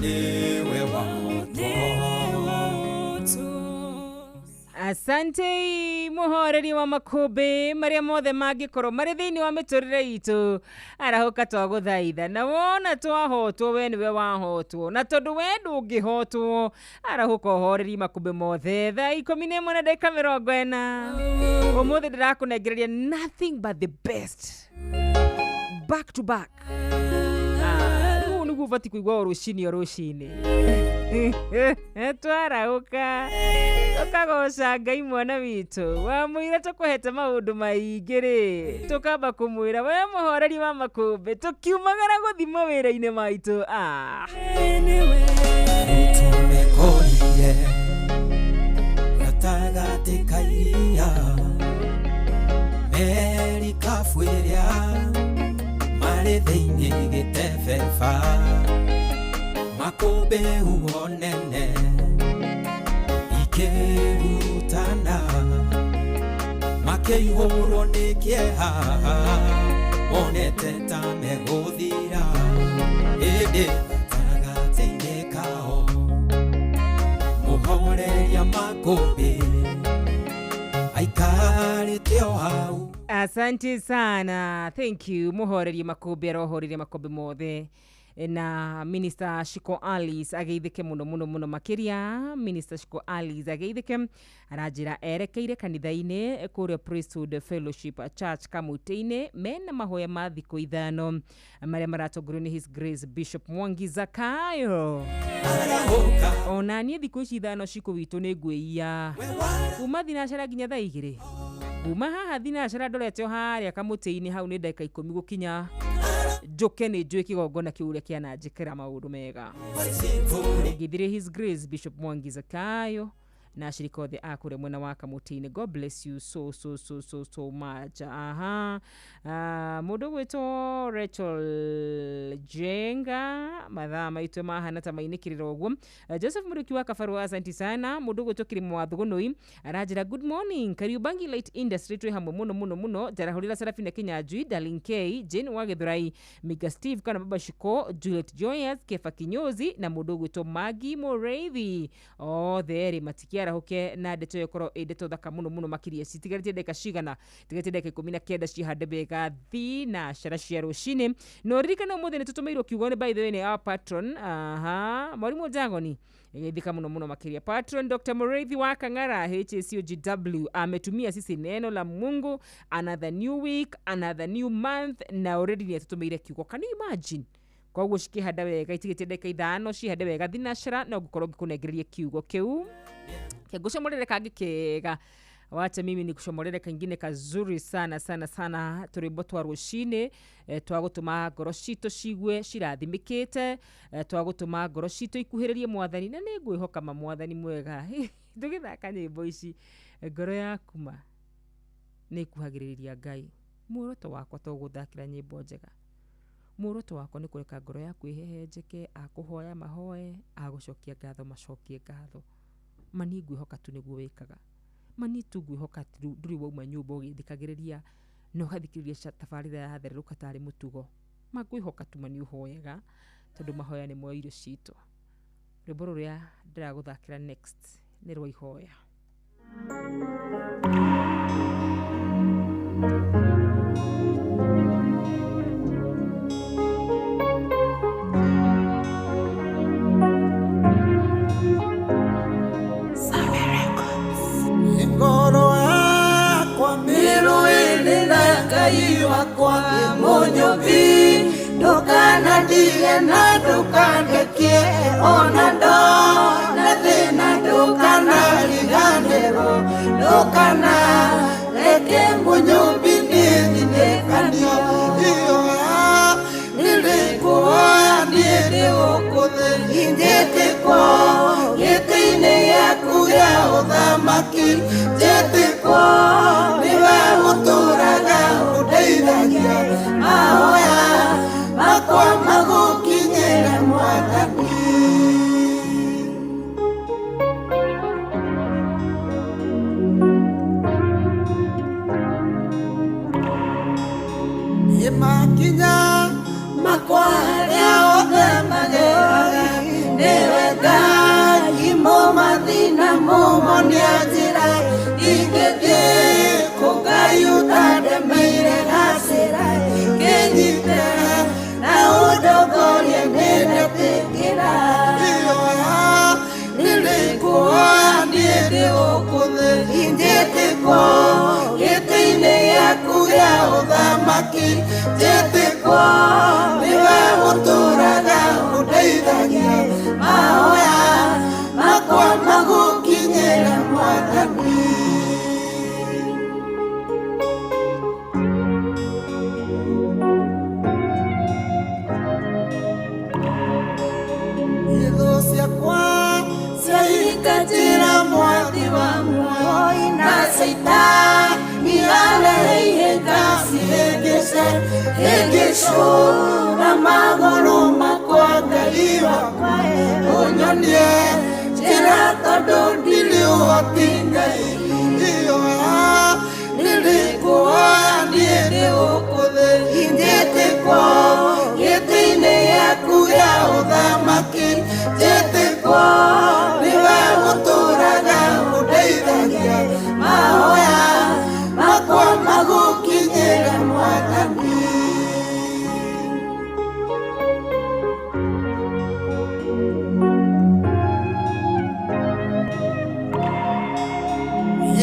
Nĩwe wahotwo. Asante muhoreri wa makũmbĩ marĩa mothe mangĩkorwo marĩ thĩinĩ wa mĩtũrĩre itũ, arahũka twagũthaitha, na wona twahotwo we nĩwe wahotwo, na tondũ we ndũngĩhotwo, arahũka ũhoreri makũmbĩ mothe. Thaa 11 na ndagĩka 40, ũmũthĩ ndĩrakũnengereria nothing but the best, back to back. Rĩu nĩguo ũbatiĩ kũigua o rũcinĩ o rũcinĩ. Twarahũka tũkagoca Ngai mwana witũ, wamwĩra tũkũhete maũndũ maingĩ rĩ, tũkamba kũmwĩra we mũhoreri wa makũmbĩ, tũkiumagara gũthiĩ mawĩra-inĩ maitũ. Tũmekorire gatagatĩ ka iria, merikabu ĩrĩa marĩ thĩinĩ gĩtebeba, makũmbĩ huho nene ikĩrutana, makĩihũrwo nĩ kĩeha, monete ta megũthira, ĩndĩ gatagatĩ-inĩ kao mũhoreria makũmbĩ aikarĩte o hau. Asante sana, thank you muhoreri makũmbĩ, arohoreria makũmbĩ mothe. Na Minister Shiko Alice ageithĩke mũno mũno mũno makĩria. Minister Shiko Alice ageithĩke, aranjĩra erekeire kanitha-inĩ kũrĩa Priesthood Fellowship Church Kamũtĩ-inĩ, mena mahoya ma thikũ 5 marĩa maratongorio nĩ His Grace Bishop Mwangi Zakayo. Ona niĩ thikũ ici 5 Shiko witũ nĩ ngwĩia kuma thinacara nginya thaa 2, kuma haha thinacara ndorete o harĩa Kamũtĩ-inĩ hau nĩ ndagĩka 10 gũkinya njoke nĩ njũĩ kĩgongona kĩu ũrĩa kĩananjĩkĩra maũndũ mega. Ngithire His Grace Bishop Mwangi Zakayo na ashirika othe a kũrĩa mwena wa Kamũtĩ-inĩ. God bless you so so so so so much. Aha, mũndũ gwĩtwo Rachel Jenga, mathaa maitũ mahana ta mainĩkĩrĩra ũguo. Joseph Mũrĩki wa Kabarũ, asante sana. Mũndũ gwĩtwo Kĩrĩmũ wa Thũgũnũi aranjĩra good morning Kariubangi Light Industry, twĩ hamwe mũno mũno mũno. Njarahũrĩra Serafina Kinyanjui, Darling K, Jane wa Gĩthurai, Mika Steve kana Baba Shiko, Juliet Joyous, Kefa Kinyozi na mũndũ gwĩtwo Maggie Mũrĩithi, othe erĩ matikiarahũke na ndeto ĩyo ĩkorwo ĩ ndeto thaka mũno mũno makĩria. Citigarĩtie ndagĩka cigana? Tigarĩtie ndagĩka 19 cihande wega thinacara cia rũcinĩ. Na ũririkane ũmũthĩ nĩ tũtũmĩirwo kiugo nĩ by the way nĩ our patron, aha, Mwarimũ Njagoni, geithĩka mũno mũno makĩria. Patron Dr. Mũrĩithi wa Kang'ara HACOGW ametumia sisi neno la Mungu, another new week, another new month, na already nĩ atũtũmĩire kiugo. Can you imagine? Koguo cikĩhanda wega itigĩtie ndagĩka 5 cihande wega thinacara, no ngũkorwo ngĩkũnengereria kiugo kĩu kĩngũcomorere kangĩ kega. Wacha mimi nikushomorere kangine kazuri sana sana sana, tũrwĩmbo twa rũcinĩ, twa gũtũma ngoro citũ cigue cirathimĩkĩte, twa gũtũma ngoro citũ ikuhĩrĩrie mwathani, na nĩ ngwĩhoka ma mwathani mwega. Tũgĩthaka nyĩmbo ici ngoro yaku ma nĩ ĩkuhagĩrĩria Ngai. Muoroto wakwa to gũthakĩra nyĩmbo njega, muoroto wakwa nĩ kũreka ngoro yaku ĩhehenjeke, akũhoya mahoe, agũcokia ngatho macokie ngatho. Ma niĩ ngwĩhoka tu nĩguo wĩkaga, ma niĩ tu ngwĩhoka ndũrĩ wauma nyũmba ũgĩthikagĩrĩria na ũgathikĩrĩria tabarĩra yathererũka tarĩ mũtugo. Ma ngwĩhoka tu ma nĩ ũhoyaga, tondũ mahoya nĩmo irio citũ. Rwĩmbo rũrĩa ndĩragũthakĩra next nĩ rwa ihoya. Ngoro yakwa mĩrũĩrĩ na Ngai wakwa mũnyũmbi, ndũkanandige na ndũkandekie, ona ndona thĩna ndũkanariganĩrwo, ndũkanareke mũnyũmbi niĩ thinĩkanio. Ihoya nĩrĩkũhoya niĩ ndĩ gũkũ thĩ, njĩtĩkwo gĩtĩ-inĩ gĩaku gĩa ũthamaki, njĩtĩkwo nĩwe ũtũũraga ũndeithagia, mahoya makwa magũkinyĩre Mwathani. Makinya makwa arĩa othe mageraga nyonia njĩra ingĩthiĩ kũ Ngai ũtandemeire gacĩra kĩnyite na ũndongorie nĩndetĩkĩra ihoya nĩrĩkuoya niĩ ndĩ gũkũ thĩ njĩtĩkwo gĩtĩ-inĩ gĩaku gĩa ũthamaki njĩtĩkwo nĩwe ũtũũraga ũndeithagia mahoya makwa magũkinyĩra Mwathani. Thũ ciakwa ciahingatĩra mwathi wa muoyo na Caitani arehe cihĩngĩce hĩngĩcwo na magũrũ makwa Ngai wakwa ũnyonie njĩra tondũ ndirĩ ũhoti Ngai ihoya nĩrĩkuoya niĩ ndĩ gũkũ thĩ njĩtĩkwo gĩtĩ-inĩ gĩaku gĩa ũthamaki njĩtĩkwo nĩwe ũtũũraga ũndeithagia mahoya makwa magũkinyĩra Mwathani.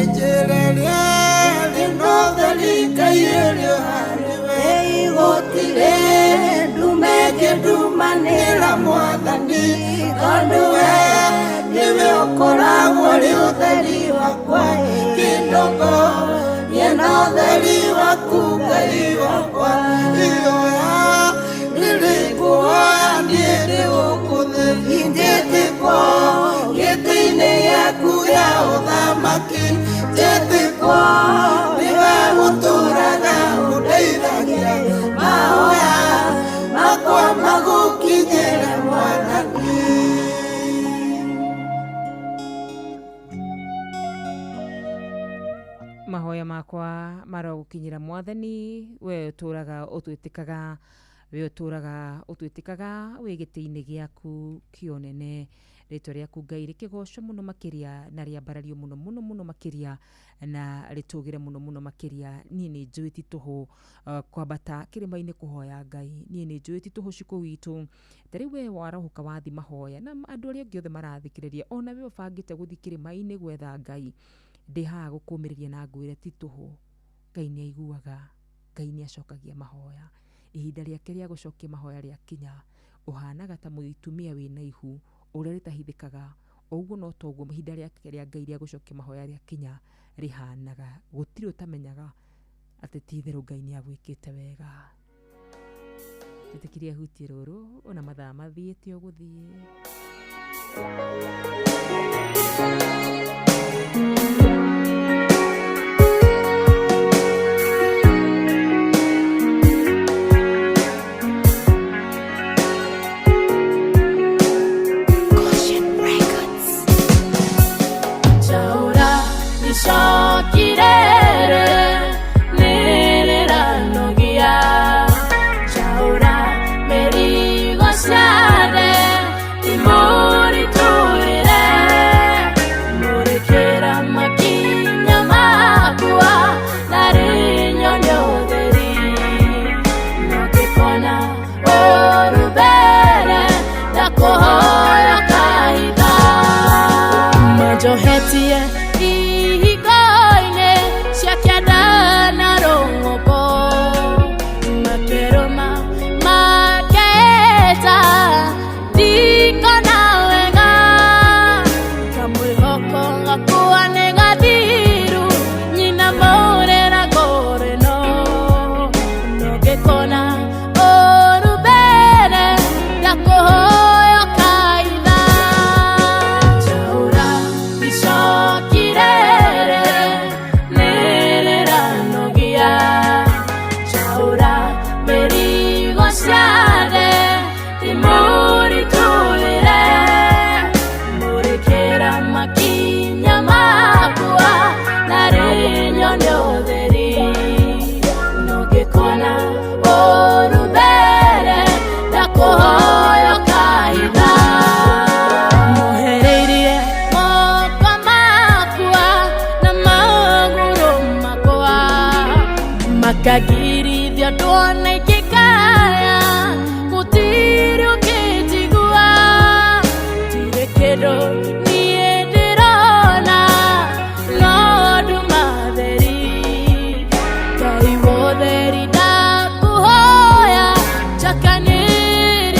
Ijĩra rĩarĩ na ũtheri Ngai ĩrĩ o harĩwe gũtirĩ ndume ĩngĩndumanĩra Mwathani tondũ we nĩwe ũkoragwo ũrĩ ũtheri wakwa kĩndongorie na ũtheri waku Ngai wakwa ihoya nĩrĩkuoya niĩ ndĩ gũkũ thĩ njĩtĩkwo gĩtĩ-inĩ gĩaku gĩa ũthamaki njĩtĩkwo nĩwe ũtũũraga ũndeithagia mahoya makwa magũkinyĩra Mwathani. Mahoya makwa marogũkinyĩra Mwathani we ũtũũraga ũtwĩtĩkaga we ũtũũraga ũtwĩtĩkaga wĩ gĩtĩ-inĩ gĩaku kĩonene rĩtwa rĩaku Ngai rĩkĩgocwo mũno makĩria na rĩambarario mũno mũno mũno makĩria na rĩtũgĩre mũno mũno makĩria. Niĩ nĩ njũĩ ti tũhũ kwambata kĩrĩma-inĩ kũhoya Ngai, niĩ nĩ njũĩ ti tũhũ cikũ witũ. Ta rĩu we warahũka wathi mahoya na andũ arĩa angĩ othe marathikĩrĩria ona we ũbangĩte gũthiĩ kĩrĩma-inĩ gwetha Ngai, ndĩ haha gũkũmĩrĩria na ngwĩre ti tũhũ. Ngai nĩ aiguaga, Ngai nĩ acokagia mahoya. Ihinda rĩake rĩa gũcokia mahoya rĩakinya ũhanaga ta mũtumia wĩna ihu ũrĩa rĩtahithĩkaga, ũguo no toguo ihinda rĩake rĩa Ngai rĩa gũcokia mahoya rĩakinya rĩhanaga. Gũtirĩ ũtamenyaga atĩ ti itherũ Ngai nĩ agwĩkĩte wega. Njĩtĩkirie hutie rũrũ ona mathaa mathiĩte o gũthiĩ. Chaura nicokirere nĩrĩranogia Chaura mĩrigo ciathe imũritũhĩre.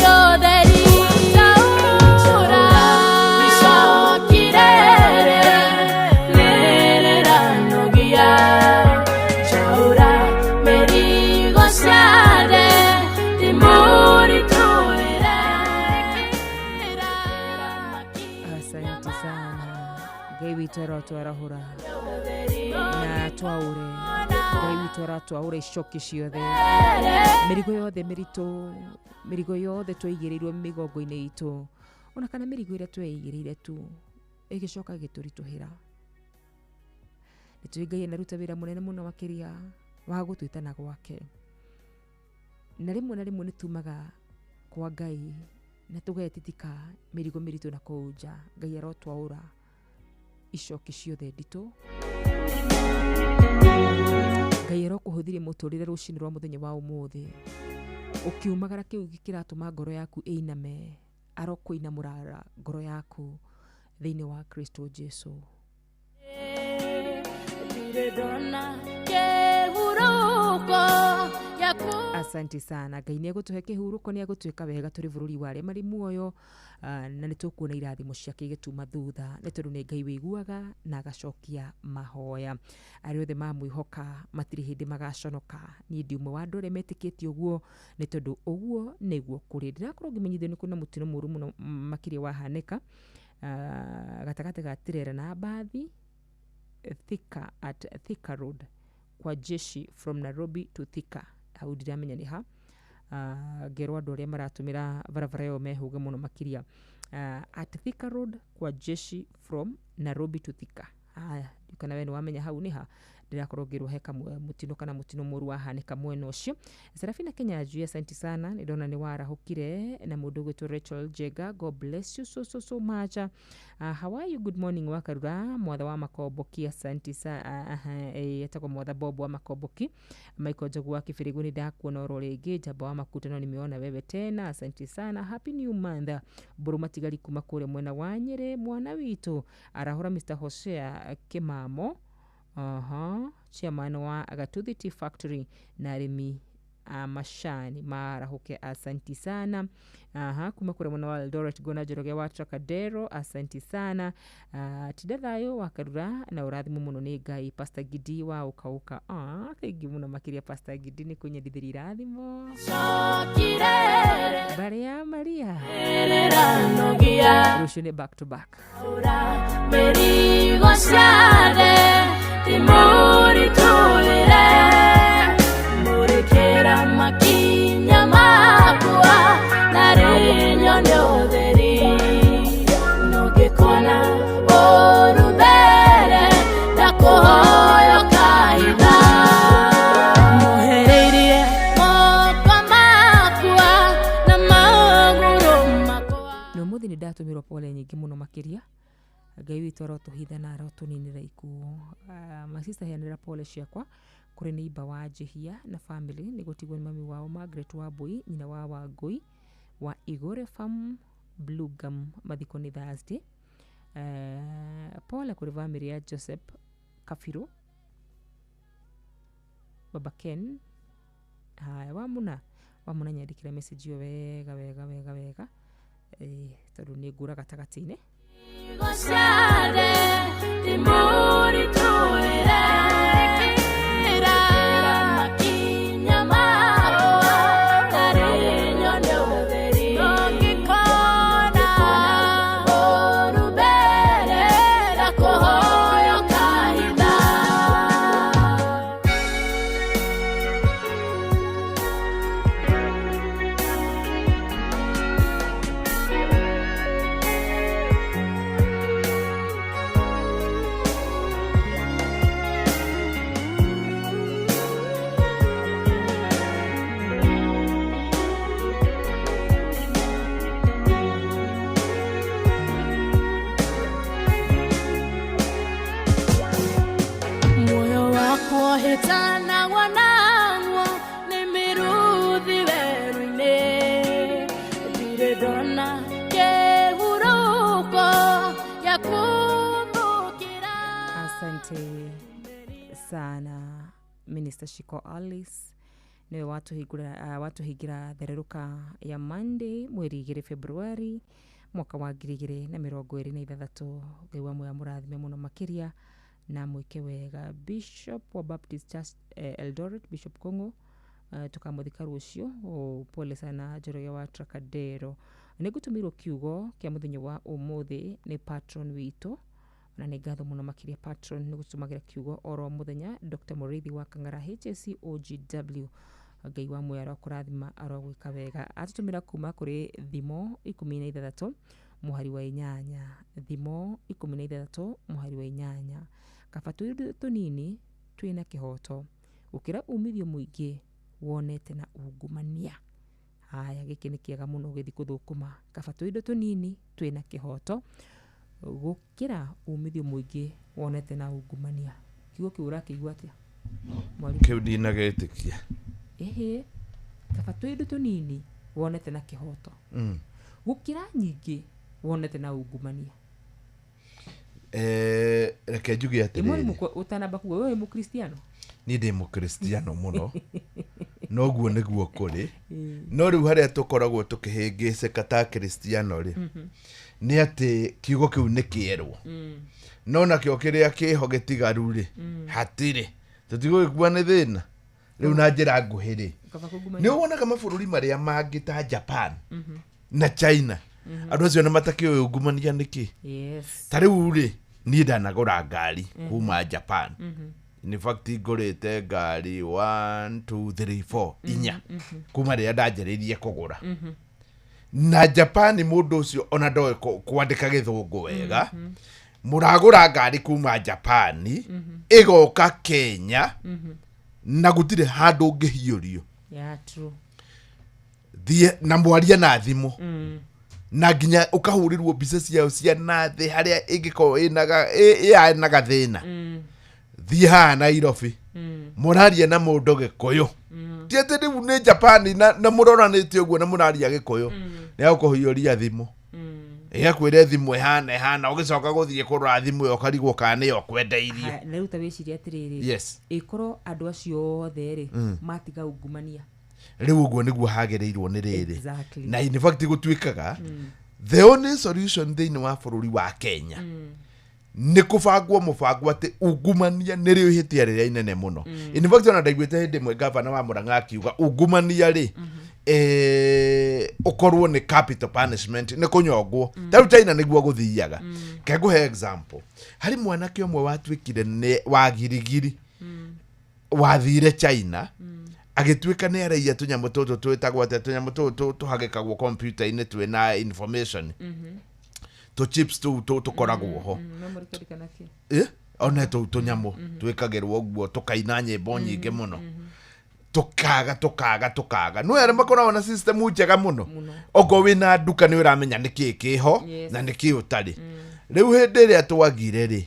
ũtheri. Njaũra icoki rĩrĩ rĩrĩranogia. Njaũra mĩrigo ciothe ndĩmũritũhĩre. Asante sana. Ngai witũ arotwarahũra na twaũre. Ngai witũ aratwaũra icoki ciothe, mĩrigo yothe mĩritũ, mĩrigo yothe twaigĩrĩirwo mĩgongo-inĩ itũ, ona kana mĩrigo ĩrĩa tweigĩrĩire tu ĩgĩcoka ĩgĩtũritũhĩra. Nĩ tũĩ Ngai anaruta wĩra mũnene mũno makĩria wa gũtwĩtana gwake, na rĩmwe na rĩmwe nĩ tumaga kwa Ngai na tũgetitika mĩrigo mĩritũ na kũu nja. Ngai arotwaũra icoki ciothe nditũ. Ngai arokũhũthĩria mũtũrĩre rũcinĩ rwa mũthenya wa ũmũthĩ. Ũkiumagara kĩu kĩratũma ngoro yaku ĩiname, arokũinamũra ngoro yaku thĩinĩ wa Kristo Jesu. Ndirĩ ndona kĩhurũko gĩaku. Asante sana. Ngai nĩ egũtũhe kĩhurũko, nĩ egũtwĩka wega tũrĩ bũrũri wa arĩa marĩ muoyo, na nĩ tũkuona irathimo ciake igĩtuma thutha, nĩ tondũ nĩ Ngai wĩiguaga na agacokia mahoya. Arĩa othe mamwĩhoka matirĩ hĩndĩ magaconoka. Niĩ ndi ũmwe wa andũ arĩa metĩkĩtie ũguo, nĩ tondũ ũguo nĩguo kũrĩ. Ndĩrakorwo ngĩmenyithio nĩ kwĩna mũtino mũru mũno makĩria wahanĩka gatagatĩ ga Tirera na Mbathi, Thika, at Thika Road kwa jeshi from Nairobi to Thika. Hau ndiramenya nĩ ha. Ngerwo andũ arĩa maratũmĩra barabara ĩyo mehũge mũno makĩria. At Thika Road kwa jeshi from Nairobi to Thika. Haya, kana we nĩ wamenya hau nĩ ha. Ndĩrakorwo ngĩrwo he kamwe mũtino kana mũtino mũru wahanĩka mwena ũcio. Serafina Kenya Njui, asante sana, nĩ ndona nĩ warahũkire. Na mũndũ ũgwĩtwo Rachel Jenga, God bless you so so so much. How are you? Good morning Wakarura mwatha wa Makomboki, asante sana. Etagwo mwatha Bob wa Makomboki. Michael Njogu wa Kibirigu, nĩ ndakuona oro rĩngĩ. Njamba wa Makutano, nimeona wewe tena, asante sana. Happy new month. Mbũrũ matigari kuma kũrĩa mwena wa Nyĩrĩ, mwana witũ arahũra Mr Hosea Kimamo, chairman wa Gatuthi Tea Factory na arĩmi a macani marahũke, asanti sana. Kuma kũrĩa mwena wa Eldoret Gona Njoroge wa Trocadero, asanti sana. Tinda thayũ wa Karura na ũrathimwo mũno nĩ Ngai. Pastor Gidi wa Ũkauka, thengi mũno makĩria Pastor Gidi nĩ kũnyendithĩria irathimo. Icoki rĩrĩ Mbare ya Maria rĩrĩranogia. Rũciũ nĩ back to back. Mĩrigo ciothe ndĩmũritũhĩre. Mũrĩkĩra makinya makwa na rĩnyone ũtheri. Nũngĩkona ũru mbere ndakũhoya ũkahitha. Mũhereirie moko makwa na magũrũ makwa. Na ũmũthĩ nĩ ndatũmĩrwo pole nyingĩ mũno makĩria. Ngai witũ arotũhitha na arotũninĩra ikuũ. Masista, heanĩra pole ciakwa kũrĩ neighbor wa Njihia na family nĩ gũtigwo nĩ mami wao Margaret Wambui, nyina wa Wangui wa Igore Farm Blue Gum. Mathiko nĩ Thursday. Pole kũrĩ family ya Joseph Kabiru, Baba Ken. Haya, wamuna wamuna, nyandĩkĩra message ĩyo wega wega wega wega, tondũ nĩ ngũra gatagatĩ-inĩ. Mĩrigo ciothe ndĩmũritũhĩre. Makinya makwa na rĩnyone ũtheri. Nũngĩkona ũru mbere ndakũhoya ũkahitha. Muoyo wakwa hĩtanagwo naguo nĩ mĩrũthi werũ-inĩ. Ndirĩ ndona kĩhurũko gĩa kũmbũkĩra. Asante sana Minister Shiko Alice. Nĩwe watũhingũra watũhingĩra thererũka ya Monday mweri 2 February mwaka wa 2026. Ngai wa muoyo amũrathime mũno makĩria na mwĩke wega. Bishop wa Baptist Church Eldoret, Bishop Kongo, tukamũthika rũciũ. Pole sana Njoroge wa Trocadero. Nĩ ngũtũmĩirwo kiugo kĩa mũthenya wa ũmũthĩ nĩ patron witũ, na nĩ ngatho mũno makĩria patron nĩ gũtũmagĩra kiugo oro mũthenya, Dr. Mũrĩithi wa Kang'ara HAC OGW. Ngai wa muoyo arokũrathima, arogwĩka wega. Atũtũmĩra kuma kũrĩ Thimo 16 mũhari wa 8. Thimo 16 mũhari wa 8. Kaba tũindo tũnini twĩna kĩhoto gũkĩra umithio mũingĩ wonete na ungumania. Haya, gĩkĩ nĩ kĩega mũno ũgĩthiĩ gũthũkũma. Kaba tũindo tũnini twĩna kĩhoto gũkĩra umithio mũingĩ wonete na ungumania. Kiugo kĩu ũrakĩigua atĩa, mwarimũ? Kĩu ndinagĩtĩkia. Ĩhĩ, kaba tũindo tũnini wonete na kĩhoto gũkĩra nyingĩ wonete na ungumania. Reke njuge Ĩ mwarimũ, atĩrĩrĩ, ũtanamba kuga wewe wĩ mũkristiano? Niĩ ndĩ mũkristiano mũno, noguo nĩguo kũrĩ. No rĩu harĩa tũkoragwo tũkĩhĩngĩcĩka ta kristiano rĩ, nĩ atĩ kiugo kĩu nĩ kĩerwo, no nakĩo kĩrĩa kĩho gĩtigaru rĩ, hatirĩ tũtigũgĩkua nĩ thĩna rĩu. Na njĩra nguhĩ rĩ, Kaba kungumania. nĩ wonaga mabũrũri marĩa mangĩ ta Japan na China, andũ acio nĩ matakĩũĩ ungumania nĩkĩ. Ta rĩu rĩ, niĩ ndanagũra ngari kuma Japan. In fact, ngũrĩte ngari 1 2 3 4 inya kuma rĩrĩa ndanjĩrĩirie kũgũra. Na Japan mũndũ ũcio ona ndoĩ kwandĩka gĩthũngũ wega. Mũragũra ngari kuma Japan ĩgoka Kenya na gũtirĩ handũ ũngĩhiũrio. Yeah, true. Thiĩ na mwaria na thimũ na nginya ũkahũrĩrwo mbica ciao cia nathĩ harĩa ĩngĩkorwo ĩna gathĩna. Thiĩ haha Nairobi, mũraria na mũndũ gĩkũyũ, ti atĩ rĩu nĩ Japan na mũroranĩte ũguo na mũraria gĩkũyũ, nĩ agũkũhiũria thimũ, ĩgakwĩre thimũ ĩhana ĩhana, ũgĩcoka gũthiĩ kũrora thimũ ĩyo ũkarigwo kana nĩyo ũkwendeirio. Ha, na rĩu ta wĩcirie atĩrĩrĩ, ĩkorwo andũ acio othe rĩ, matiga ungumania. Rĩu ũguo nĩguo hagĩrĩirwo nĩ rĩrĩ. Na in fact gũtuĩkaga the only solution thĩinĩ wa bũrũri wa Kenya nĩ kũbangwo mũbango atĩ ungumania nĩ rĩo ihĩtia rĩrĩa inene mũno. In fact, ona ndaiguĩte hĩndĩ ĩmwe gavana wa Murang'a akiuga ungumania rĩ, ũkorwo nĩ capital punishment, nĩ kũnyongwo. Ta rĩu China nĩguo gũthiaga. Ke ngũhe example, harĩ mwanake ũmwe watuĩkire nĩ wa girigiri wathire China, agĩtuĩka nĩ araiya tũnyamũ tũtũ twĩtagwo atĩa, tũnyamũ tũtũ tũhagĩkagwo kompiuta-inĩ twĩna information, tũ chips tũu tũkoragwo ho. Memory card kana kĩ? One tũu tũnyamũ twĩkagĩrwo ũguo tũkaina nyĩmbo nyingĩ mũno, tũkaga tũkaga tũkaga no arĩa makoragwo na system njega mũno. Okorwo wĩna nduka nĩ ũramenya nĩ kĩĩ kĩho na nĩ kĩĩ ũtarĩ. Rĩu hĩndĩ ĩrĩa twagire rĩ,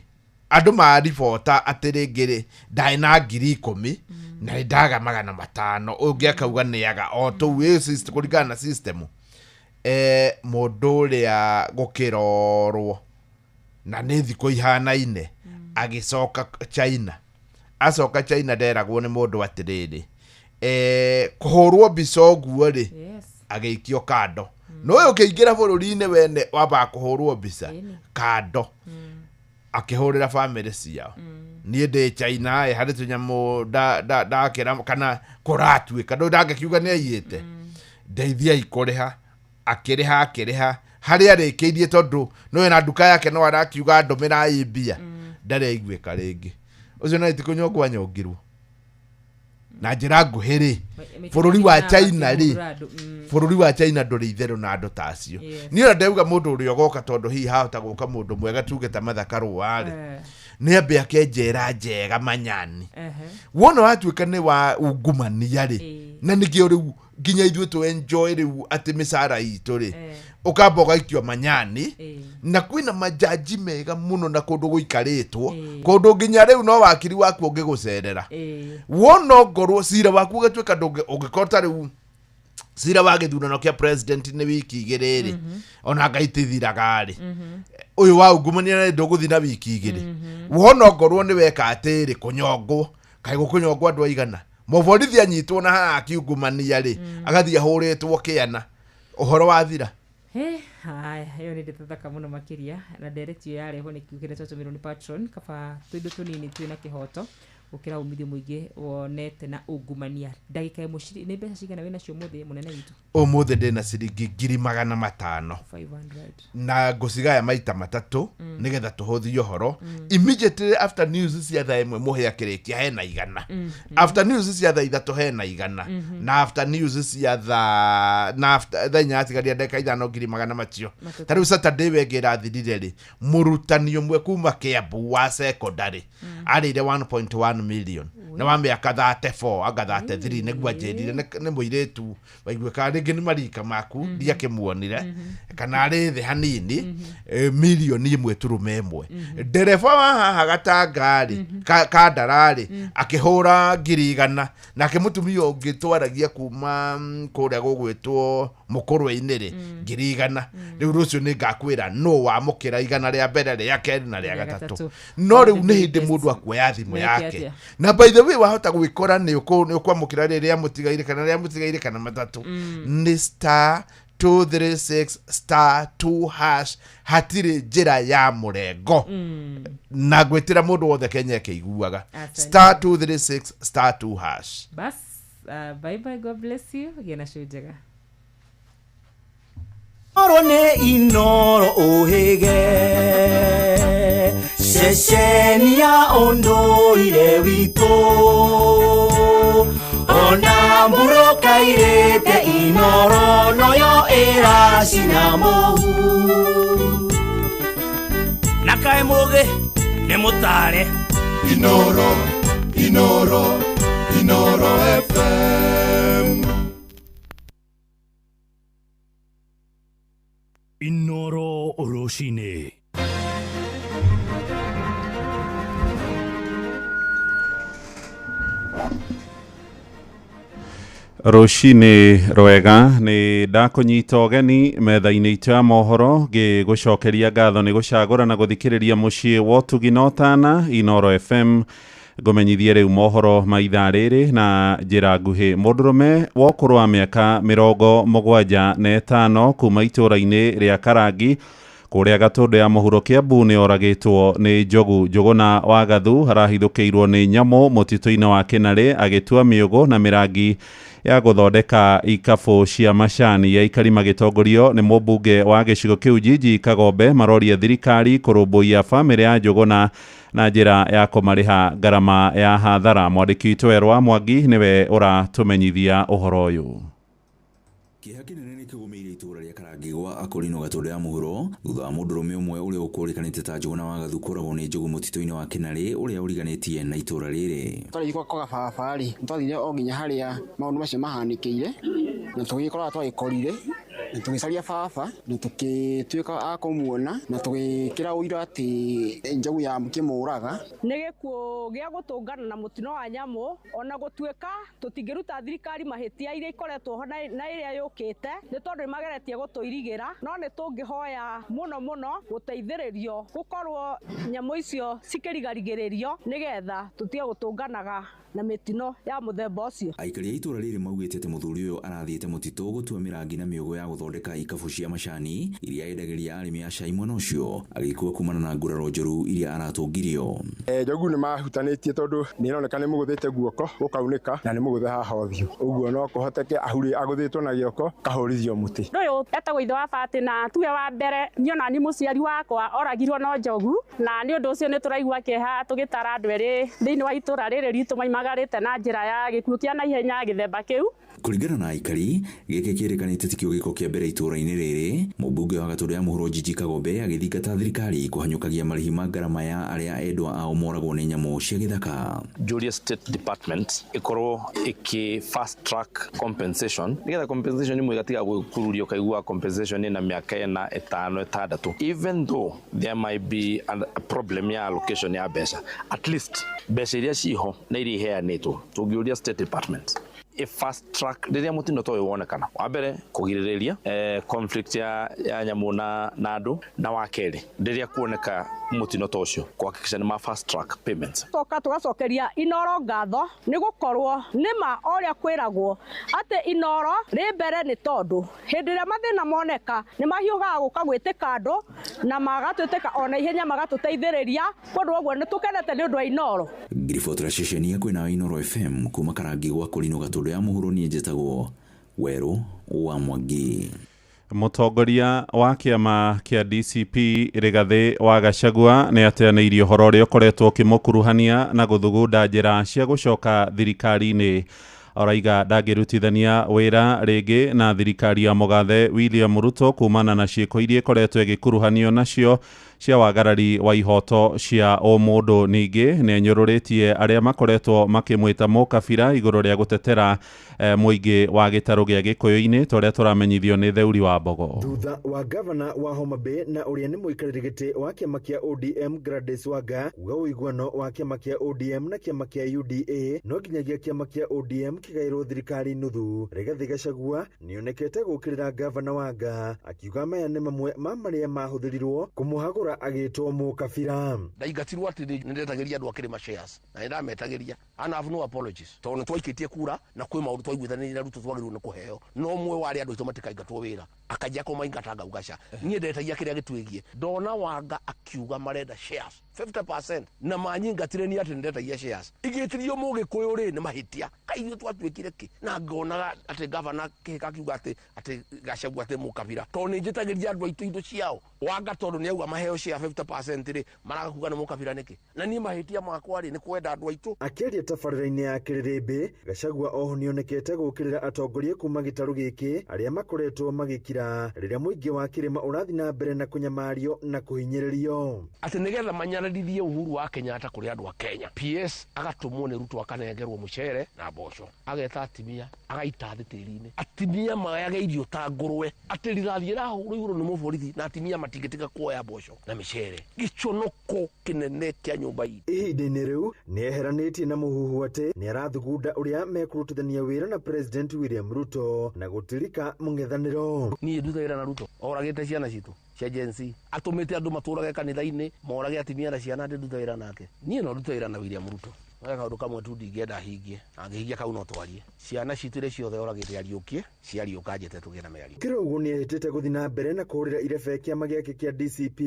andũ maribota atĩ rĩngĩ rĩ, ndarĩ na 10,000 na nĩ ndaga 500, ũngĩ akauga nĩaga o tũu kũringana na system. Mũndũ ũrĩa gũkĩrorwo na nĩ thikũ ihanaine agĩcoka China, acoka China nderagwo nĩ mũndũ atĩrĩrĩ, kũhũrwo mbica ũguo rĩ, agĩikio kando. No ũyũ ũkĩingĩra bũrũri-inĩ wene wambaga kũhũrwo mbica kando. Akĩhũrĩra bamĩrĩ ciao, niĩ ndĩ China ĩ, harĩ tũnyamũ ndakĩra kana kũratuĩka ndũ ndangĩkiuga nĩ aiyĩte, ndeithiai kũrĩha. Akĩrĩha, akĩrĩha harĩa arĩkĩirie, tondũ nĩwe na nduka yake no arakiuga ndũmĩrai mbia, ndarĩ aiguĩka rĩngĩ. Ũcio na ti kũnyongwo anyongirwo. Na njĩra nguhĩ rĩ, bũrũri wa China rĩ, bũrũri wa China ndũrĩ itherũ na andũ ta acio. Niĩ ona ndauga mũndũ ũrĩa ũgoka, tondũ hihi hahota gũka mũndũ mwega, tuge ta Martha Karũa rĩ, nĩ ambe ake njera njega manyani. Wona watuĩka nĩ wa ungumania rĩ, na nĩkĩo rĩu nginya ithuĩ tũ enjoy rĩu atĩ mĩcara itũ rĩ, ũkamba ũgaikio manyani. Na kwĩna majaji mega mũno na kũndũ gũikarĩtwo, kũndũ nginya rĩu no wakiri waku ũngĩgũcerera. Wona ongorwo cira waku ũgatuĩka ũngĩkorwo ta rĩu cira wa gĩthurano kĩa president nĩ wiki 2 rĩ, ona Ngai tithiraga rĩ, ũyũ wa ungumania nĩ ndũgũthi na wiki 2. Wona ongorwo nĩ weka atĩrĩ, kũnyongwo kaĩ gũkũnyongwo andũ aigana. Mũborithi anyitwo na haha akiungumania rĩ, agathiĩ ahũrĩtwo kĩana, ũhoro wathira. He, haya, ĩyo nĩ ndeto thaka mũno makĩria, na ndereti ĩyo yarehwo nĩ kiugo kĩrĩa twatũmĩrwo nĩ patron. Kaba tũindo tũnini twĩna kĩhoto gũkĩra umithio mũingĩ wonete na ungumania. Ndagĩka ĩmwe, nĩ mbeca cigana wĩ nacio ũmũthĩ, mũnene witũ? Ũmũthĩ ndĩna ciringi 500,000. 500. Na ngũcigaya maita matatũ, nĩgetha tũhũthie ũhoro. Immediately after news cia thaa 1 mũhĩa kĩrĩkia hena 100. After news cia thaa 3 hena 100. Na after news cia thaa na after thaa 4 atigaria ndagĩka 5 1,200 macio. Matatũ. Ta rĩu Saturday wengĩ ĩrathirire rĩ, mũrutani ũmwe kuma Kiambu wa secondary arĩire 1.1 million na wa mĩaka 34 anga 33, nĩguo anjĩrire nĩ mũirĩtu waiguĩkaga rĩngĩ nĩ marika maku, ndiakĩmuonire kana arĩ thĩ hanini, milioni 1.1. Ndereba wa haha Gatanga-rĩ, Kandara-rĩ, akĩhũra 100,000, nake mũtumia ũngĩ twaragia kuma kũrĩa gũgwĩtwo Mũkũrwe-inĩ rĩ, 100,000. Rĩu rũciũ nĩ ngakwĩra nũ wamũkĩra 100 rĩa mbere, rĩa kerĩ na rĩa Rĩa gatatũ. gatatũ. No rĩu nĩ hĩndĩ mũndũ akuoya thimũ Meke yake. atĩa? Na by the way, wahota gwĩkora nĩ ũkwamũkĩra rĩrĩa mũtigaire kana rĩa mũtigaire kana matatũ. Nĩ star 236 star 2 hash, hatirĩ njĩra ya mũrengo. Na ngwĩtĩra mũndũ wothe Kenya ĩkĩiguaga. Asante. Star 236 star 2 hash. Bas, bye bye, God bless you. Gĩa na show njega. Oro nĩ Inoro ũhĩge, ceceni ya ũndũire witũ, ona mbura ĩkairĩte Inoro noyo ĩracina mũhu. Na kaĩ mũgĩ nĩ mũtare. Inoro, Inoro, Inoro FM. Inoro rũcinĩ. Rũcinĩ rwega, nĩ ndakũnyita ũgeni metha-inĩ itũ ya mohoro, ngĩgũcokeria ngatho nĩ gũcagũra na gũthikĩrĩria mũciĩ wa ũtugi na ũtana Inoro FM. Ngũmenyithie rĩu mohoro ma ithaa rĩrĩ na njĩra nguhĩ. Mũndũrũme wa ũkũrũ wa mĩaka 75 kuma itũũra-inĩ rĩa Karangi kũrĩa Gatũndũ ya mũhuro Kiambu nĩ oragĩtwo nĩ njogu. Njũgũna wa Gathu arahithũkĩirwo nĩ nyamũ mũtitũ-inĩ wa Kĩnarĩ agĩtua mĩũgũ na mĩrangi ya gũthondeka ikabũ cia macani. Aikari magĩtongorio nĩ mũmbunge wa gĩcigo kĩu Jiji Kagombe maroria thirikari kũrũmbũiya bamĩrĩ ya Njũgũna na njĩra ya kũmarĩha ngarama ya hathara. Mwandĩki witũ Erwa Mwangi nĩwe ũratũmenyithia ũhoro ũyũ. Kĩeha kĩnene nĩ kĩgũmĩire itũũra rĩa Karangi gwa Akorino Gatũndũ ya mũhuro thutha wa mũndũrũme ũmwe ũrĩa ũkũrĩkanĩte ta Njũgũna wa Gathu kũragwo nĩ njogu mũtitũ-inĩ wa Kĩnarĩ ũrĩa ũriganĩtie na itũũra rĩrĩ. Twarĩkia kwa gababa rĩ, nĩtwathire o nginya harĩa maũndũ macio mahanĩkĩire, na tũgĩgĩkora twagĩkorire, na tũgĩcaria baba, na tũgĩtuĩka a kũmuona, na tũgĩkĩra ũira atĩ njogu yakĩmũraga. Nĩ gĩkuũ gĩa gũtũngana na mũtino wa nyamũ, ona gũtuĩka tũtingĩruta thirikari mahĩtia iria ikoretwo ho na ĩrĩa yũkĩte, nĩ tondũ nĩ mageretie gũtũirigĩra, no nĩ tũngĩhoya mũno mũno gũteithĩrĩrio gũkorwo nyamũ icio cikĩrigarigĩrĩrio nĩgetha tũtige gũtũnganaga na mĩtino ya mũthemba ũcio. Aikari a itũũra rĩrĩ maugĩte atĩ mũthuri ũyũ arathiĩte mũtitũ gũtua mĩrangi na mĩũgũ ya gũthondeka ikabũ cia macani iria endagĩria arĩmi a cai mwena ũcio, agĩkua kumana na nguraro njũru iria aratũngirio. Njogu nĩ mahutanĩtie tondũ nĩ ĩroneka nĩ mũgũthĩte guoko gũkaunĩka na nĩ mũgũthe haha ũthiũ, ũguo no kũhoteke agũthĩtwo na gĩoko kahũrithio mũtĩ. Ũndũ ũyũ etagwo ithe wa Batĩ na tuge wa mbere niĩ ona niĩ mũciari wakwa oragirwo no njogu, na nĩ ũndũ ũcio nĩ tũraigua kĩeha tũgĩtara andũ erĩ thĩinĩ wa itũũra rĩrĩ ritũ maimagarĩte na njĩra ya gĩkuũ kĩa naihenya gĩthemba kĩu. Kũringana na aikari, gĩkĩ kĩrĩkanĩte tikĩo gĩko kĩa mbere itũũra-inĩ rĩrĩ. Mũmbunge wa Gatũndũ ya mũhuro Jiji Kagombe agĩthingata thirikari kũhanyũkagia marĩhi ma ngarama ya arĩa endwa ao moragwo nĩ nyamũ cia gĩthaka. Njũrie State Department ĩkorwo ĩkĩ fast track compensation nĩgetha compensation imwe ĩgatiga gwĩkururia ũkaigua compensation ĩna mĩaka 4, 5, 6, even though there might be a problem ya allocation ya mbeca, at least mbeca iria ciho na iria iheanĩtwo tũngĩũria State Department Fast track rĩrĩa mũtino ta ũyũ wonekana. Wa mbere kũgirĩrĩria conflict ya nyamũ na andũ, na wa kerĩ rĩrĩa kuoneka mũtino ta ũcio kuhakikisha nĩ ma fast track payments. Toka tugacokeria Inoro ngatho nĩ gũkorwo nĩma ũrĩa kwĩragwo atĩ Inoro rĩ mbere nĩ tondũ hĩndĩ ĩrĩa mathĩna moneka nĩ mahiũhaga gũka gwĩtĩka andũ na magatwĩtĩka ona ihenya magatũteithĩrĩria kũndũ ũguo nĩ tũkenete nĩ ũndũ wa Inoro. Ngiribotera ceceni ya kwĩna Inoro FM kuma Karangi gwa Kũrinũ Gatũndũ ya Mũhuro, niĩ njĩtagwo Werũ wa Mwangi. Mũtongoria wa kĩama kĩa DCP Rigathĩ wa Gachagua nĩ ateanĩirie ũhoro ũrĩa ũkoretwo ũkĩmũkuruhania na gũthugunda njĩra cia gũcoka thirikari-inĩ. Oraiga ndangĩrutithania wĩra rĩngĩ na thirikari ya mũgathe William Ruto kumana na ciĩko iria ikoretwo ĩgĩkuruhanio nacio cia wagarari wa ihoto cia ũmũndũ. Ningĩ nĩ anyũrũrĩtie arĩa makoretwo makĩmwĩta mũkabira igũrũ rĩa gũtetera mũingĩ wa gĩtarũ gĩa Gĩkũyũ-inĩ ta ũrĩa tũramenyithio nĩ Theuri wa Mbogo. Thutha wa gavana wa Homa Bay na ũrĩa nĩ mũikarĩri gĩtĩ wa kĩama kĩa ODM Gladys Wanga kuga ũiguano wa kĩama kĩa ODM na kĩama kĩa UDA no nginyagia kĩama kĩa ODM kĩgaĩrwo thirikari nuthu. Rigathĩ Gachagua nĩonekete gũkĩrĩra gavana Wanga akiuga maya nĩ mamwe ma marĩa mahũthĩrirwo kũmũhagũra agĩtwo mũkabira. Ndaingatirwo atĩ nĩ ndetagĩria andũ a kĩrĩma shares na nĩ ndametagĩria and I have no apologies tondũ nĩ twaikĩtie kura na kwĩ maũndũ twaiguithanĩirie na Ruto twagĩrĩirwo nĩ kũheo no ũmwe wa arĩa andũ aitũ matikaingatwo wĩra akanjia kũmaingata ngauga ca niĩ ndetagia kĩrĩa gĩtwĩgiĩ. Ndona Wanga akiuga marenda shares 50% na manyingatire ni atĩ nĩ ndetagia shares igĩtirio mũgĩkũyũ rĩ nĩ mahĩtia kaĩ ithuĩ twatuĩkire kĩ na ngonaga atĩ gavana Kĩhĩka akiuga atĩ Gachagua atĩ mũkabira tondũ nĩ njĩtagĩria andũ aitũ indo ciao. Wanga tondũ nĩ auga maheo share 50% rĩ maraga kuga nĩ mũkabira nĩkĩ na niĩ mahĩtia makwa rĩ nĩ kwenda andũ aitũ. Akĩaria tabarĩra-inĩ ya Kĩrĩrĩmbĩ, Gachagua oho nĩonekete gũkĩrĩra atongoria kuma gĩtarũ gĩkĩ arĩa makoretwo magĩkira rĩrĩa mũingĩ wa kĩrĩma ũrathiĩ na mbere na kũnyamario na kũhinyĩrĩrio. Atĩ nĩgetha manyararithie Uhuru wa Kenyatta kũrĩ andũ a Kenya, PS agatũmwo nĩ Ruto akanengerwo mũcere na mboco, ageta atimia agaita thĩ tĩri-inĩ, atimia mayage irio ta ngũrwe, atĩ rithathi ĩrahũrwo igũrũ nĩ mũborithi na atimia matingĩtiga kuoya mboco na mĩcere. Gĩconoko kĩnene kĩa nyũmba itũ. Ihinda-inĩ rĩu nĩeheranĩtie na mũhuhu atĩ nĩarathugunda ũrĩa mekũrutithania wĩra na President William Ruto na gũtirika mũng'ethanĩro. Niĩ ndute wĩra na Ruto oragĩte ciana citũ cia Gen Z, atũmĩte andũ matũrage kanitha-inĩ morage atimia na ciana, ndĩ ndute wĩra nake. Niĩ no ndute wĩra na William Ruto. No kaũndũ kamwe tu ndingĩenda hingie, angĩhingia kau no twarie. Ciana citũ iria ciothe oragĩte ariũkie, ciariũka njĩte tũgĩe na mĩario. Kĩrĩ ũguo nĩehĩtĩte gũthiĩ na mbere na kũhũrĩra irebe kĩama gĩake kĩa DCP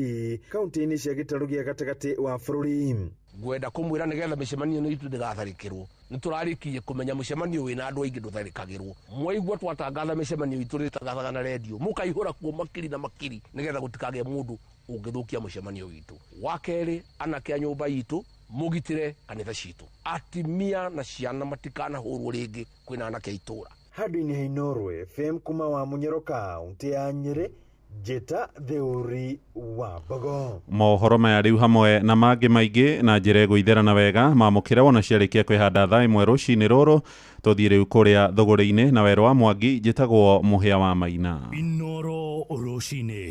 kaunti-inĩ cia gĩtarũ gĩa gatagatĩ wa bũrũri. Ngwenda kũmwĩra nĩgetha mĩcemanio ĩno itũ ndĩgatharĩkĩrwo. Nĩtũrarĩkirie kũmenya mũcemanio wĩna andũ aingĩ ndũtharĩkagĩrwo. Mwaigua twatangatha mĩcemanio itũ rĩtangathaga na redio, mũkaihũra kuo makiri na makiri nĩgetha gũtikagĩe mũndũ ũngĩthũkia mũcemanio witũ. Wa kerĩ, anake a nyũmba itũ mũgitĩre kanitha citũ, atimia na ciana matikanahũrwo rĩngĩ kwĩna anake a itũra. Handũ-inĩ ha Inooro FM kuma wa Munyoro kaunti ya Nyĩrĩ, Njĩta Theuri wa Mbogo. Mohoro maya rĩu hamwe na mangĩ maingĩ na njĩra ĩgũitherana wega mamũkĩre wona ciarĩkia kwĩhanda thaa 1 rũcinĩ rũrũ. Tũthiĩ rĩu kũrĩa thũgũrĩ-inĩ na Werũ wa Mwangi. Njĩtagwo Mũhĩa wa Maina. Inooro rũcinĩ.